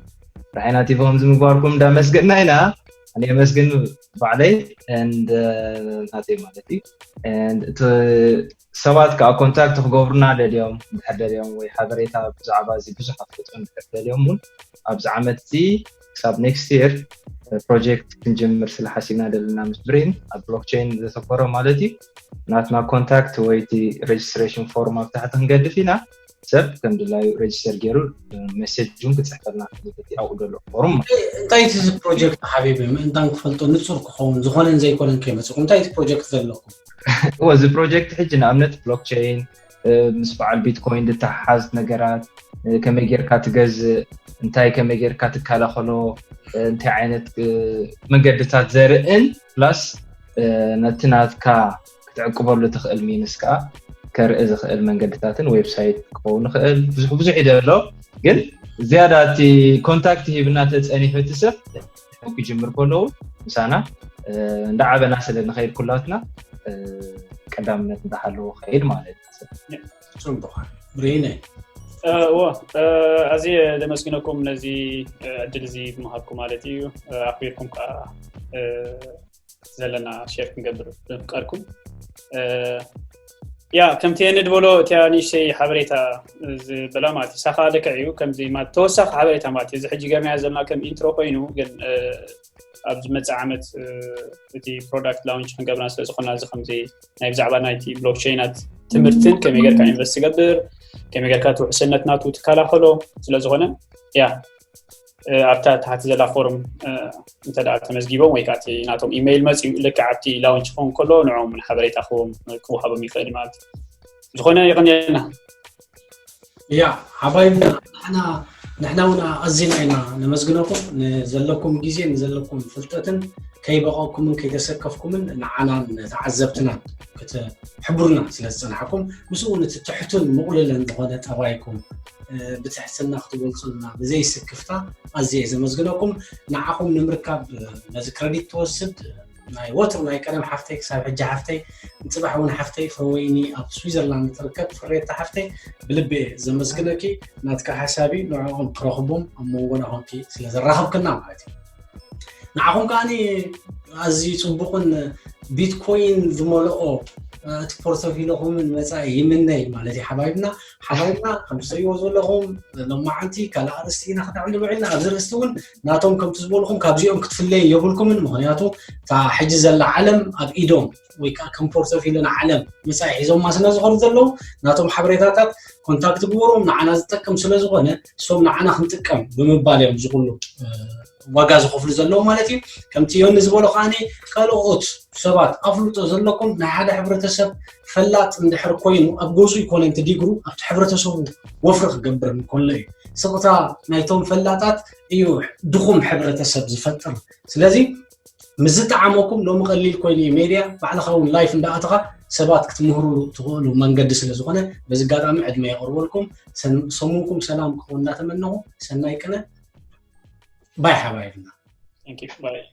ራሒና ቲፎ ከምዚ ምግባርኩም እንዳመስገና ኢና ኣነ የመስግን ባዕለይ and ናተይ ማለት እዩ and እቲ ሰባት ከዓ ኮንታክት ክገብሩና ደልዮም እንድሕር ደልዮም ወይ ሓበሬታ ብዛዕባ እዚ ብዙሕ ኣፍልጦ እንድሕር ደልዮም እውን ኣብዚ ዓመት እዚ ክሳብ ኔክስት የር ፕሮጀክት ክንጀምር ስለ ሓሲብና ዘለና ምስ ብሬን ኣብ ብሎክቸይን ዘተኮረ ማለት እዩ ናትና ኮንታክት ወይ እቲ ሬጅስትሬሽን ፎርም ኣብ ታሕቲ ክንገድፍ ኢና ሰብ ከም ድላዩ ሬጅስተር ገይሩ ሜሴጅ እውን ክፅሕፈልና ክልክት ኣብኡ ዘሎ ፎርም እንታይ እቲ እዚ ፕሮጀክት ሓቢቢ ምእንታን ክፈልጦ ንፁር ክኸውን ዝኾነን ዘይኮነን ከይመፅኹም እንታይ እቲ ፕሮጀክት ዘለኩም እዎ እዚ ፕሮጀክት ሕጂ ንኣብነት ብሎክቸይን ምስ በዓል ቢትኮይን ዝተሓሓዝ ነገራት፣ ከመይ ጌርካ ትገዝእ፣ እንታይ ከመይ ጌርካ ትከላኸሎ፣ እንታይ ዓይነት መንገድታት ዘርእን ፕላስ ነቲ ናትካ ክትዕቅበሉ ትኽእል ሚንስ ከዓ ከርኢ ዝኽእል መንገድታትን ዌብሳይት ክኸውን ይኽእል። ብዙሕ ብዙሕ እዩ ዘሎ፣ ግን ዝያዳ እቲ ኮንታክት ሂብና ተፀኒሑ እቲ ሰብ ክጅምር ከለዉ ምሳና እንዳዓበና ስለ ንኸይድ ኩላትና ቀዳምነት እንዳሃለዎ ከይድ ማለት እዩ። ፅቡቕ ብሬነ እዎ ኣዝየ ደመስግነኩም ነዚ ዕድል እዚ ብምሃብኩም ማለት እዩ። ኣኽቢርኩም ከዓ ዘለና ሼር ክንገብር ብምፍቃድኩም። ያ ከምቲ የኒ ዝበሎ እቲያ ንእሽተይ ሓበሬታ ዝበላ ማለት እዩ። ሳኻ ልክዕ እዩ። ከምዚ ማለት ተወሳኺ ሓበሬታ ማለት እዩ። እዚ ሕጂ ገርናዮ ዘለና ከም ኢንትሮ ኮይኑ ግን ኣብዚ መፅእ ዓመት እቲ ፕሮዳክት ላውንች ክንገብርና ስለ ዝኾና እዚ ከምዚ ናይ ብዛዕባ ናይቲ ብሎክቸይናት ትምህርትን ከመይ ጌርካ ኢንቨስት ትገብር ከመይ ጌርካ ትውሕስነት ናቱ ትከላኸሎ ስለ ዝኾነ ያ ኣብታ ታሕቲ ዘላ ፎርም እንተ ደኣ ተመዝጊቦም ወይ ከዓ ናቶም ኢመይል መፅኡ ልክዕ ኣብቲ ላውንች ክኸውን ከሎ ንዕኦም ሓበሬታ ክዎም ክወሃቦም ይኽእል ማለት እዩ። ዝኾነ ይቕንየልና። ያ ሓባይብና ንሕና ንሕና እውን ኣዚና ኢና ነመስግነኩም ንዘለኩም ግዜ ንዘለኩም ፍልጠትን ከይበቐኩምን ከይተሰከፍኩምን ንዓናን ንተዓዘብትናን ክትሕብሩና ስለ ዝፀናሕኩም ምስኡ እውን እቲ ትሕቱን ምቑልልን ዝኾነ ጠባይኩም ብትሕትና ክትገልፁልና ብዘይስክፍታ ኣዝየ ዘመስግነኩም። ንዓኹም ንምርካብ ነዚ ክረዲት ትወስድ ናይ ወትሩ ናይ ቀደም ሓፍተይ ክሳብ ሕጂ ሓፍተይ ንፅባሕ እውን ሓፍተይ ፍረወይኒ ኣብ ስዊዘርላንድ ትርከብ ፍሬታ ሓፍተይ ብልቢ እየ ዘመስግነኪ። ናትካ ሓሳብ እዩ ንዕኦም ክረኽቦም ኣብ መንጎና ኮንኪ ስለ ዘራኸብክና ማለት እዩ። ንዓኹም ከዓኒ ኣዝዩ ፅቡቕን ቢትኮይን ዝመልኦ እቲ ፖርቶፊሎኹምን መፃኢ ይምነይ ማለት እዩ። ሓባይብና ሓባይብና ከም ትሰይዎ ዘለኹም ሎማዓንቲ ካልእ ኣርእስቲ ኢና ክነዕልሎ ውዒልና። ኣብዚ ርእስቲ እውን ናቶም ከምቲ ዝበልኹም ካብዚኦም ክትፍለዩ የብልኩምን። ምክንያቱ እታ ሕጂ ዘላ ዓለም ኣብ ኢዶም ወይ ከዓ ከም ፖርቶፊሎ ንዓለም መፃኢ ሒዞማ ስለ ዝኸዱ ዘለዉ ናቶም ሓበሬታታት ኮንታክት ግበሮም ንዓና ዝጠቅም ስለ ዝኾነ እሶም ንዓና ክንጥቀም ብምባል እዮም ዝኩሉ ዋጋ ዝኸፍሉ ዘለዉ ማለት እዩ። ከምቲ ዮኒ ዝበሎ ከዓኒ ካልኦት ሰባት ኣፍልጦ ዘለኩም ናይ ሓደ ሕብረተሰብ ፈላጥ እንድሕር ኮይኑ ኣብ ገዙ ይኮነ እንተ ዲግሩ ኣብቲ ሕብረተሰቡ ወፍሪ ክገብር እንከሎ እዩ። ስቕታ ናይቶም ፈላጣት እዩ ድኹም ሕብረተሰብ ዝፈጥር። ስለዚ ምስ ዝጠዓመኩም ሎሚ ቀሊል ኮይኑ እዩ ሜድያ ባዕልኻ እውን ላይፍ እንዳኣተኻ ሰባት ክትምህሩሉ ትኽእሉ መንገዲ ስለ ዝኾነ በዚ ኣጋጣሚ ዕድመ የቕርበልኩም። ሰሙንኩም ሰላም ክኸውን እንዳተመነኹ ሰናይ ቅነ ባይ ሓባይብና። Thank you. Bye.